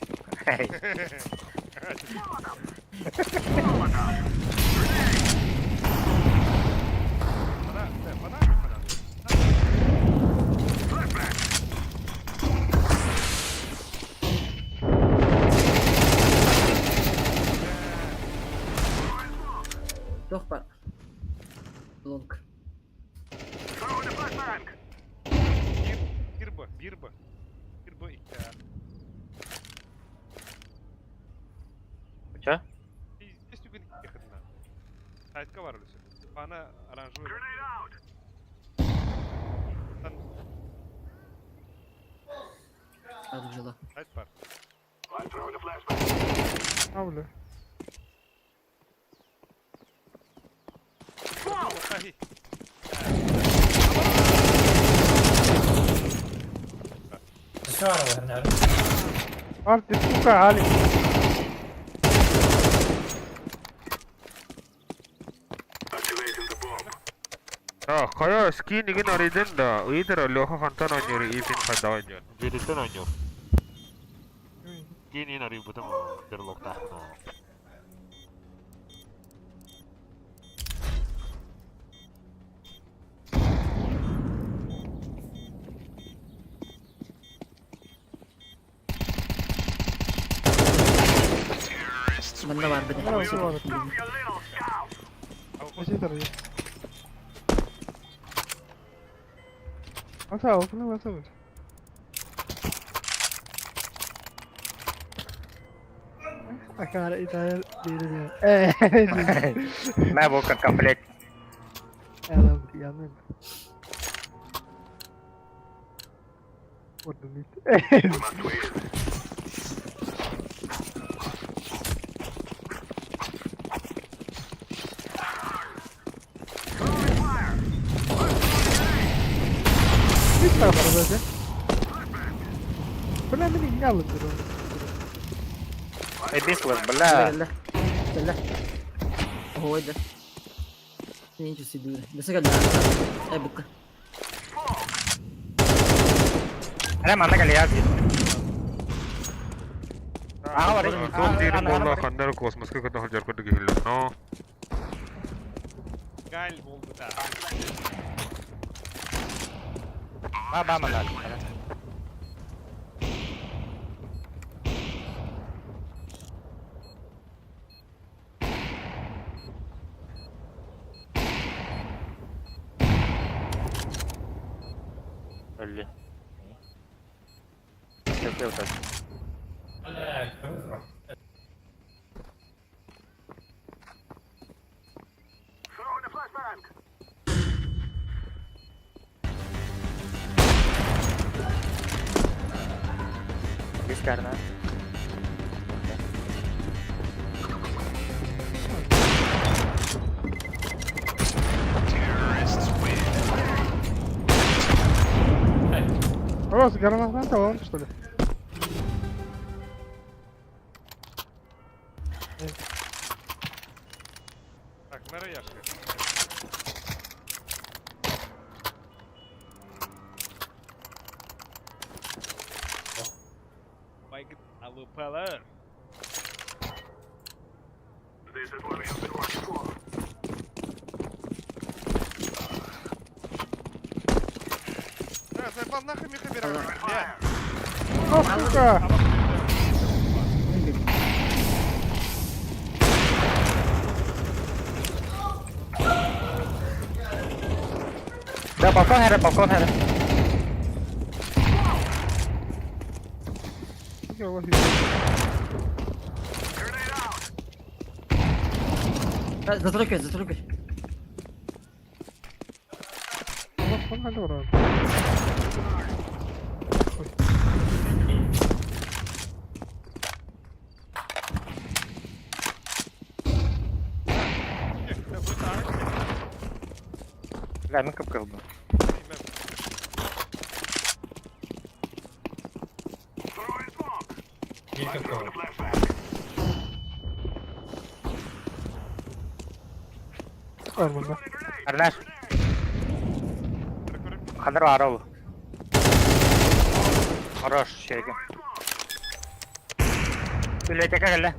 Вода, да, вода, вода. Туох бар. Лонг. Бирба, бирба. Бирба и Че? Здесь түгін ехать. Сайтка бар үлесі. Пана оранжевый. Там Адык жила. сайт бар. А, бля. Ай, Еще аралар, наверное. Ар, ты, сука, Алик. А, хайа скин игин арыйдын да, ыйдыр Леха хантан ойнуур, Ипин хайда ойнуур. Жириттен ойнуур. Скин ин арыйбытым берлогтаах. Манна бар бene. Браво, браво. Вообще Аса, окна васа. Акара Италия дире. Э. Мә бу комплект. Элам янын. Вот мит. Мит бар бәсе. Бля, мин иңне алып торам. Эй, бислас, бля. Кэллэ. Кэллэ. Ой да. Ничего себе. Бесе кэллэ. Эй букка. Бля, манна кэллэ А, Туох диирим буолла ханнар космоска көтөн сылдьар курдук иһиллэр. Но Галь болду да. Ба, ба, манна. Өллү. Kötü yok. Бля, круто. Бискарна. Просто граната он что ли? Так, мэра Яшка. Майк АВПЛР. This is what we have been working for. Да, заебал нахуй Миха Мирон, блядь. О, сука! Да, балкон хәрә, балкон хәрә. Я ловил. Grenade out. За тройкой, за тройкой. Балкон алера. Бля, мин кып-кылдым. Throwing smoke. Есть Throwing какого? a flashbang. Арманда. Throwing a grenade. Арнаш. Ханыр бар ол. Хорош, шеге. Үлетеке келе.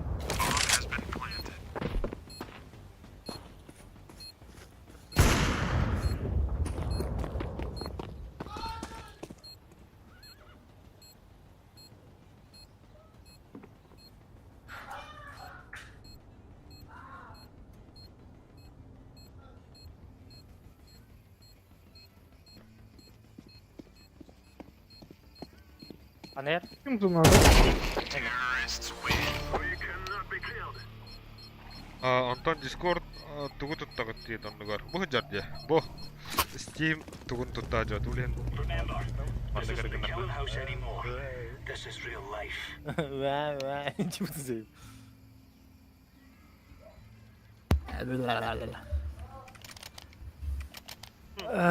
Анер. Ким надо? We cannot be killed. Антон Discord тугу туттагыт диэн оннугар. Бу жардия. Бу Steam тугун тутта жот улен. Remember, this Манныгар isn't the гыннар. killing house anymore. This is real life. Вә, вә, чего ты заеб?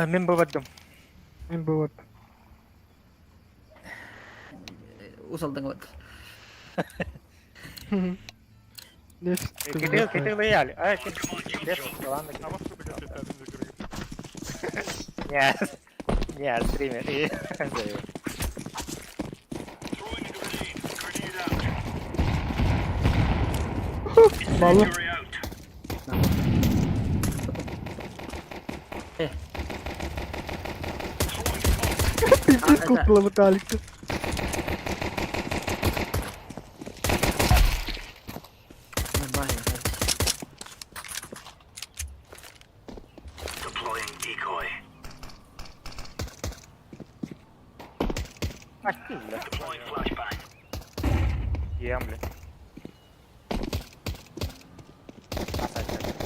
Мин бу бардым. Мин бывает. Усалдың вот. Китил, китил яли. Ай, китил. Ладно. Нет. Нет, стример. И заеб. Throwing a grenade. Grenade out. Мало. Incendiary out. Пиздец, купила Виталика. Нормально. Deploying decoy. Ах ты, бля. Deploying flashbang. Ем, бля.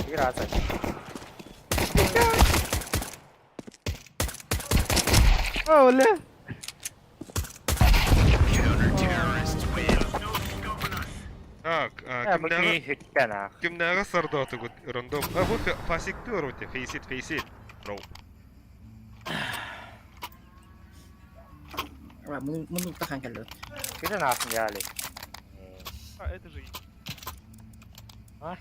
Игра, асать. О, бля. Так, Э, бу кимдәге кии хүттен ах. кимдәге сардо тугут рандом. А бу фасик тур фейсит фейсит. Бро. Муну тахан келді. Китен асын яли. А это же А?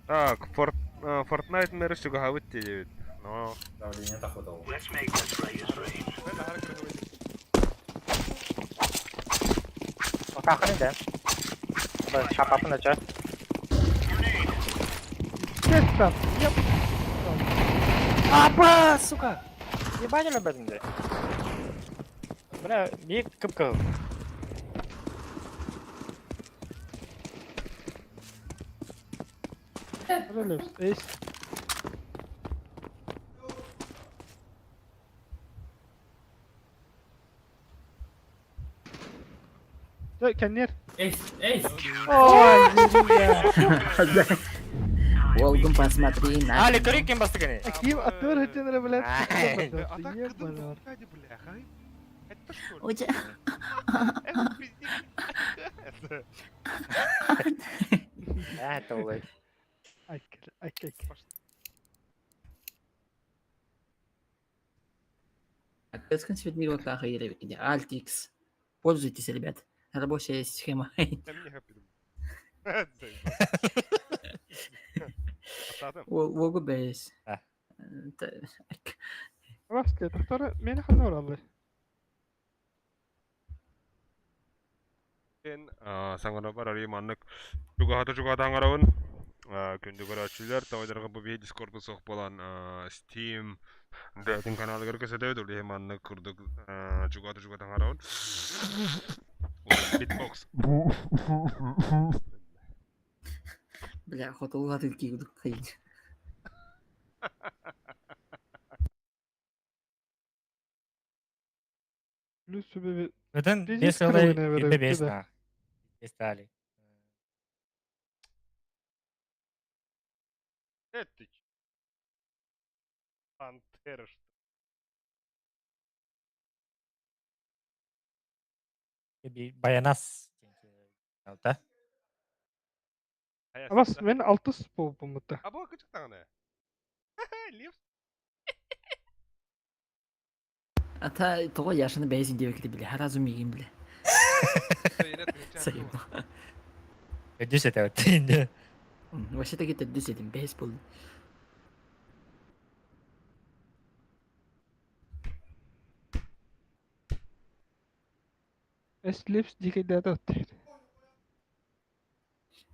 Так, Форт Fortnite мэр чугахабыт диэбит. Но Давление тахотал. Let's make this right as rain. Отақын да. Шапапын да ча. Пять там. Еп. Апа, сука! Ебать любят Бля, бик кып-кып. Релепс. Эйс. Да, кеннер. Эйс, эйс! Ой, бля. Волгум посмотри на. Али, көрейік кем басты кені. Ким атыр хетенре, блядь. Ай. А так Ебаный. Это что? У тебя... Это пиздец. Это олай. Ай, ай, ай. Кыскын светник вот так или Alt X. Пользуйтесь, ребят. Рабочая схема. Уогу бэйс. Баска, тохтор мени ханна бараллар? Саҥарабар арыый маннык чугаһата чугаһата аҥарабын. Күндү көрөөччүлэр, тоҕойдорго бу биһи Дискорду суох буолан Steam бэйэтин каналыгар көсөтөбүт, ол иһин маннык курдук чугаһата чугаһата аҥарабын. Битбокс. Бля, хотуллатын киирдик хайын. Плюс себе Бүтүн Пиздец биэс сылай кырылын ирбе бес эбэрэ. на. Бес тали. Это ч- Пантера, что Би баянас. Да? ли? Абас мен алтыс болбумута. А бу кычыктаганы. Лев. Ата тоҕо Яшаны бэйэсин диэбэккэ бile, харазу миигин бile. Сайын. Өдүс этэ. Вообще таки төрдүс этим, бэйэс болду. Эслипс дикейдәдә отты.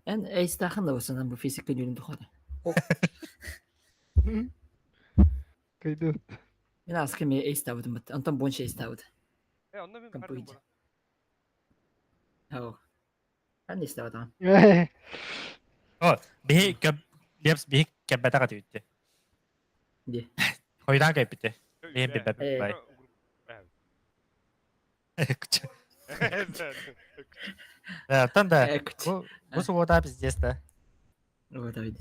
Эн эйстахан да болсун бу физика нүлүн тухары. Кайды. Мен аскы ме эйстабытым бит. Антон бонча эйстабыт. Э, онно мен Компьютер. Ау. Эн эйстабытам. О, биһи көп лепс биһи кэббэтэ катыбытты. Ди. Хойдан кэппитте. Биһи бибэп Э. бай. Тан да. Бу бу суббота пиздец да. Вот давид.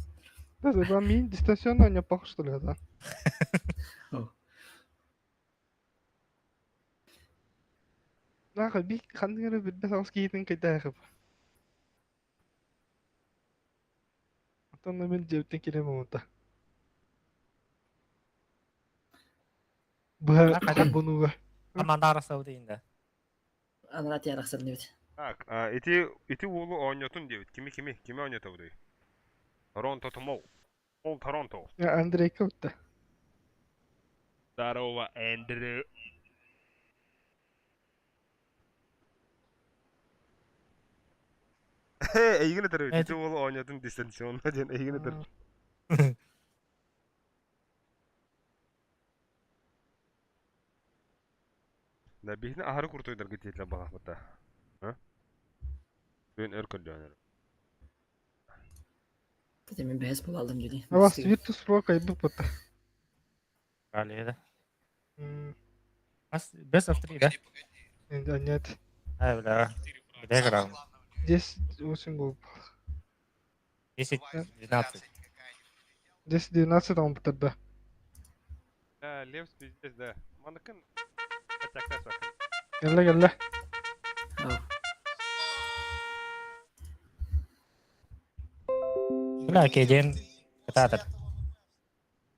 Да, да, мин дистанционно не похож, что ли, да? Нахуй, би хандыгары билбес ауыз кийтин кайдагып. Антон мен жептен келем онта. Бу бунуга. Команда арасы дейін да. Анара тиарахсар небит. Так, ити ити уолу оонньотун диэбит. Кими кими кими оонньотобутуй? Торонто Томол. Ол Торонто. Андрей кутта. Здорово, Эндрю. Эйгин этер ити уолу оонньотун дистанционно диэн эйгин этер. Да биһини аһары куртуйдарга тиэтилэ баҕахпыта. Бүгүн өр көрдөөнөр. Тete мен бэйэс болалдым диди. Абас Virtus Pro кайбы пата. Галия да. Ас best of 3 да? Да нет. Ай, бля. Где играл? 10 8 был. 10 12. 10 12 там тогда. Да, Левс пиздец, да. Маныкын атактас бакын. Гелле гелле. Бля, Кейден. Кататор.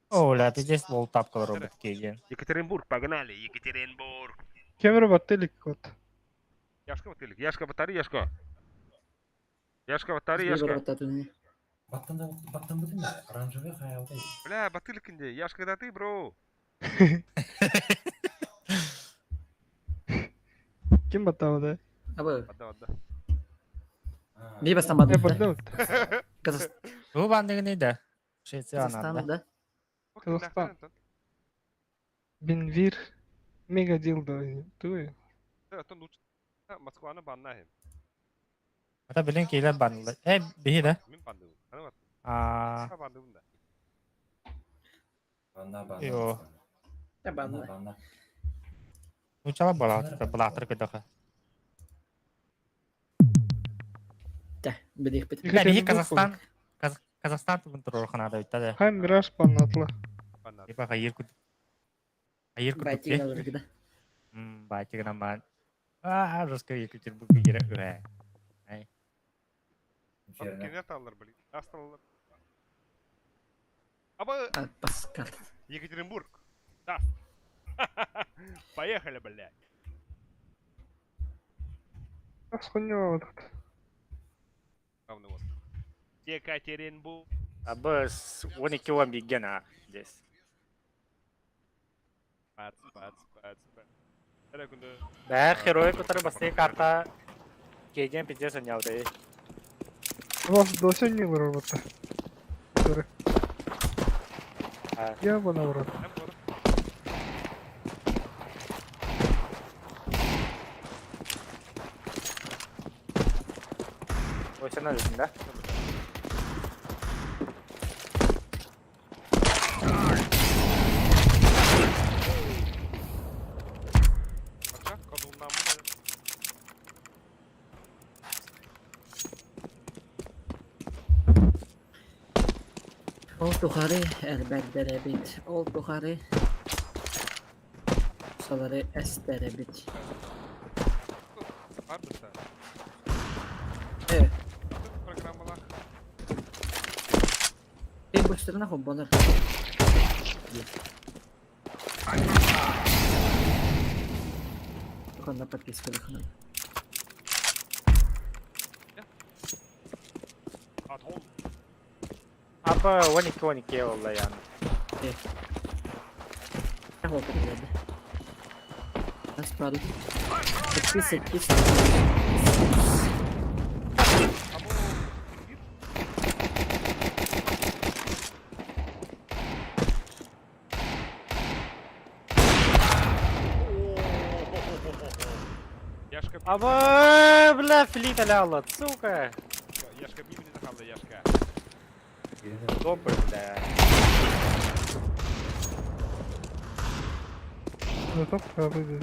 О, бля, пиздец, лол тапка робот Кейден. Екатеринбург, погнали, Екатеринбург. Кемер баттелик кот. Яшка батылик, Яшка батари, Яшка. Яшка батари, Яшка. Баттан да баттан бутын да. Оранжевый хаялдай. Бля, батыликинде, Яшка, да ты, бро. Ким баттабы да? Абы. Отда, отда. Би бастан бадым. Э, баттабы. Казахстан. Бу бандыгы да. Швеция Казахстан, да? Казахстан. Бенвир. Мега дилдо. Туй. Это лучше. Москваны баннаем. Ата билин кейлер банлы. Э, биһи да. Мин бандыбын. Аны бар. А. Бандыбын да. Банна банна. Йо. Да банна. Банна. Нучала балатыр, балатыр көдөкө. Да, бидих бит. Бля, биһи Казахстан. Казахстан тугун турор ханада үтті да. Хай Мираж баннатлы. Типа хайыр күт. Хайыр күт. Байтигин алыр да. Байтигин аман. А, жестко Екатеринбург керек. Ай. Кенер таллар, блин. Асталлар. Аба Паскал. Екатеринбург. Да. Поехали, блядь. Хуйня вот. Главный вот. Екатеринбург. Абы 12 он биггена здесь. Пац, пац, пац, пац. Эрэ күндү. Бә херой который басты карта Кейген пиздец ойнауды. Вас до не вырваться. А. Я бы наоборот. Ой, сен өлесің, да? Бача, кодулнан бу. Ол тухары элбэрдэрэбит, ол тухары салары эстэрэбит. Бардыса. Э, Программалар. э быстро хоббонор. Хонна подписка выхнул. Атол. Абы 12-12 олла ян. Вот это Аспару. Подписать, подписать. Абу бир. Яшка, Абы, бля, флит аляла, сука. Яшка мимо не захалды, Яшка. Топы, бля. Зато правда.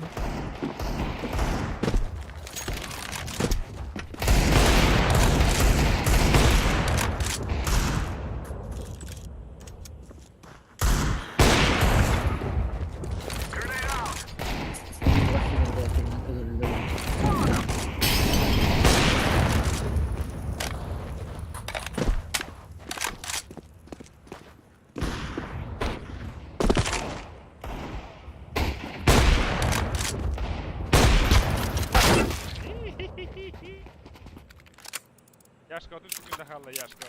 Яшка, тут чуть захалды, Яшка.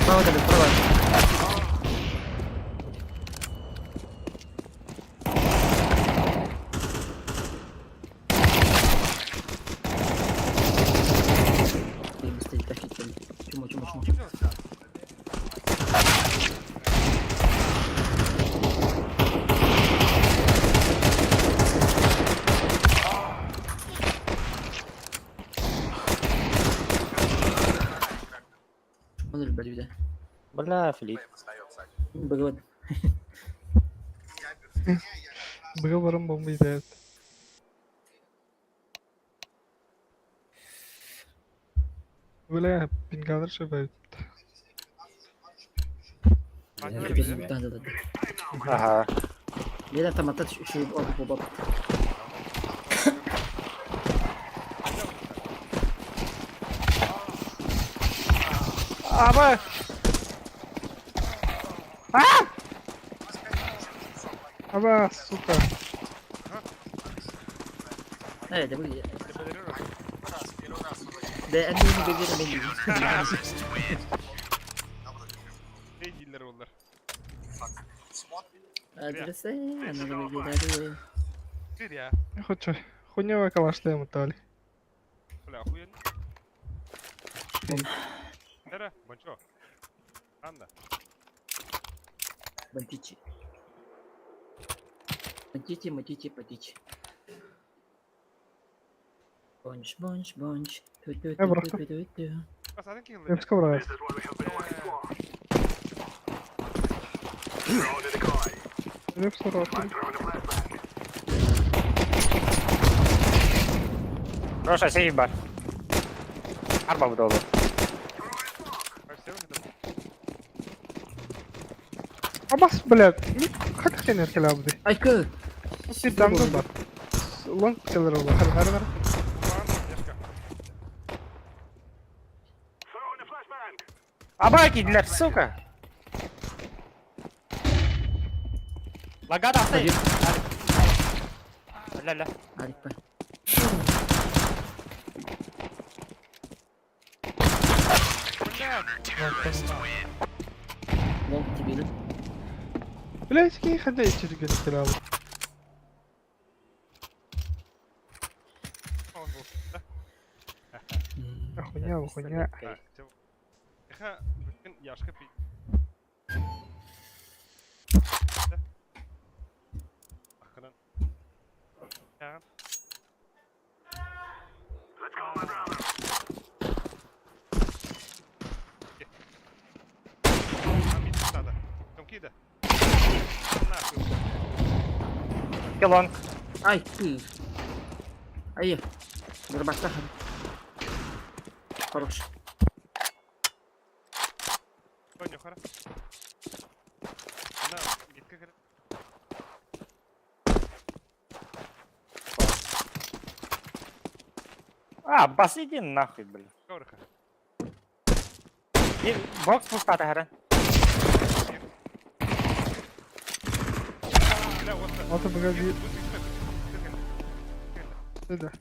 Право, право. Ты быстрее тащить, Чему, чему, чему? Он любит, Бля, флит. Было. Быгы бомба идет. Бля, пингадыр шебет. Да, да, да. Ага. Я автомат еще оба. Аба! А! Аба, сука. Э, да вы. Да, они не бегали, Ne diller onlar? Адресы, она выглядит. Bir ya. Хочу. Хуйневая калашлема тали. Бля, охуенно. Эра, Бончо. Анда. Бантичи. Бантити, матити, патичи. Бонч, бонч, бонч. Я просто. Басадın ki Я скоро. This is what we have been waiting for. Throw the decoy. Я скоро. I'm throwing a flashbang. Роша, сейв бар. Арба буду. Абас, блядь. Как хрен я келабды? Айка! Bir jungle бар. Long killer oldu. Hadi hadi hadi. Абаки, блядь, сука! Лагада, отдай! Ля-ля. Алик бай. Лонг тебе Блять, кей ходи через генерал. Хуйня, хуйня. Лонг. Ай, ты. Ай, дробашта. Хорош. А, бас иди нахуй, блин. И бокс пустата, хара. Ата бага bir Да.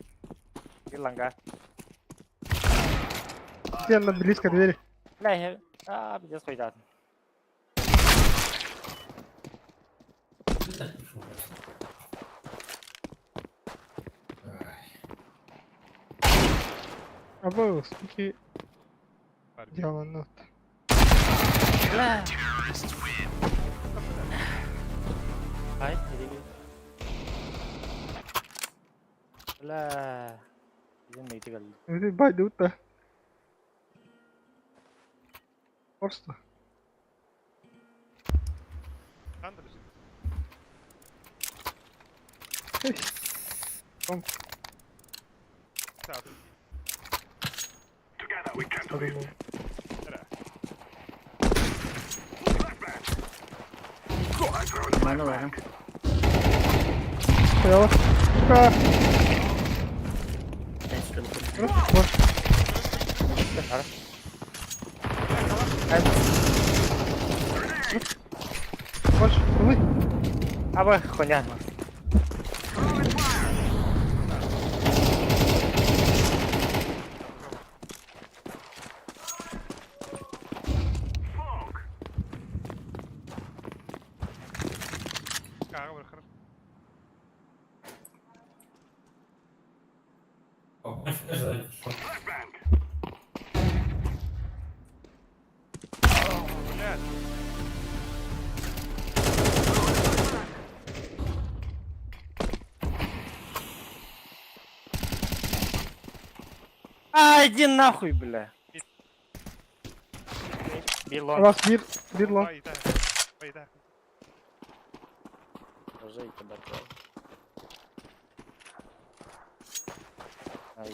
И лонга. Стена близко двери. Бля, а, пиздец хуйда. Або, скільки діалонот. Бля. Ай, иди. Бля. Иди на иди Байды утта. Просто. Нормально, ладно. Стояла. Сука. Опять сюда выходит. Больше, вы. А вы хуйня. А, иди нахуй, бля. Билон. Вас bir, bir long. Уже и тебя Ай,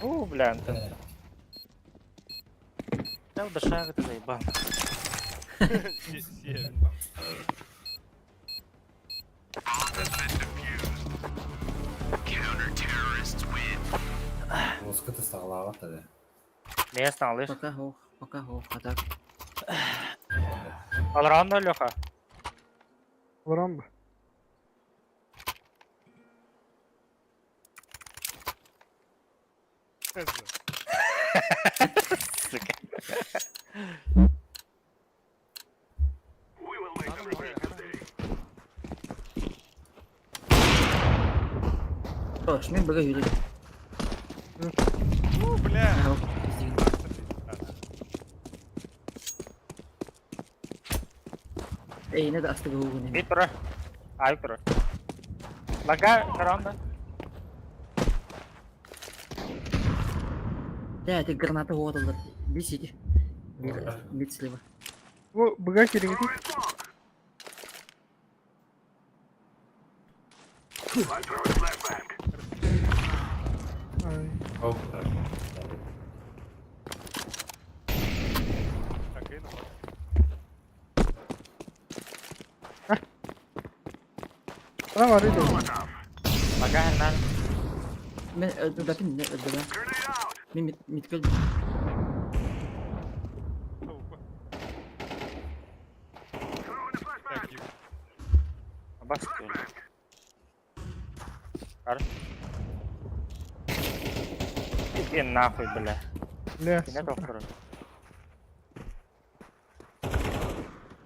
У, бля, Антон. Да, дышак, ты заебал. Музыка стала тогда. Не стал, Пока ох, пока ох, а так. Алранда, Леха. Рамбо. Сука. Хорош, мен бага юрий. Бля. Эй, надо оставить Бит тура. Ай, тура. Лага, ранда. Да, это граната вот Бесите. Мид слева. Во, бага кирин. I'm throwing a flashbang. Ай. Оп, так. Так, и ну. Она var idi. Пока нормально. Мен өлбөпүн, өлбөбө. Grenade out. Мен миткел. Throwing a flashbang. Так, еб- Бас. Ар. Иди нахуй, бля. Бля, Кине сука. доктор.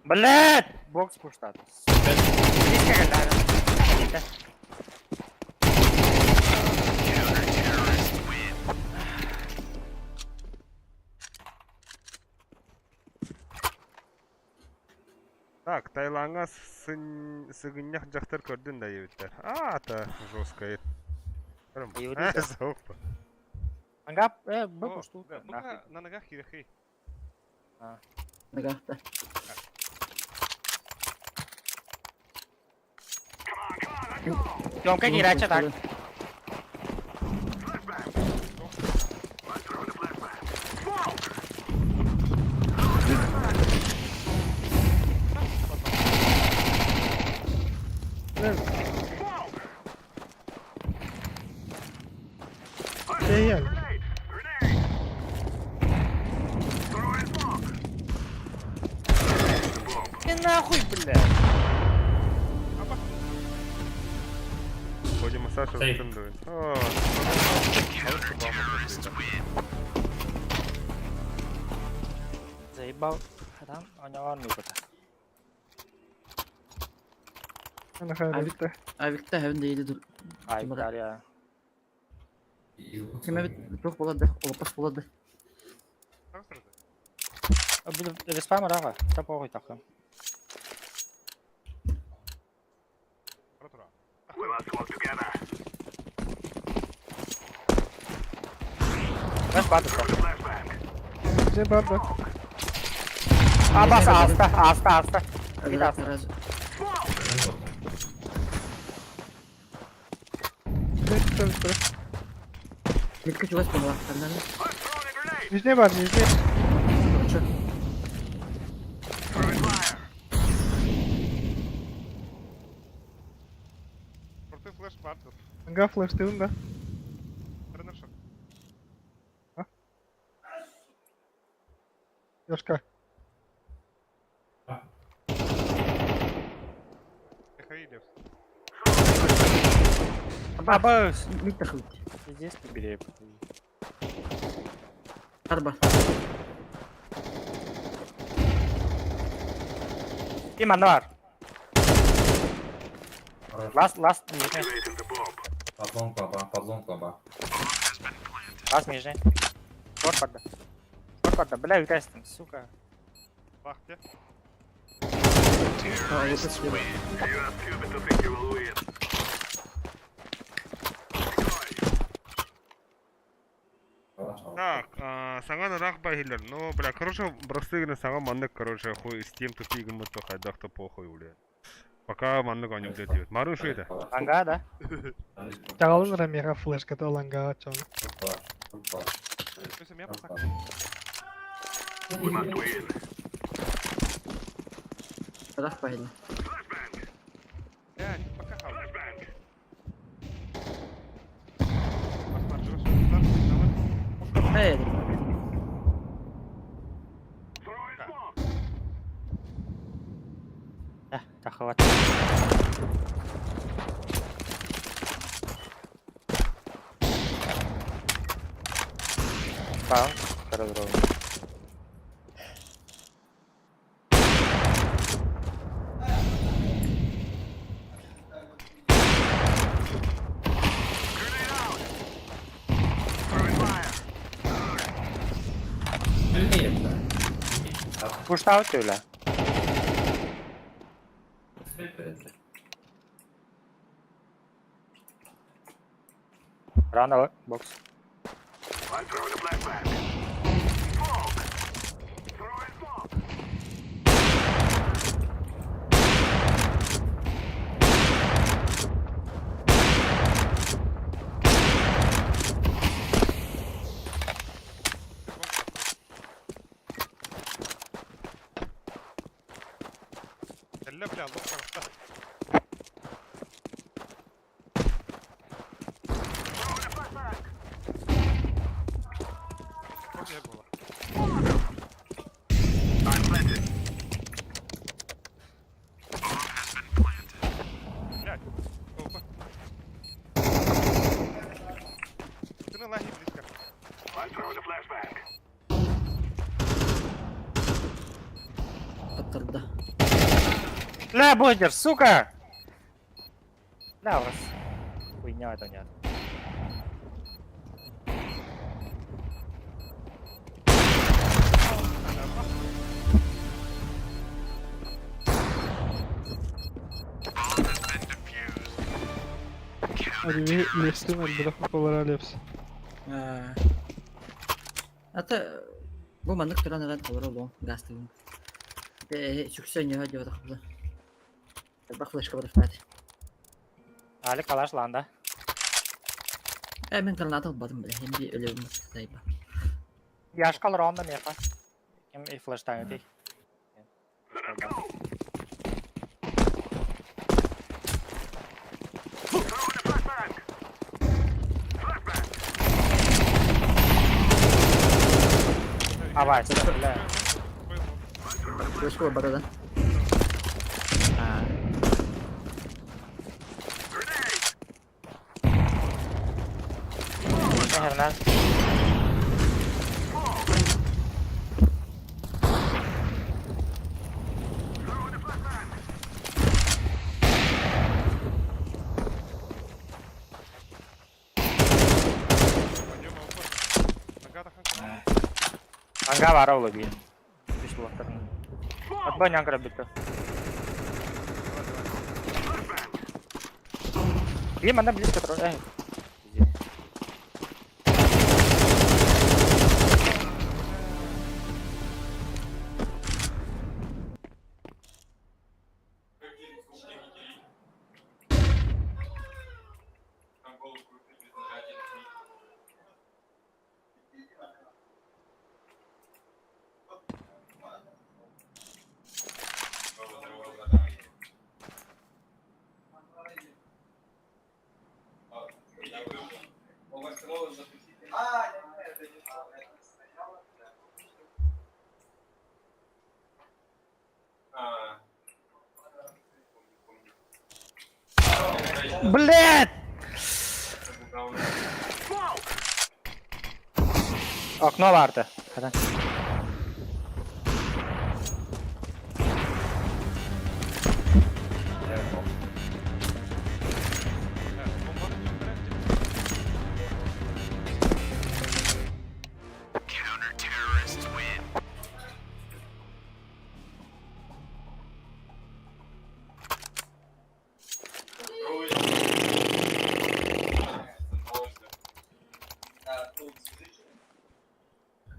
Блядь! Бокс пуштат. Так, Таиландга сыгыннях жақтар көрдін да ебіттер. А, это жестко. Юрий, Залпа. Ангап, б пушту. Пока на ногах хирахи. Нагахта. Тёмка кирача так. I'm throwing a flashbang. Smoke. Бля. Şey gel. Grenade. Grenade. Throwing smoke. Иди нахуй, бля. Ходим, Саша Сей. зацендует. О, Заебал. Там у него нюхата. Она хайры. Авикта хәбин дейdi dur. Ай, Кимара. Дарья. Кеме бит тух болады, олапас болады. Респам рага. Та похуй так. We must work together. Бas бады. Flashbang. Же бар да. А бас аста, аста, аста. Раз, раз. Ne tutar. Митке чугас була. Кандан. I'm throwing a grenade. Нижний бар, нижний. Чо. Throwing fire. Крутой флеш партер. Anga flash dedim да. Тренершок. Ёшка. Эхаилев. Абас. Митте хылт. Здесь побери. Арба. И манар. Ласт, ласт, нижний. Activating the bomb. Подлон клаба, подлон клаба. Ласт, нижний. Шорт подда. Шорт подда. Бля, витайстен, сука. Вахте. Олапас. You are stupid to think you will win. Так, саңа нарах бахилер. Ну, бля, короче, бросыгны саңа маннык, короче, хуй с тем тупи гымыт то хайдах то похуй, бля. Пока маннык они блядь. Мару что это? Анга, да? Чагалын Рамира флешка да ланга чон. We must win. Рах бахил. Flashbang. Эй. Throwing smoke. Да, так хватит. Пау, разрыв. Grenade out. Throwing fire. Пуштаут или? Рано бокс. I'm throwing a flashbang. Smoke. Throwing smoke. Кэллэ бля, лох таҕыста. Окей, буола. Блядь, опа. Ты на лаге близко. Таптарда. Бля, блогер, сука! Бля, у вас хуйня это нет. Hadi лепсин элбэх болара лепс. Ата бу маннык туран эрэн толору олуоҥ гаастыгын. Сүксэ ньөһө диэбэтэх Элбэх флешка барыфтаат. Али калаш ланда. Э мин граната ылбатым бля, хем би өлөбүм тайба. Яшка ронда меха. Ким и флеш тайм ти. Авай, бля. Флешка бара да. А, Наверное. Пойдем, опа. Нога тахан. Анга вара улуби. Үс булактарын. Атба нян көрөбүттү. И мана близко тур. Э. Блядь! Окно vardı. Hadi.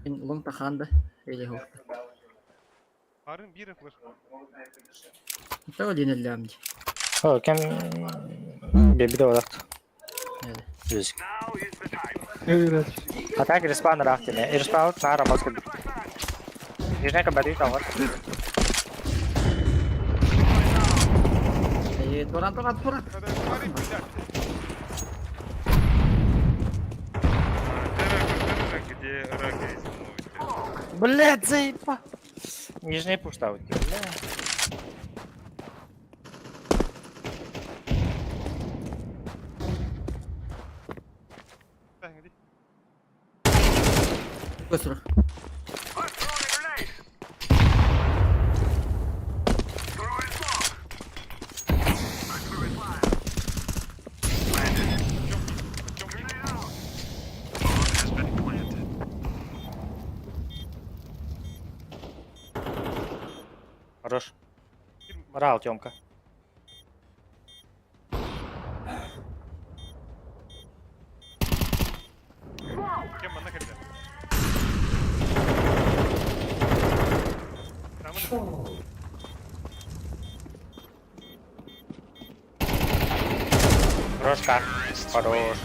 Мин лоҥ тахаан да или хоп. Арын биир флешка. Тоҕо диэн өллөм дии. О, кем бебиде олат. Нede? Жүз. Evet. Атак респаун рафтине. Респаун нара мозг. Нижняка бери там вот. Э, туран туран туран. Смотри, блядь. Где раки зимуют? Блядь, заеба. Нижний пушта вот. Бля. Так, иди. Быстро. Хорош. Брал Тёмка. Кем она когда? Там это- Хорош как. Хорош.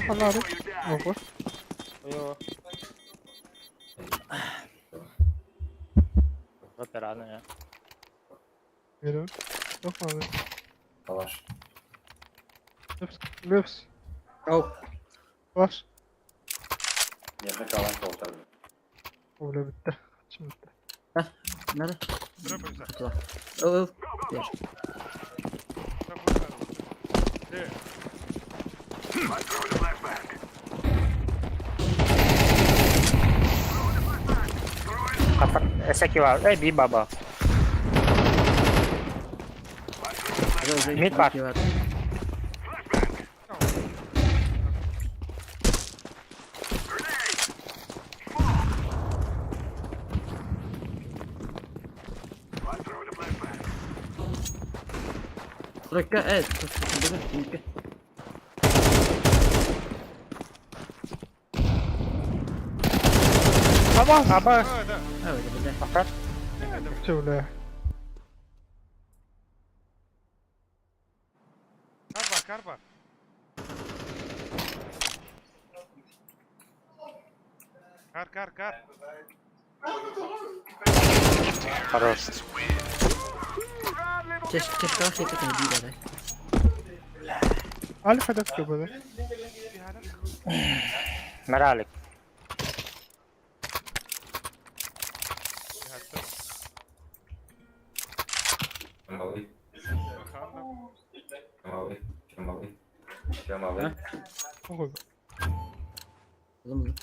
Анары. Ого. Ой. Оператор. Берем. Yok abi. Калаш. Löps. Löps. Оу. Var. Миэхэ калаш болтарды. Öyle bitti. Şimdi bitti. Надо? Торопимся. Хотела. Ыл, ыл. Бер. Катар эсеки бар. Эй, би баба. Уже, уже. Мид бар. Бар. Тройка, э, Tamam. Аба. А, да. А, это, бля. Ахар. Все, бля. Карба, карба. Кар, кар, кар. Хорош. Чеш, чеш, калаш, это не била, да? Alfa da böyle. Миралик. Малый. Малый. Малый. Малый. Ой. Oğlum,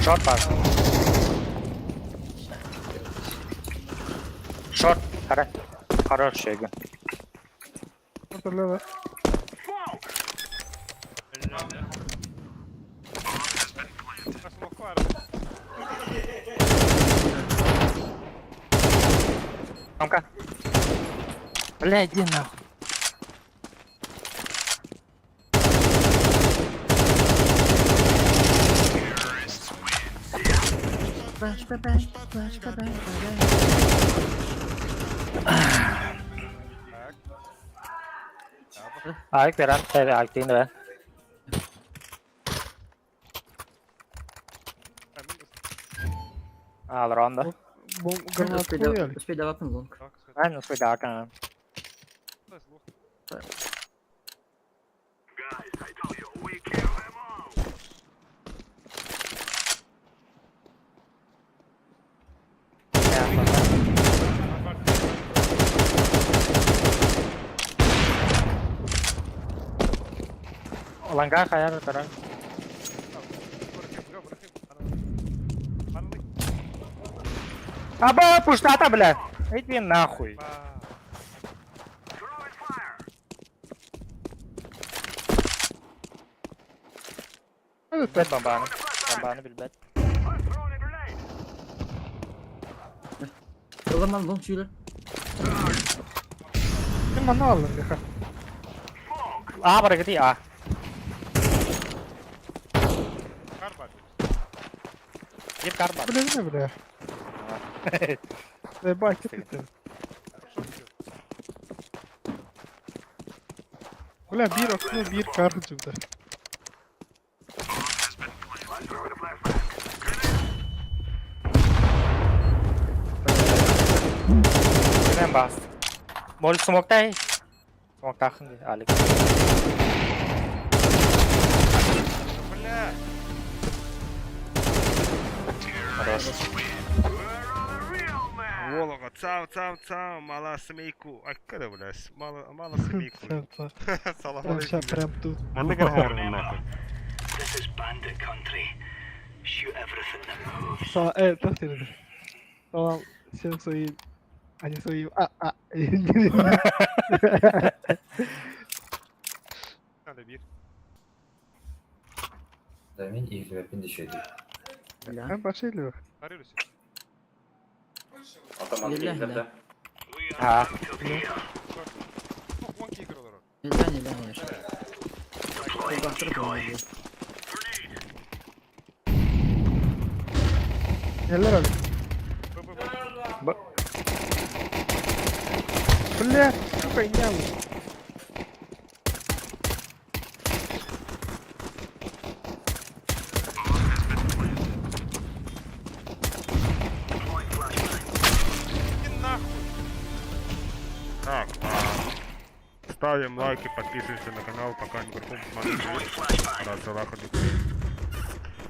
Шорт бар. Шорт. Хорош. Хорош, Егор. Hatırla Ромка. Бля, иди нахуй. Флешка, бэй, флешка, бэй, бэй. Айк берен, айк дейін бе. Ал, ронда. Бом гранат Успей koyuyor. успей давай лонг. Ай, ну свой дака. Ланга хаяр таран. Аба, пуштата, бля. Иди нахуй. Билбет бомбаны. Бомбаны билбет. Ылыман лонг сүйілі. Kim bana aldın ya? А, бар гди, а. Дип карба. Бля не бля. Бля кетті. Бля bir okunu bir kar hücumda. Мен бас. Мол смоктай. Смоктахын Алик. Бля! Хорош. Волога, цав, цав, цав, мала семейку. А когда, бля, мало, мало семейку. Салам Прям ща, алейкум. прям тут. Манды гаргар нахуй. Са, так dedi. Tamam, sen soyayım. Hani soyayım. А, а. Надо бир. Да, мен иглебеппин дешеди. Бля. Ben başlayalım. Арырусь. Атаман Нельзя, кийлерде. А, Ну, вон кигр олорор. Нельзя, нельзя, нельзя. Кулбахтыр Neler abi? Бля, сука, нямы. Иди нахуй. Так, ставим лайки, подписываемся на канал, пока не кругом смотрим.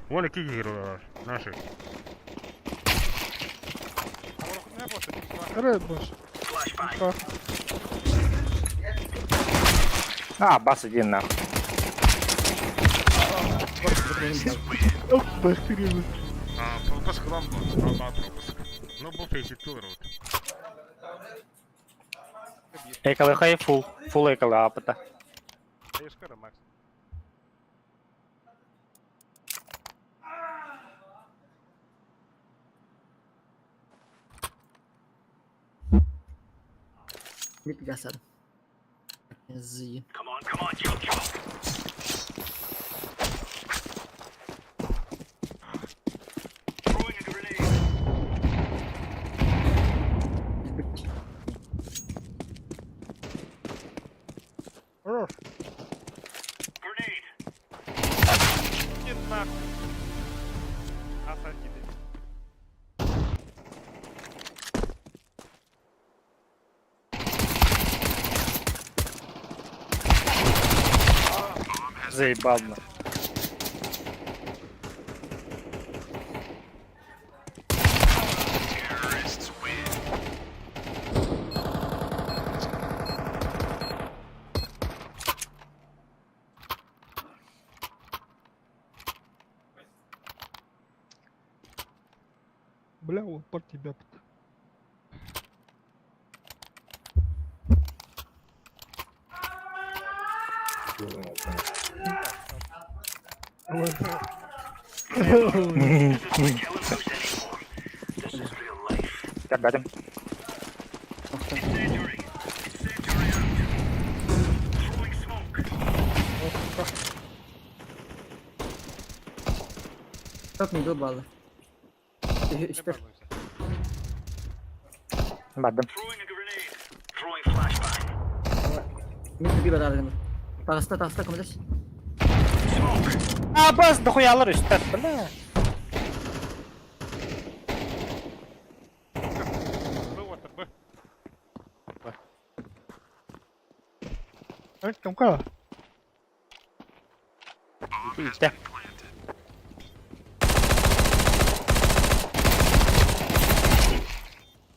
Вон и кигеры наши. Эрэ больше. А, бас иди нахуй. Ох, бахтырилы. А, пропуск ламбо, ламба пропуск. Ну, был фейсит рот. Экалы хай фул. Фул экалы апата. Ешкара, Макс. Мид гасар. Зы. Come on, come on, jump, jump. Throwing a grenade. Хорош. Grenade. Иди нахуй. Асаки, Заебал нахуй. Бля, вот пор тебя. Көрбөтүм. Throwing smoke. Как мидл баллы. Үстер. Бардым. Throwing a grenade. Throwing flashbang. Мид bir beraber. Тағыста, тағыста көмөлөс. А, бас дохуялар үстер. Бля. Б, вот, Б. Ай, камка. Итте.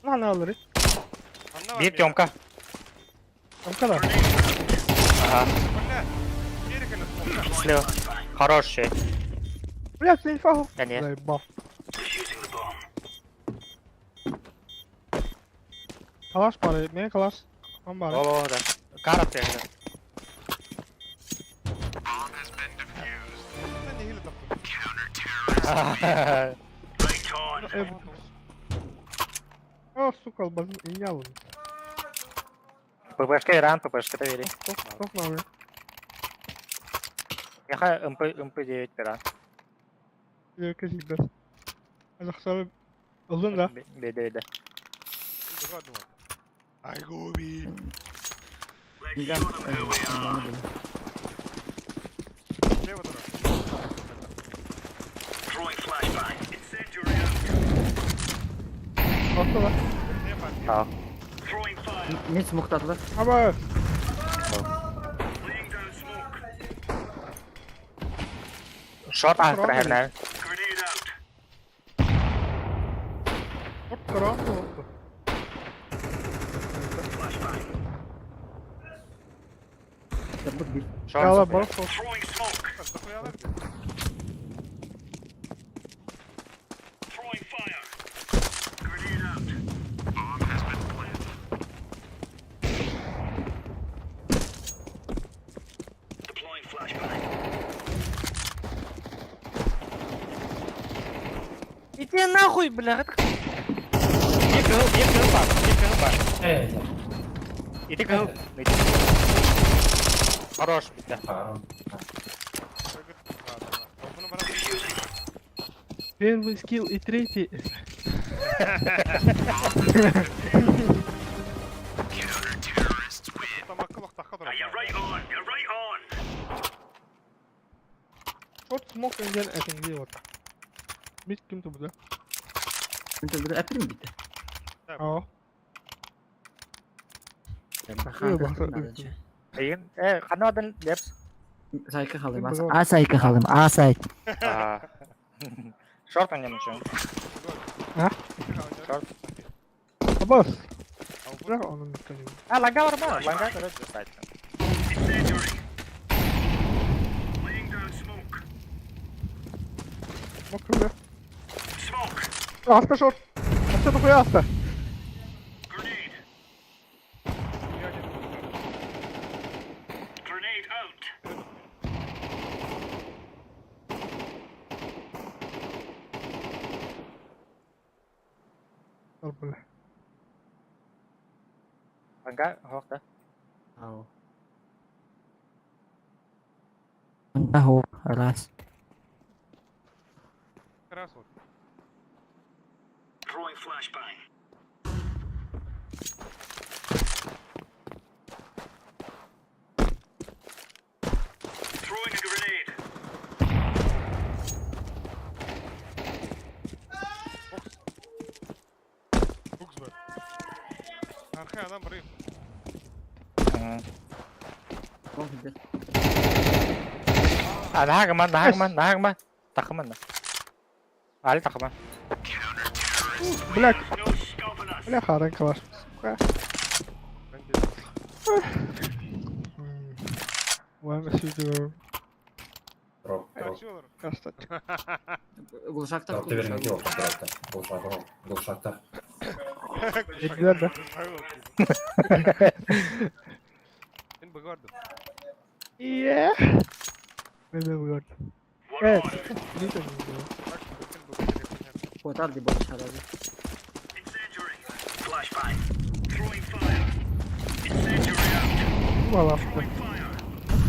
На, на, алыры. Бир Тёмка. Камка да. Ага. Бля, берег или смока? Слева. Хороший. Бля, ты не фагу. Да нет. Заебал. Defusing the bomb. Калаш бары, мен калаш. Он бары. О, да. Кара ты. Да не гили там. Right on. О, сука, албазын инялын. ППшка Иран, ППшка доверие. Тоқ малы. Яха МП МП9 Иран. Кезик бер. Азақсалы. Ылдың да. Беде беде. Ай, губи. Let's show them who we are. Слева дорога. Throwing flashbang. Incendiary out. Ортала. А. Throwing fire. Мид смоктатылар. Аба. Laying down smoke. Шорт астра хернер. Grenade out. Оп, караңғы отты. Flashbang. Табык бир. Яла, Шорт. бар сол. Throwing smoke. Дохуялар. Throwing fire. Grenade out. Bomb has been planted. Deploying flashbang. Иди нахуй, бля. Бир кыл, бир кыл бар, бир кыл бар. Эй, Иди кыл. Хорош, бля. Харон. Bunu bana Первый скилл и третий. Short smoke диэн этиҥдии вот. Мид ким тубуда? Эппитим биттэ. Аа. Эйин, э, ханна бардын, Лепс? Сайка халым, а сайка халым, а сайт. Шорт аннем еще. А? Шорт. Абас. А, ланга барма, ланга, короче, сайт. Аста шорт. Аста нахуя аста. Ланга, хоқта. Ау. Ланга хоқ, раз. Раз вот. Букс бар. Арха, адам барып. А, наагман, наагман, наагман. Тахман. Али тахман. Бля. Бля, харан калаш. Сука. Ладно, сюда. Дроп, дроп. Глушактар. Дропты берген жоқ, дропты. Глушак, глушактар. Эдилер да. Мен бөгөрдүм. Иә. Мен бөгөрдүм. Э, Котар деп болып шығарады. Балапты.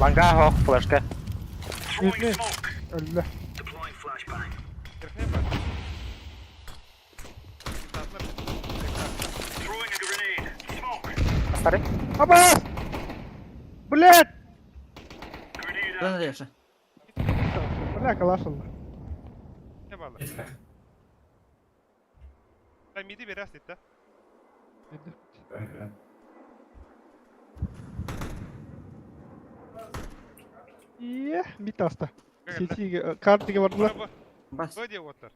Ланга хоқ, флешка. Үтме. Өллө. Старый. Абас! Блядь! Куда Яша? Бля, калашыл. Не бала. Та миди берес дейт да. Ие, мид аста. Сетиге, картиге бардылар. Бас. Б деп отыр.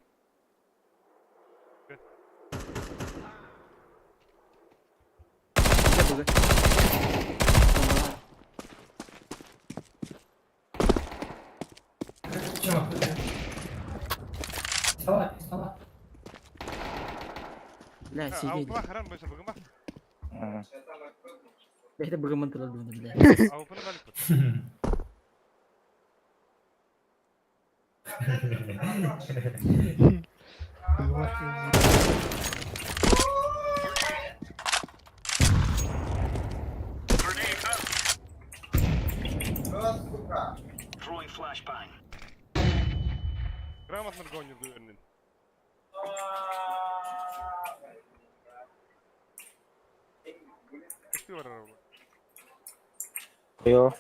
Бля, сидеть. Ауыпыла харан бойынша бүгін ба? Бәйті бүгін мын тұрады бүгін, бля. Ауыпыны балып тұр. Грамотно гонит дуэльный. Йо.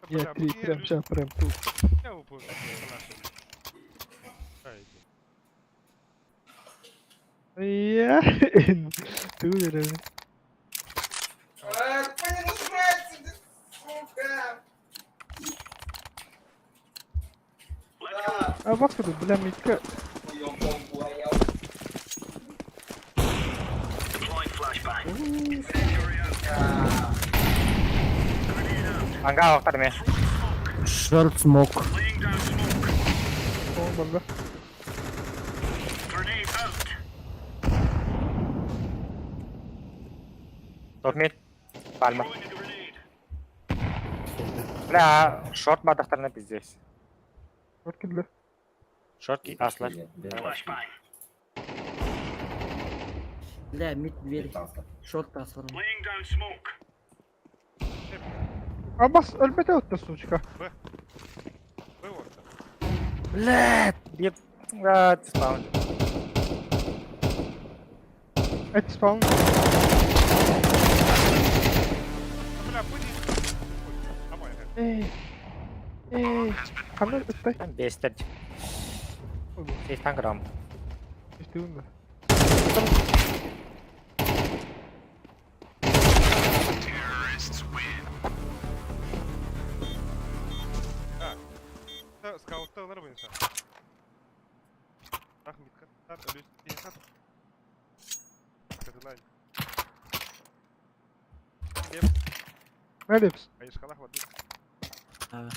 Я три, прям сейчас, прям тут. Я упал. Я... Ты уверен? А вас тут, бля, митка. Ланга хоқтар ме. Шорт смок. Оң барда. Топ мид. Пальма. Бля, шорт бадахтарына пиздец. Шорт килде. Шорт аслар. Бля, мид дверь. Шорт тасварым. Абас өлбөтө отто сучка. Б орта. Бля, беп. А, спаун. Эт спаун. Бля, пыли. Ой, Эй. Эй. Ханна ыттай. Бестер. 80 грамм. Истибин да. Скаутта ылар буйынса. Так, митка. Так, өлүс. Катылай. Мэлипс. Айышкалах бар. А,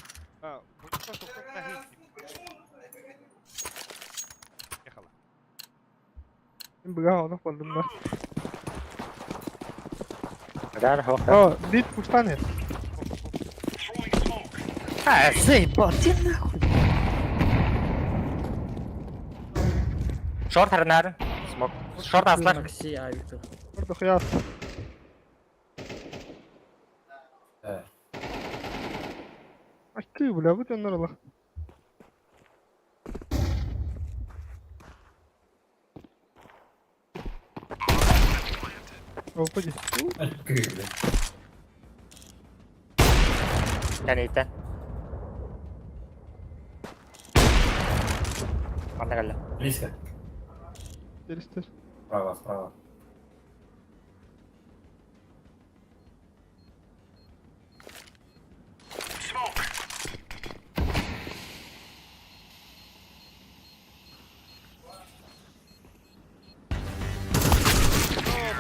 А, бу Ехала. Быга оны болдум да. Да, хох. О, бит пуштане. А, заебал, ты нахуй. Шорт харнар. Смок. Шорт аслар. Макси, а, Виктор. Ордо хуяс. Ай ты, бля, бу теннер ала. О, поди. Кәнейтен. Анда калла. Близко. Теристер. Справа, справа.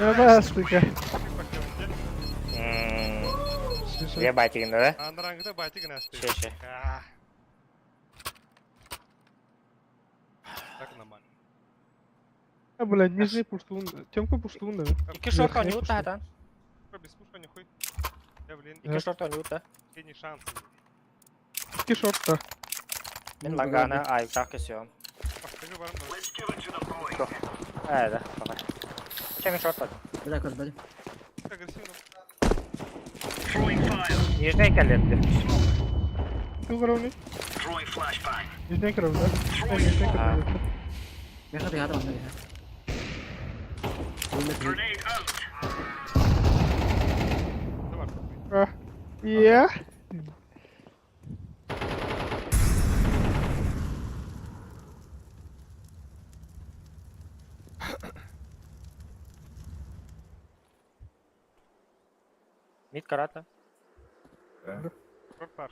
Я сука. Я байтигин, да? Андрангда байтигин асты. Ше, ше. Так нормально. А, бля, нижний пуштун. Темка пуштун, да. Ике шорт они ута, да? Без пушка нихуй. Я, блин, Ике шорт они ута. не шанс. Ики шорт-то. Мен лагана ай так кесем. Э, да, давай. Чем шорт? Бля, көрбөдүм. Агрессивно. Нижний калетти. Ты уровни? Нижний кров, да? Нижний кров. Меха ты хата манна А. Я. Мид карата.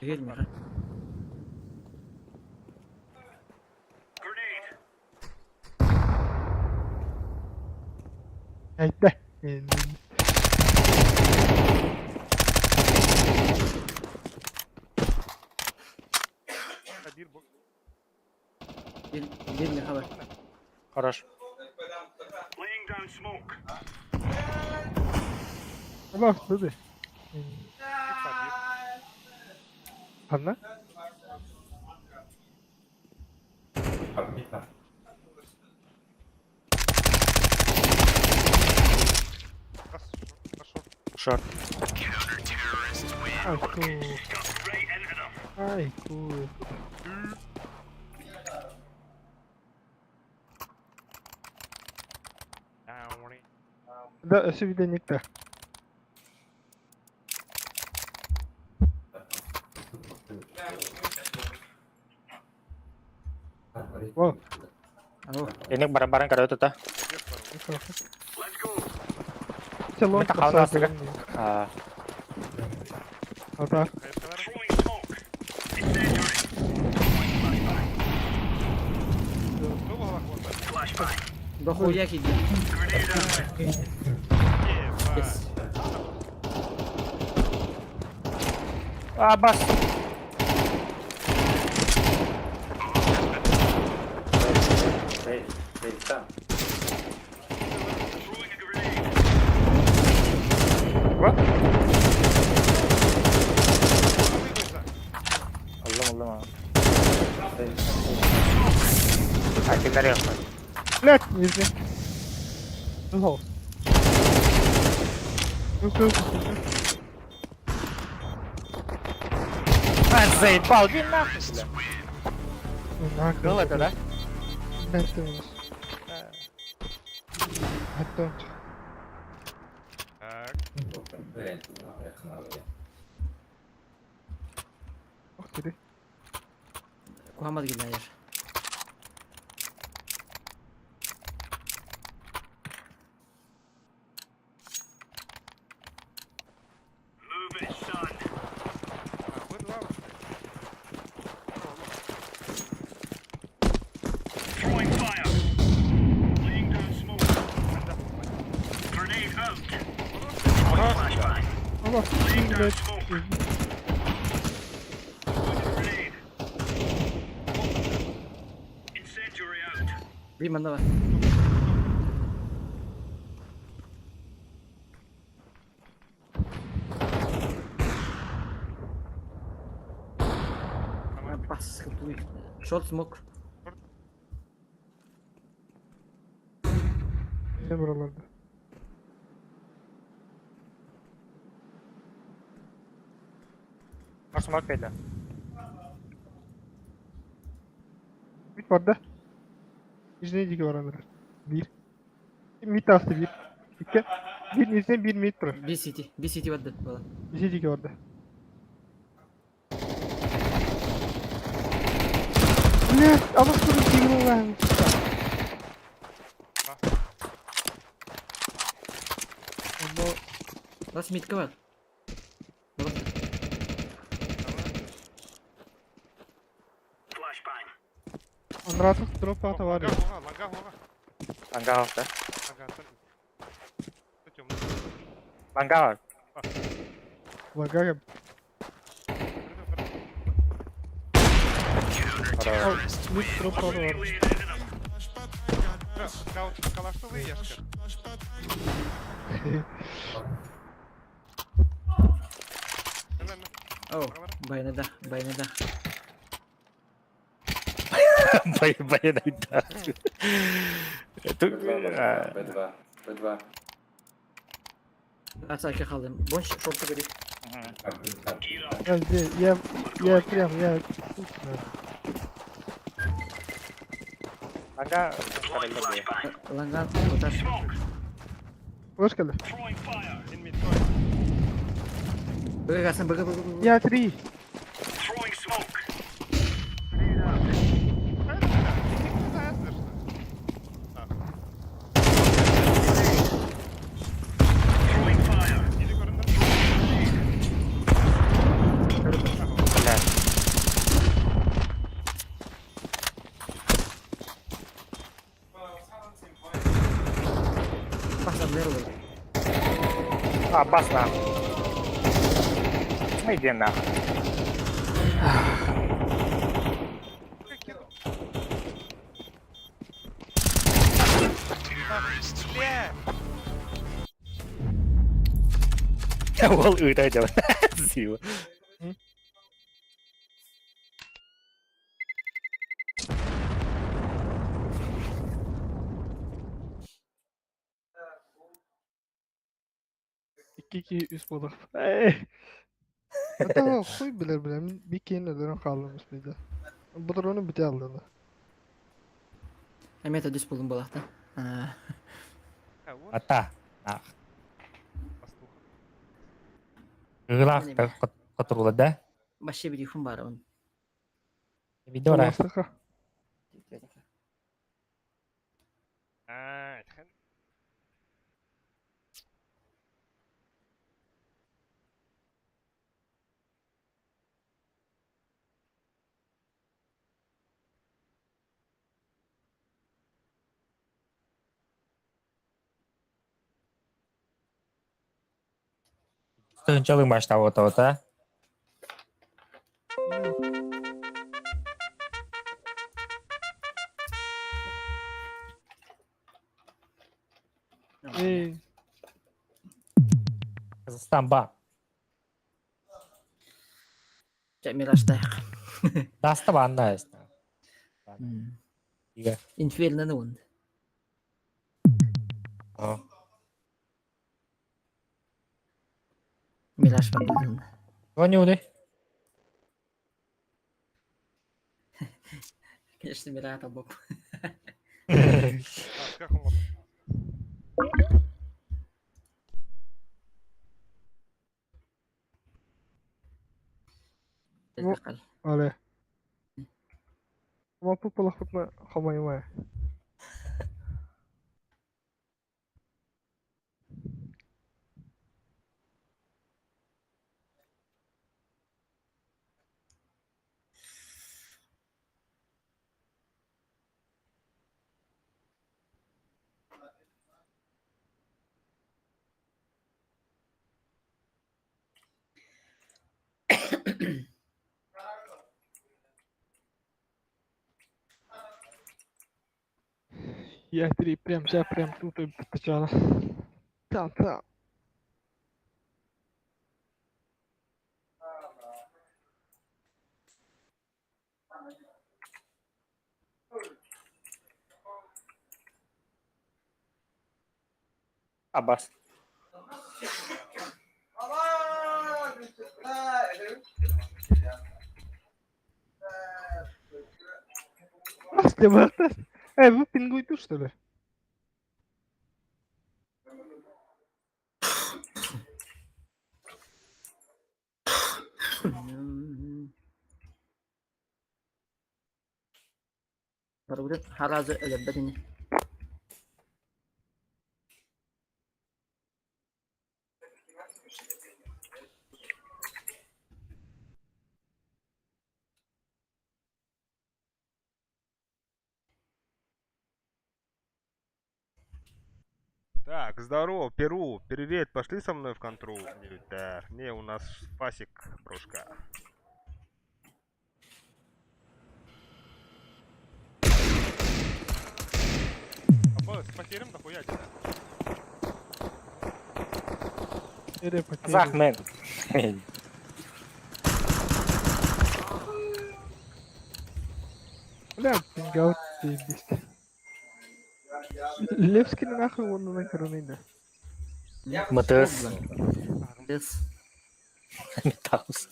Верь, Меха. Айда. Бир Меха бар. Хорош. Аллах, dedi. Ханна? Шорт. Ай, ку. Ай, ку. Да, все видео. Во. Ini barang-barang kada tuh. Селон Мен тақауын астыга. А. Ата. Дохуя киди. Yes. А, бас. Аллым. Айтылар yok. Блять, нижний. Ну, Ну, ну, А, заебал, иди нахуй, бля. нахуй. Был это, да? Блять, ты у нас. Антон. Так. Ох ты. Кухамад гилайер. Move it, son. А, вы два. Throwing fire. Laying down smoke. Grenade out. Throwing flashbang. Аллах, Laying down блять. smoke. Throwing grenade. Incendiary out. Bir manda var. Бас Short smoke. Ne buralarda? Может, смог петля? Mid var da. Nijne digi var anlar. Bir. Mid astı bir. İki. Bir nijne bir mid tur. Bir city. Bir city vardı. Valla. Nijne digi var da. Блять, а вас тоже игру Last mid var. Flashbang. Анратов дроп ата var ya. Лага, лага, Ланга да? лага. Темный. Ланга. Лага. Mid drop ата var. Калаштовый яшка. Oh, bayna da, bayna da. Баян да. Б2, Б2. Atsa kaldım. Boş short'u göreyim. Я здесь, я прям, я... Ланга. Langan otar. Hoş geldin. Throwing fire. Bıgı kalsın bıgı bıgı bıgı. Я три. Throwing smoke. Throwing fire. Бля. Bas anlar olur. А, бас нахуй. Ну иди нахуй. Бля! Ол ыйта деп. Сила. İki iki üst bulduk. Ey. Hatta хуй bilir bilem. Bir keyin ödürüm kaldım üstünde. Bu drone'u bir aldı. Emete düz buldum bu lahta. Ha. Ата. Ыгылах которула да? Başka bir yufum var onun. Видео А, это Тынчалың баштап отабыт, а? Ey. Казахстан ба. Miraç'ta yak. Даста баанда Инферно он. Мираж бардын. Вонюды. Конечно, Мираж бок. Але. Мапы полохотно хамаймая. Я три прям сейчас прям тут и сначала. Та та. Абас. Эй, вы пингуй тут, что ли? Барыбытын харазы өлөрбөт ини. Так, здорово, Перу, привет, пошли со мной в контру. Да, не, у нас пасек, брошка. А с потерем дохуя тебя. Казах мен. Бля, пингал заебись. Левский нахуй вон на короны, МТС. МТС. Метаус.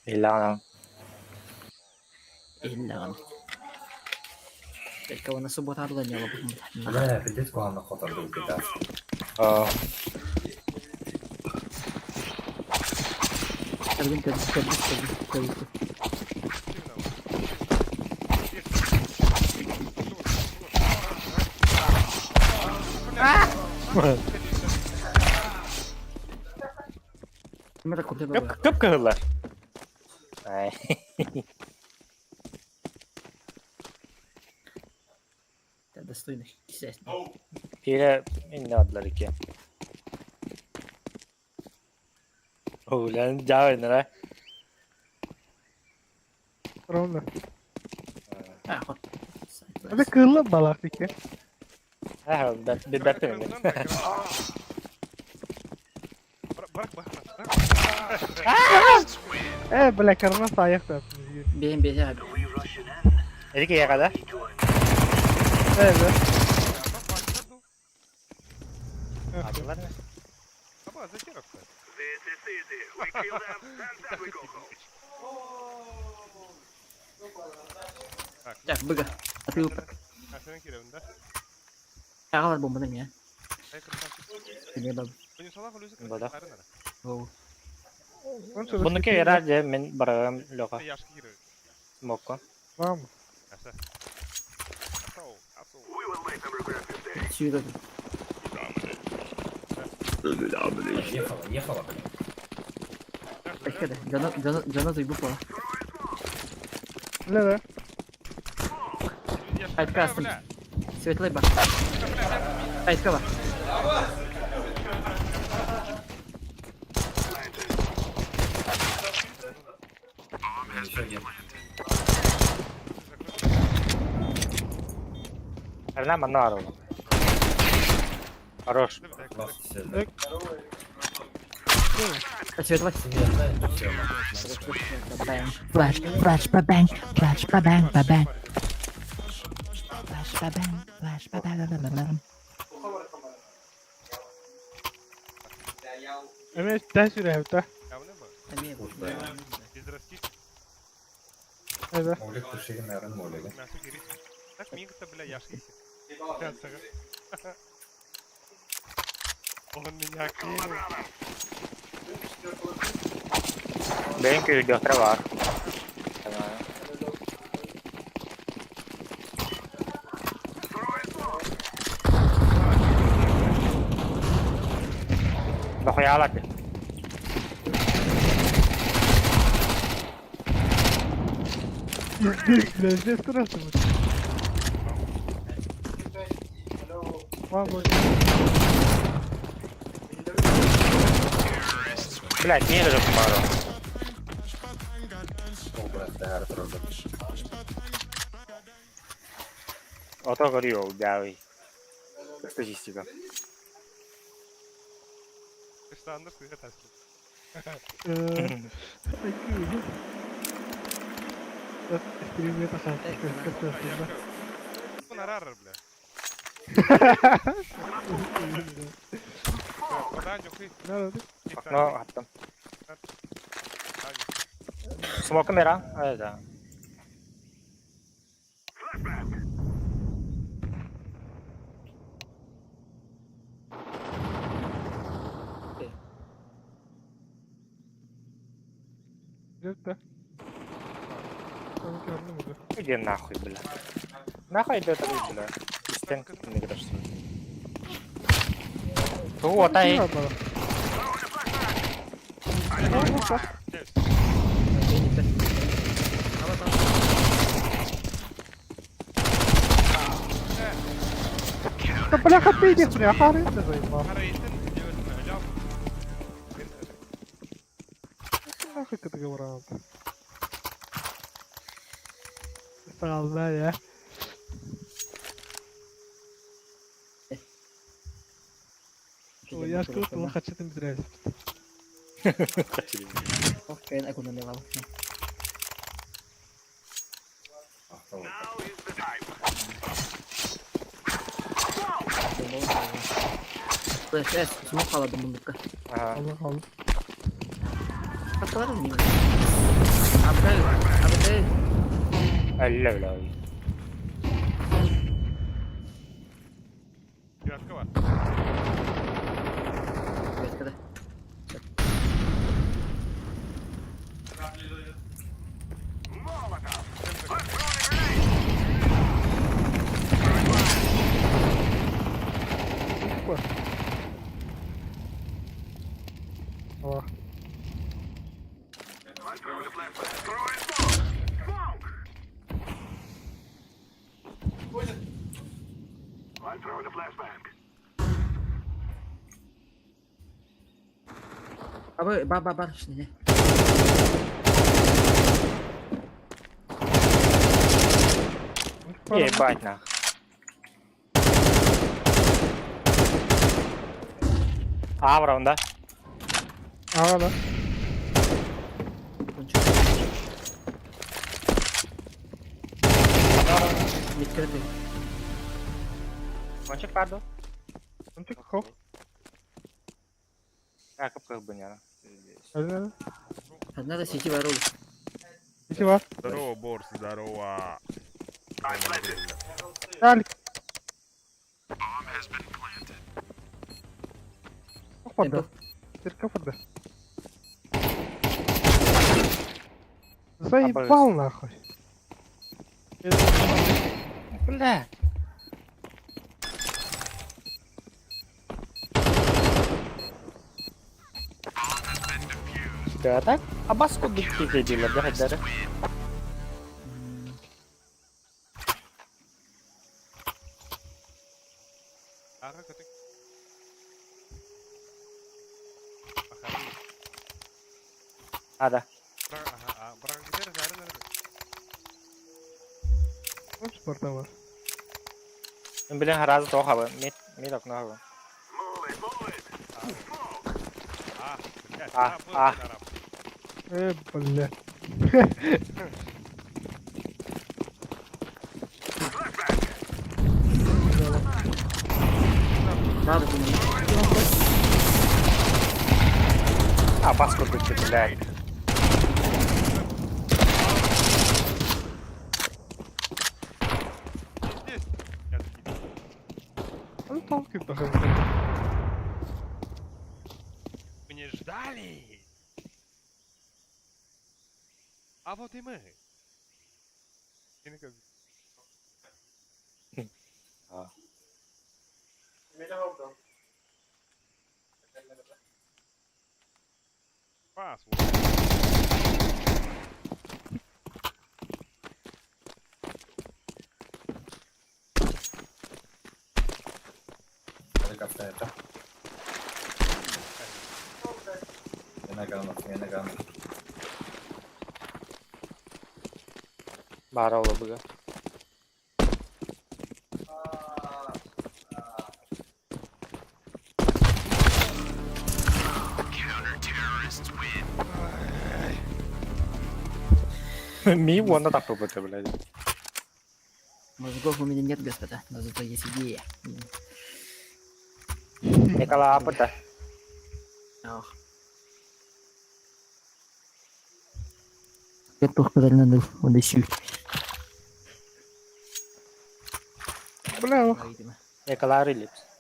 Илана. Илана. Только на субботу не было. Бля, пиздец, куһаҕаннык хотордубут да. Көргүн көрдүк көрдүк көрдүк көрдүк. Көп көп кыһыллар. Ай. Достойно. Пире инне адылар ики. Оулан жабайнара. Ровно. Это кылла балак ики. Ха, бер бер Bırak bırak bırak. Э, бля, корона саяхта. Бейм бейм abi. Эдики ягада. Э, да. Адылар. Аба, зачем Так, быга. Атыы А, сен киребин да? Агалар бомбаны меня. Биле баб. Бада. Оу. Бунуки ради мен барагам лёха. Смокко. Вам. Сюда. Ехала, ехала, блин. Бэккеде. Жана жана жана зуйбу була. Бля, да. Айтка астым. Светлый бар. Айтка бар. Еще один. Арна манарова. Хорош. Светлый. Flash, flash, ba bang, flash, ba bang, ba bang. Flash, ba bang, flash, ba bang, ba bang, bang. Эмиэ тэн сүрэһэбит Явно бы. Без растит. Это. Молик тушигин нарын молига. Мясо гирит. Так миг-то, бля, я ж Он меня кинул. Бэйн күйдөх трава. Бахуялар. Бля, здесь страшно будет. Вам будет. Блядь, не же пару. Ото говорил, бявый. Статистика. Штандар сыга тасли. Нарара, бля. Окно аттым. Смок мера. Это. Да. Иди нахуй, бля. Нахуй идет, бля. Стенка не играешь. Вот, ай. Да бляха ты иди, бля, хары ты заебал. Нахуй ты говорил? Стал, я. Я ж тут хочу там зря. Ох, кайын акуна левал. Флеш, смок халадым мундукка. Ага. Алла. Паскалар не. Абдай, абдай. Алло, бля. Девятка бар. Девятка, да. О. I'm throwing a flashbang. Абы, ба ба бар, не. Ебать нах. Авра, да? Ага, да. Открытый. Кончик паду. Кончик хоп. А, как бы не. Одна. Одна сети воров. Сети вар. Здорово, Борс, здорово. Алик. Опа, Церковь, Заебал нахуй. Бля. Да так? А баску дикки дилер, да, да. Ага, көтөк. А, да. Ага, брака gider, zaren nerede? Kaç parta var? Блин, гораздо того, мид, мид окно. А, Блядь, А, был а. на рампе. Бля. Баба ты А, бас курдук, блядь. Здесь. Я такие, Ну толки похоже. Мы не ждали. А вот и мы. Пас. вот. Это. Я наган. Бара олобуга. Ми вон так попыты, блядь. Мозгов у меня нет, господа, но зато есть идея. Никола апыта. Ох. Я тух подарнаныл, он еще. Бля, ох. Никола релипс.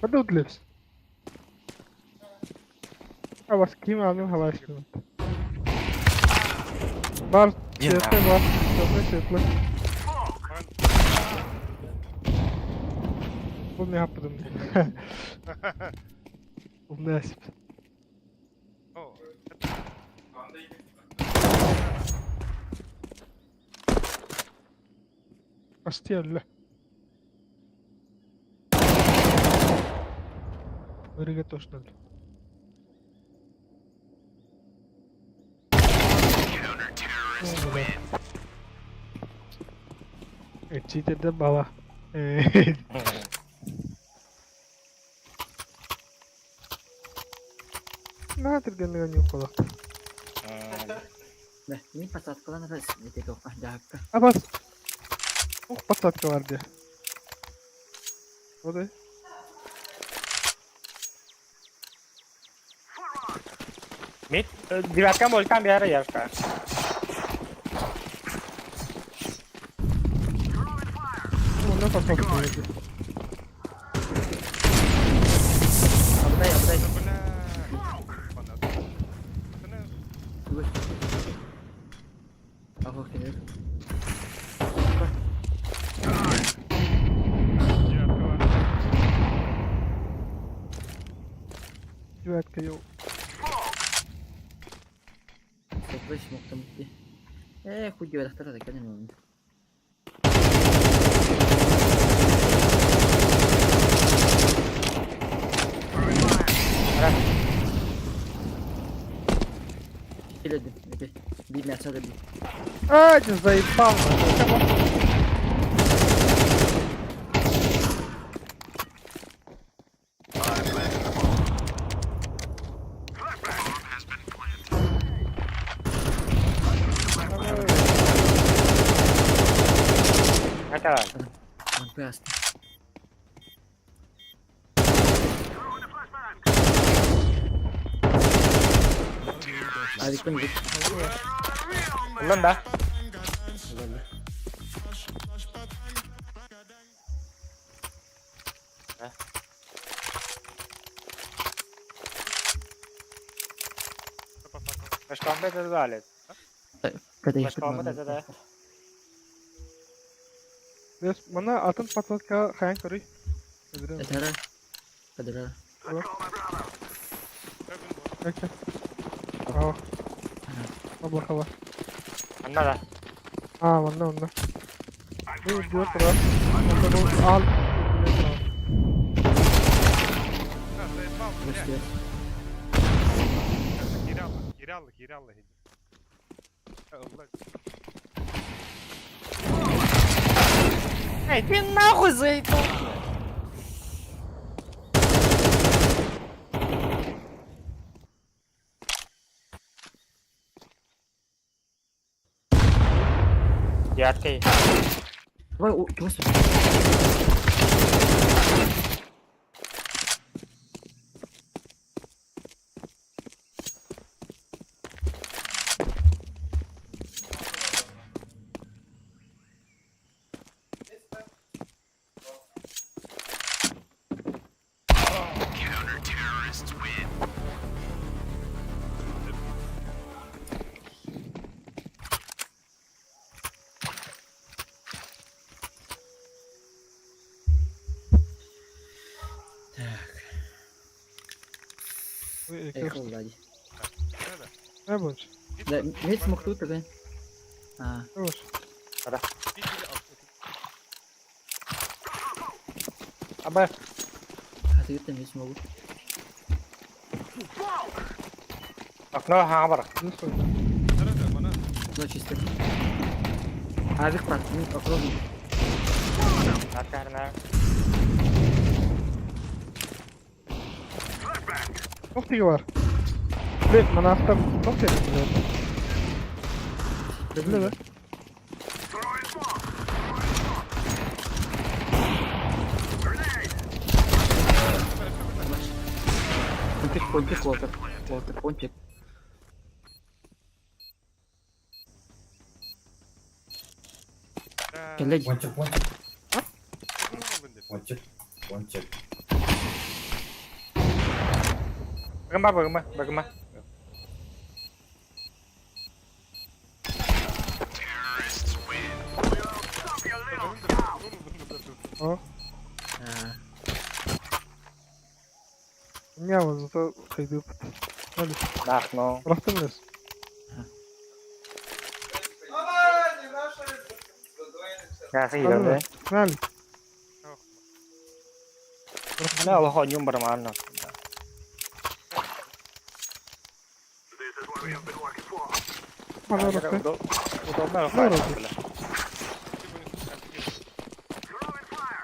Подут лепс. А вас ким алым хавайским. Бар, светлый, бар, светлый, светлый. Bu ne yaptım? Bu ne asip? О, Астиалла. Ырыга точно. Читерде бала. На түргенлігі не қола. Да, не посадка, надо это только, да. Абас. Ох, посадка бар де. Одай. Мид, девятка мультам я яшка. Онда посадка бар. Абдай, абдай. да бля. Фанат. Пацаны, Ах, ты. девятка. Девятка йоу. Светлый смог там идти. Хуй девятка, вторая, так, не Или би мясо да би. А, не заебал. Это Он пяст. А ведь он Лунда. Когда я Флешка да, да. Бес, мана атын посадка хаян көрүй. Это Кадра. Ага. Аблахала. Анна да. А, онда, онда. Бу түөрт турар. Онтон ол аал үрдүнэн турар. Да, заебал, блядь. Көстүбэт. Киирэ алла, киирэ алла, киирэ алла. Ылла. Эй, ты нахуй заебал! Девяткой. Давай, о, чего Так, Ой, эхо Влади. Не больше. Да, мид смог тут, тогда. А, Не больше. Аб. а ты там мид смогу. Окно хабар. Ну что? Ну, чисто. Авик прав, ну, окно. Накарна. Туох тиги бар? Блин, манахтан туох тиги блин. Биллэ да? Пончик, пончик, Уолтер. Уолтер, пончик. Кэллэ Пончик, пончик. Пончик, пончик. Багыма, багыма, багыма. О, А, у меня вот зато хайдып. Али, Нахну. рахтым лес. Ясы киирэ. Нали? Мэ олохо ньюм бармаанна. This is what we have been working for. Мана рахты. Удобно Ну, рухай. рахты.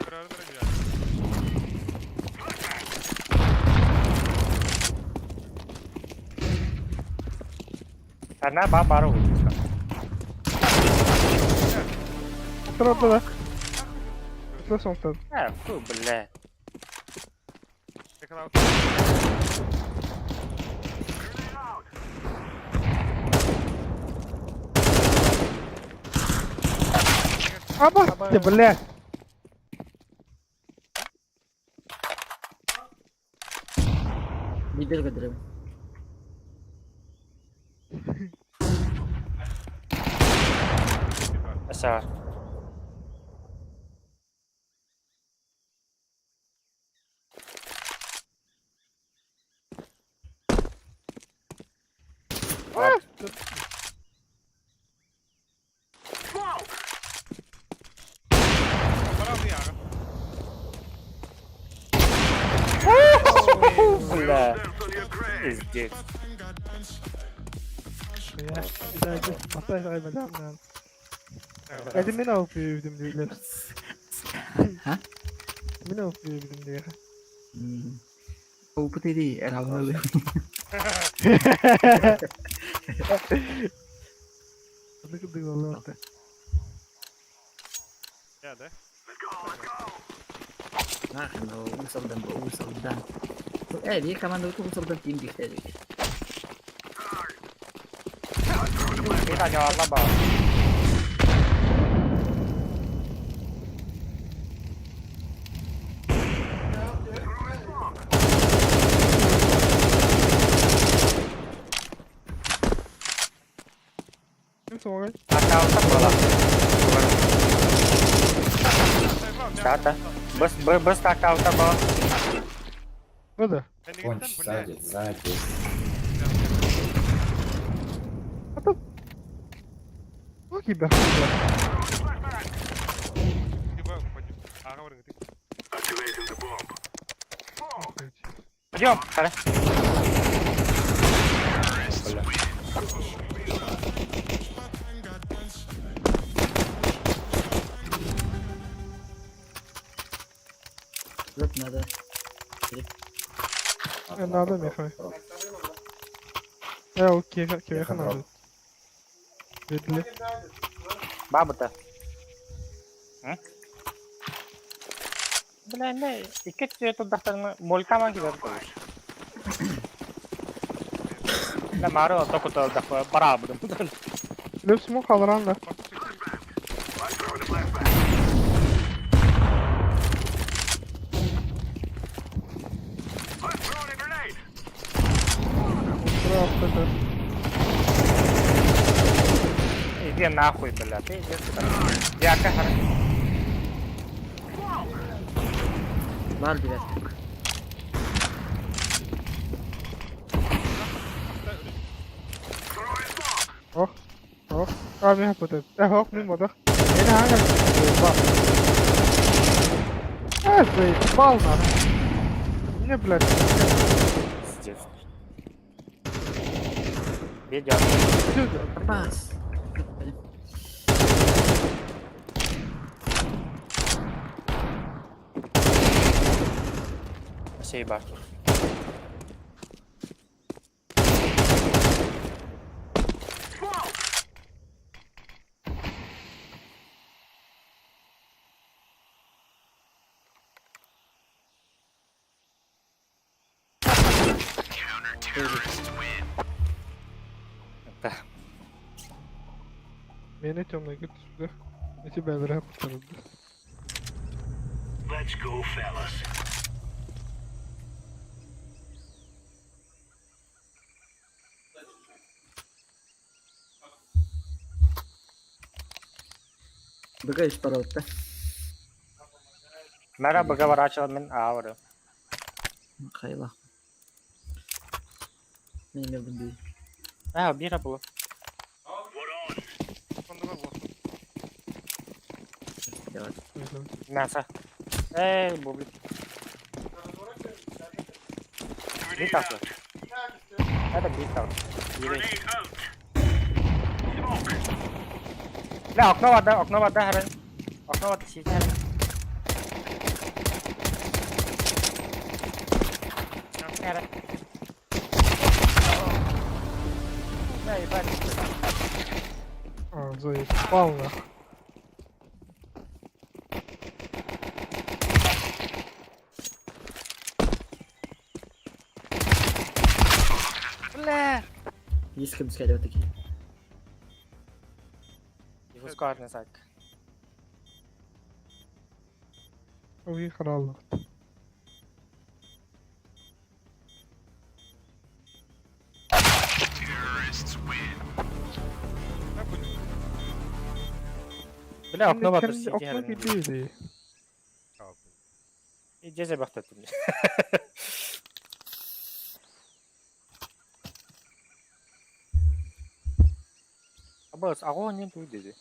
Throwing fire. Она ба бару. Отыр да. Отыр соңтан. Э, фу, бля. Аба, ты, блядь. Лидер көдөрөм. Аса. Бля. Пиздец. Hadi min alıp büyüdüm diyorlar. Ха? Min alıp büyüdüm diye. Опыт иди, равно. Ne kadar vallahi. Нахрен, усалдан, усалдан. Э, бии команда усалдан тим бихтедик. Kita nyala ba. Kim soğuk? Akal tak Tata. Bus bus takal tak ba. Bu da. Пончик, сзади, сзади. Bak gibi. Ага барың итик. Activating the bomb. Smoke. Идем, қара. Дроп надо. Надо мехай. Э, окей, киэхэ надо. Ведли. Бабыта. Бля, не, икки түйе молькаман кидер koymuş. Бля, мары ото куталдах барабыдым. Леп смок алыран да. I throw the flashbang. I'm throwing a grenade. Тура автода. Иди нахуй, бля, ты иди сюда. Яка хара. Бар девятка. Throwing smoke. Ох. Ох. А, меха путает. Э, ох, мимо, да. Я не ага. Заебал. Э, заебал нахуй. Мне, блядь, Пиздец. Видео. отсюда. Бас. Спасибо. Smoke. Да. Мени темный гид сюда. Я тебя зря кутарды. Let's go, fellas. Быга үс паралытта. Мара быга барачыл мен авыры. Хайла. Мен мелдим бүй. А, бира было. Сонда бар Давай. Мясо. Эй, бублик. Grenade Битался. out. Это битал. Grenade out. Smoke. Бля, окно вода, окно вода, хрен. Окно вода, сидит, хрен. Хрен. Бля, ебать. А, заебал нахуй. Бля. Есть кем сказать вот такие. Его скарный сак. Уи хараллах. Бля, окно вода, сидит, Окно хрен. кидели. Иди за бахтат. Абас, огонь не будет.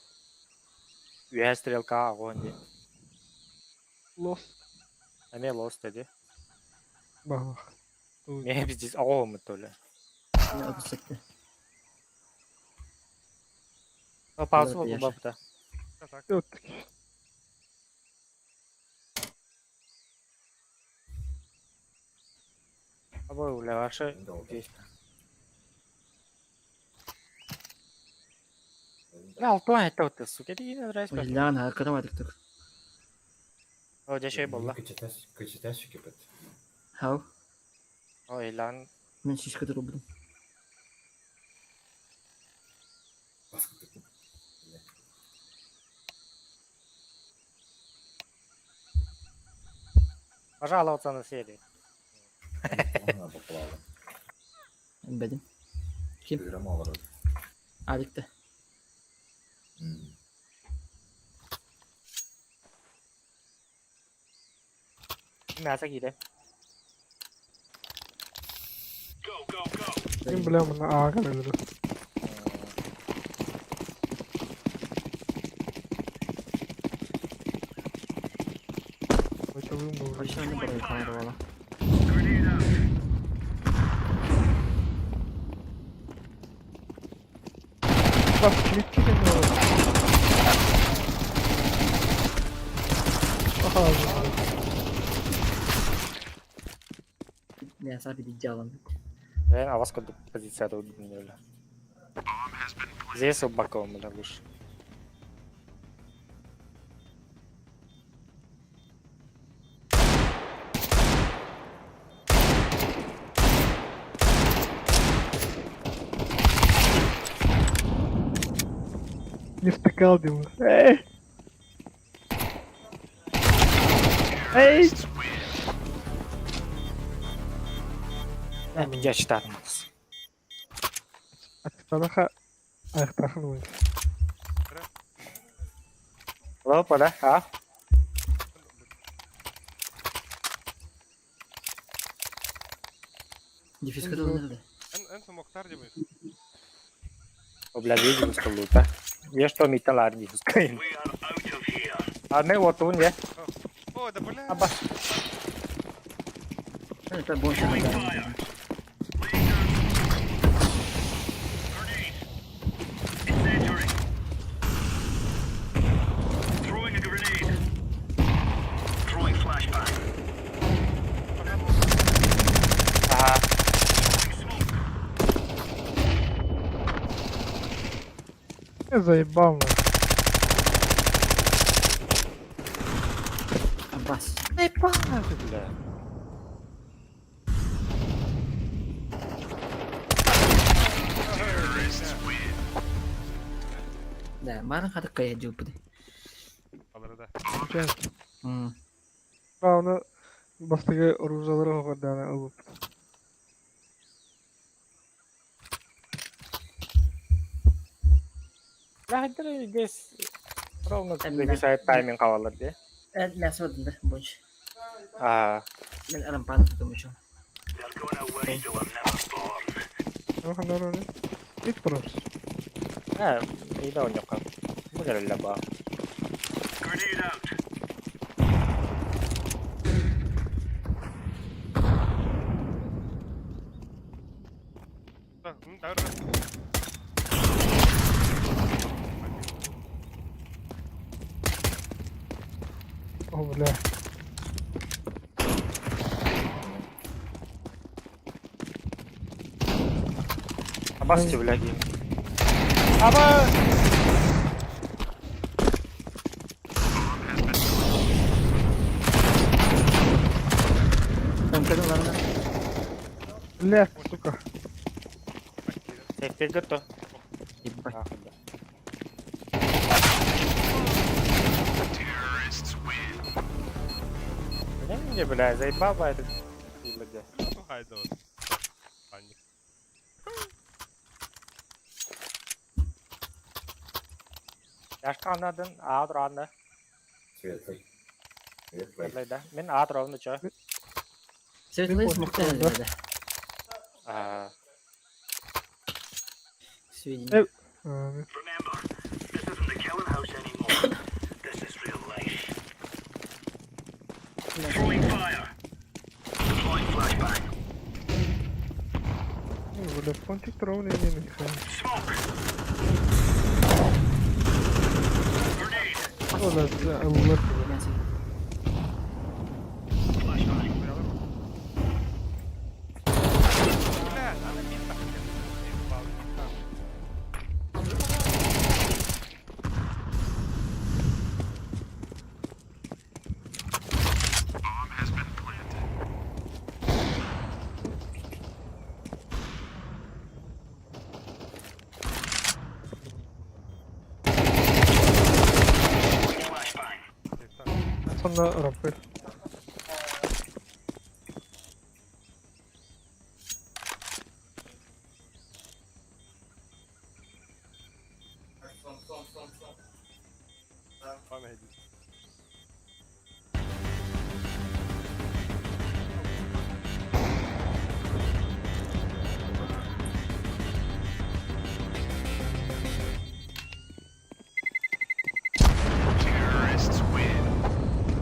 Үе стрелка огонь не. Лос. Эме лос деди. Бах. Ме биздис огонь төлө. Мен 37. О пауза Ладно, бу бапта. Yok. Або уля ваша. Бля, алтуан это вот сука, не нравится. Лян, а кровать тук. О, дешей болла. Кычытас кепет. Хау. Ой, лан. Мен шишка турубдум. Пожаловаться на серии. Бедим. Ким? Аликте. Мясо кире. Go, go, go. Kim bilen bunu ağa kalırdı. Аны барай хаалар Bak kilit çekin orada. Aha abi. Не, сапи дьялом. Э, а вас куда позиция бля. Здесь у Бакова, бля, лучше. Не втыкал Дима. Эй! Эй! Э, меня читать. Аттанаха аяқтақын ой. Лопа, да? А? Дефиска да надо. Эн эн смоктар дебай. О, бля, видел, что лута. Я что, металлар диффуска. А мы вот он, я. О, да бля. Аба. Это больше надо. Throwing a grenade. Throwing flashbang. Ага. Я заебал нахуй. Аббас. Эй, пахнет, бля. Да, маны хатык кая жупты. Алар да. Жан. М. Оны бастығы оружалары оғырданы алып. Бля, хотя здесь ровно Э, зависает тайминг авалар, да? Э, мясо да, больше. А, Мен арампан тутум еще. Оған оны. Ит просто. э, и да, у него как. Бля, ба. Grenade out. Да, м, да, да. О, бля. Абасти, бля, гейм. Аба! Там когда ладно. Бля, сука. Теперь готов. Ебать. Нахуй, бля. Бля, мне, бля, заебал бы этот. Бля. Хайда вот. Паник. Яшка анадын, аадыр аны. Светлый. Светлый. Бля, да. Мен аадыр аны чо. Светлый смоктар да. А, Сведения. Э, а, Remember, this isn't the killing house anymore. This is real life. Throwing fire. Deploying flashbang. ну, Бля, пончик ровный не нихуя. Smoke. Grenade. Ола, аллах. Мясо. Flashbang. Бля, она мид так. Flashbang. Сонна рампы. Память.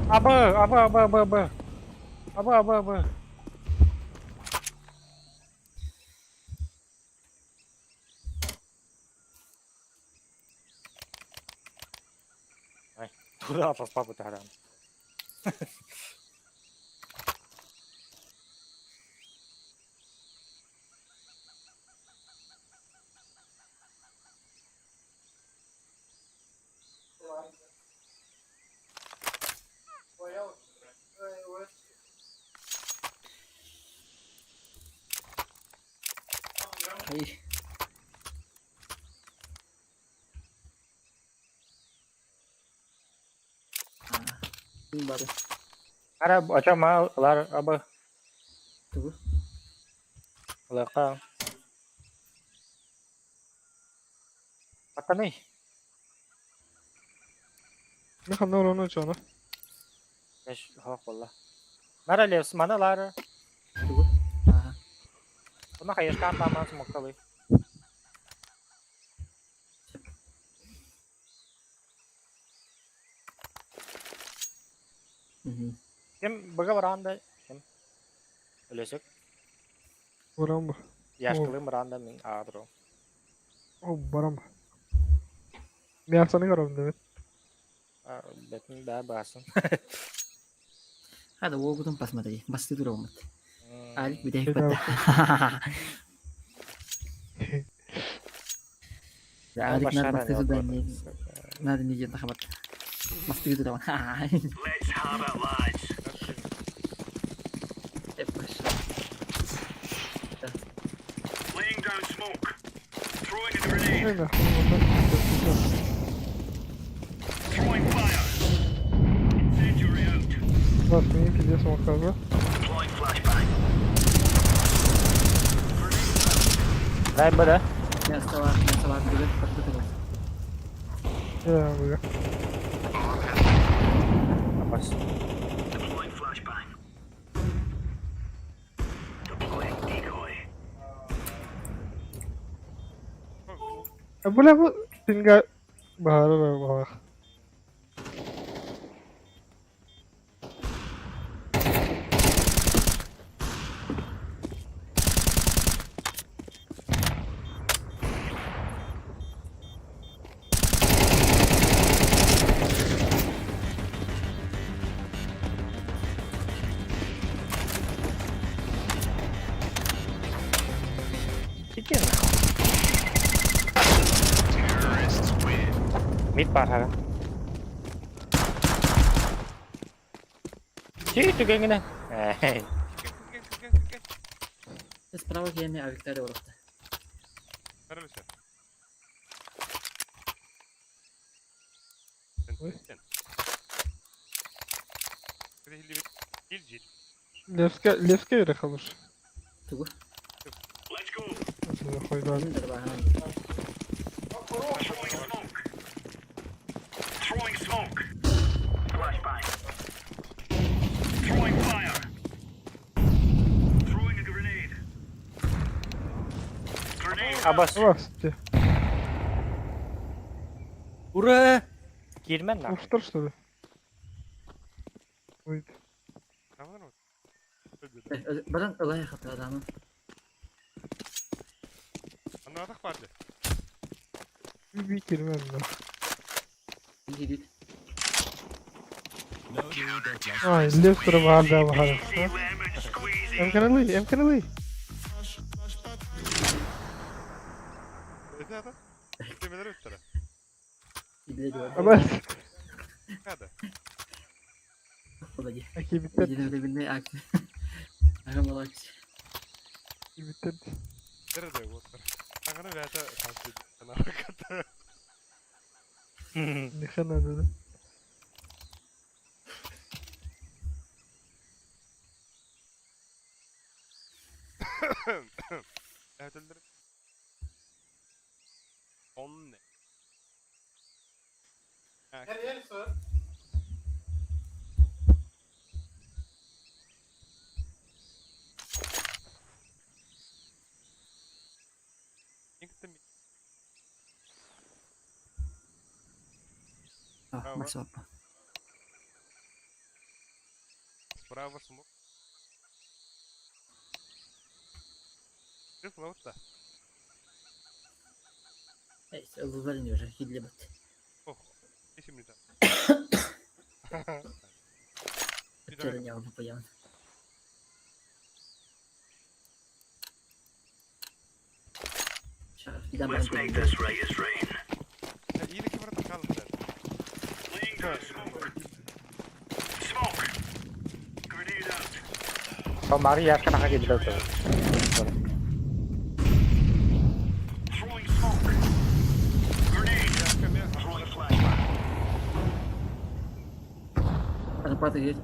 Аба, аба, аба, аба, аба. Аба, аба, аба. Ай, туда папа таран. Ай. Бары. Ара, ача мал, лар, аба. Тугу? Лака. Атаны. Мен ханна олону чоно. Эш, хок болла. Мара левс, мана лара. Тугу? Ага. Уна хаешка таман смокалы. Кем быга баранда? Кем? Өлөсөк. Барам ба. Яшкылым баранда мин адро. О, барам ба. Мясоны карам дебет. Бетин да басын. Hadi oğlum посмотри. Басты дуромат. Алик bir Беда. de Алик надо басты туда не надо не где хабат. Басты туда. Let's have it, lads. Laying down smoke. Throwing a grenade. Ой, нахуй, вот Throwing fire. Incendiary out. так. Бас, мен пиздец смоказа. Deploying flashbang. Дай бада. Я стала, я стала бегать, подготовилась. Я быга. Абас. Deploying flashbang. Deploying decoy. Бля, бу синга бахара бах. Иди нахуй. Мид бар хага. Чи түгенгине. Эй. Справа кеме, а Виктория орохта. Хорошо. Ой. Ил Левска, Левска вере халыш. Тугу. Let's go. Хуйда. Throwing smoke. Throwing smoke. Flashbang. Throwing fire. Throwing a grenade. Grenade. Абас. Бас, те. Ура! Кирмен нахуй. Уштар, что ли? Ой. Баран ылай хата адамы. Аннатах барды. Би кирмен да. Гидит. Ай, Левстер бахар бахар. Easy lemon squeezy. Эмканалы, эмканалы. Это? Кемелер өттөрө. Абас. Када. Олади. Аки биттер, Биле ак. Ага молодец. биттер. Nerede вот. Аганы бята тасты. Ана ката. Нихана да. Этелдер. Он не. А, Максим. Справа смог. Рифловта. Ыллылар ини уже киирдибит. Ох, 10 минут. Өттөрүн яҕа поян. Let's make this right as rain. Или кибер kaldı. Laying down smoke. Smoke. Grenade out. Tomari яшка наха кидал. Throwing smoke. Grenade. Throwing flashbang. Зарплата есть.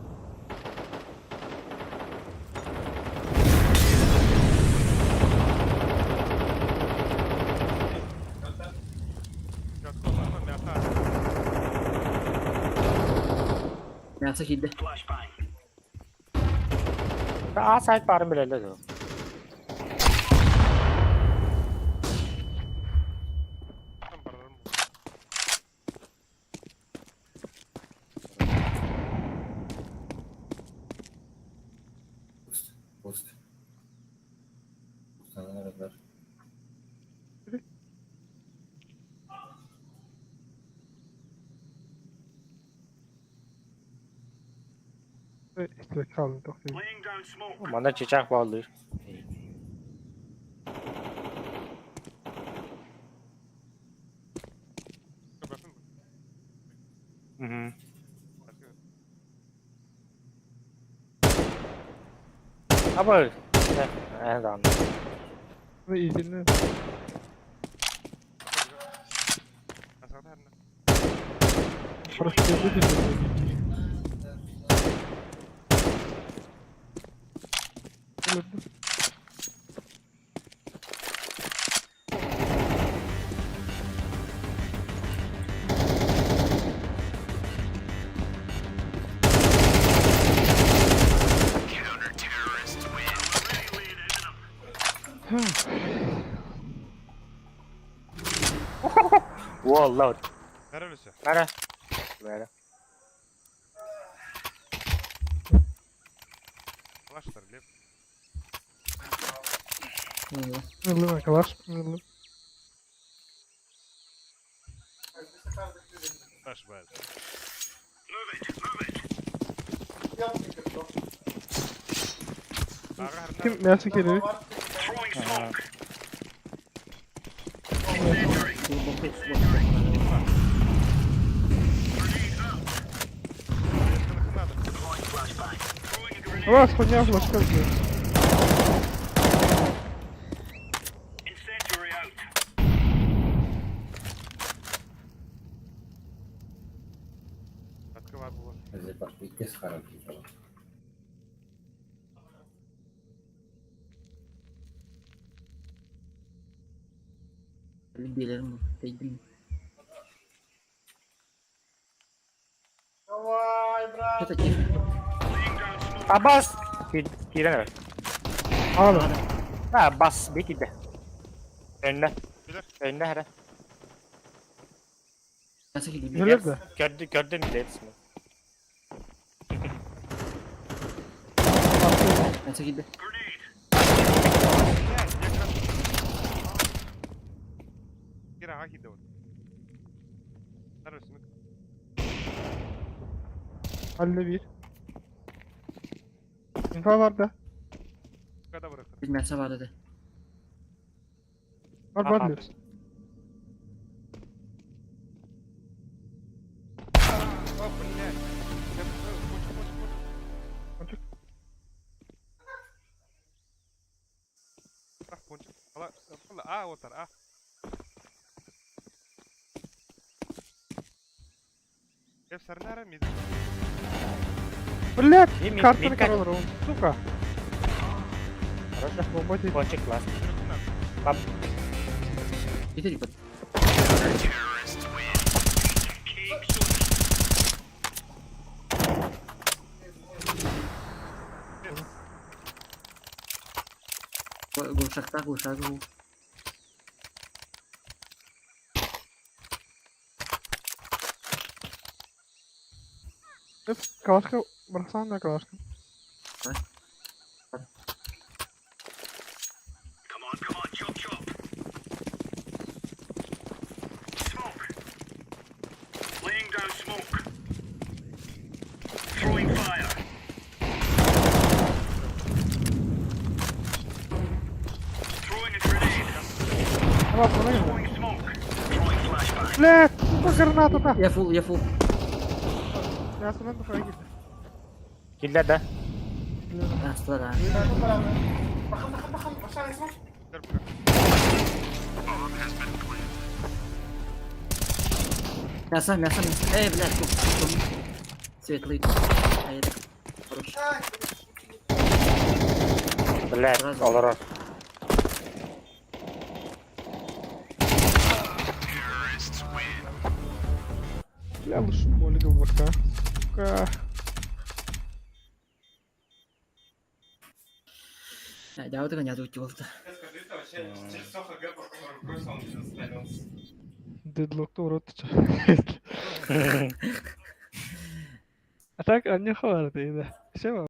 Мясо киирдэ. Flashbang. А сайт барын билэллэр дуо? Там барарым. Пусть. Пусть. Пусть. İşte kalın doktor. Laying down smoke. Манна чычаах бааллыр. Мгм. Аба. Э, да. İzinli. Просто будет. Wallah. Neresi? Nere? Böyle. Флаштар, лев. Мылы, калаш, мылы. Флаш, блядь. Move it. Move it. Kim мясо geliyor? Throwing smoke. Grenade out. Deploying flashbang. Throwing a grenade. Вас хуйня флешка здесь. Incendiary out. Открывай было. Здесь характер. Билерим бу. Дейдим. Это тихо. Laying down smoke. Абас. Киирэн эрэ. Abi. А, бас бекиде. Önüne. Bilir. Önüne hele. Мясо киирдэ. Bilir de. Gördü, gördün bile hepsini. Мясо киирдэ. Grenade. Блядь, я как раз... Кира, ахи да вот. Neresi? Halde bir. Info var da. Kada bırakır. Bir мясо бар dedi. Var Aha. var diyorsun. О, блядь. Я Пончик, пончик, пончик. Пончик. Ah, пончик. Ала, ала, а, вот а. Hep mid. Блять, И мид- картаны мид- королар oğlum. Сука. Хорошо. Bomba değil. Пончик класс. Баб. Итирик бат. Глушакта, глушак бу. Hep kalaşka bıraksana da kalaşka. Come on, come Блядь, сука, граната да. Я фул, я фул. Я сынан да фрагит. Киллер да. Астылар а. Мясо, мясо, мясо. Эй, блядь, тут, тут. Светлый. А я так. Хорош. Блядь, Сразу. олорор. Бля, лучше молик бака. Сука. Да, вот это не отвлекался. Дедлокта урод. А так, а не хватит, да. Все.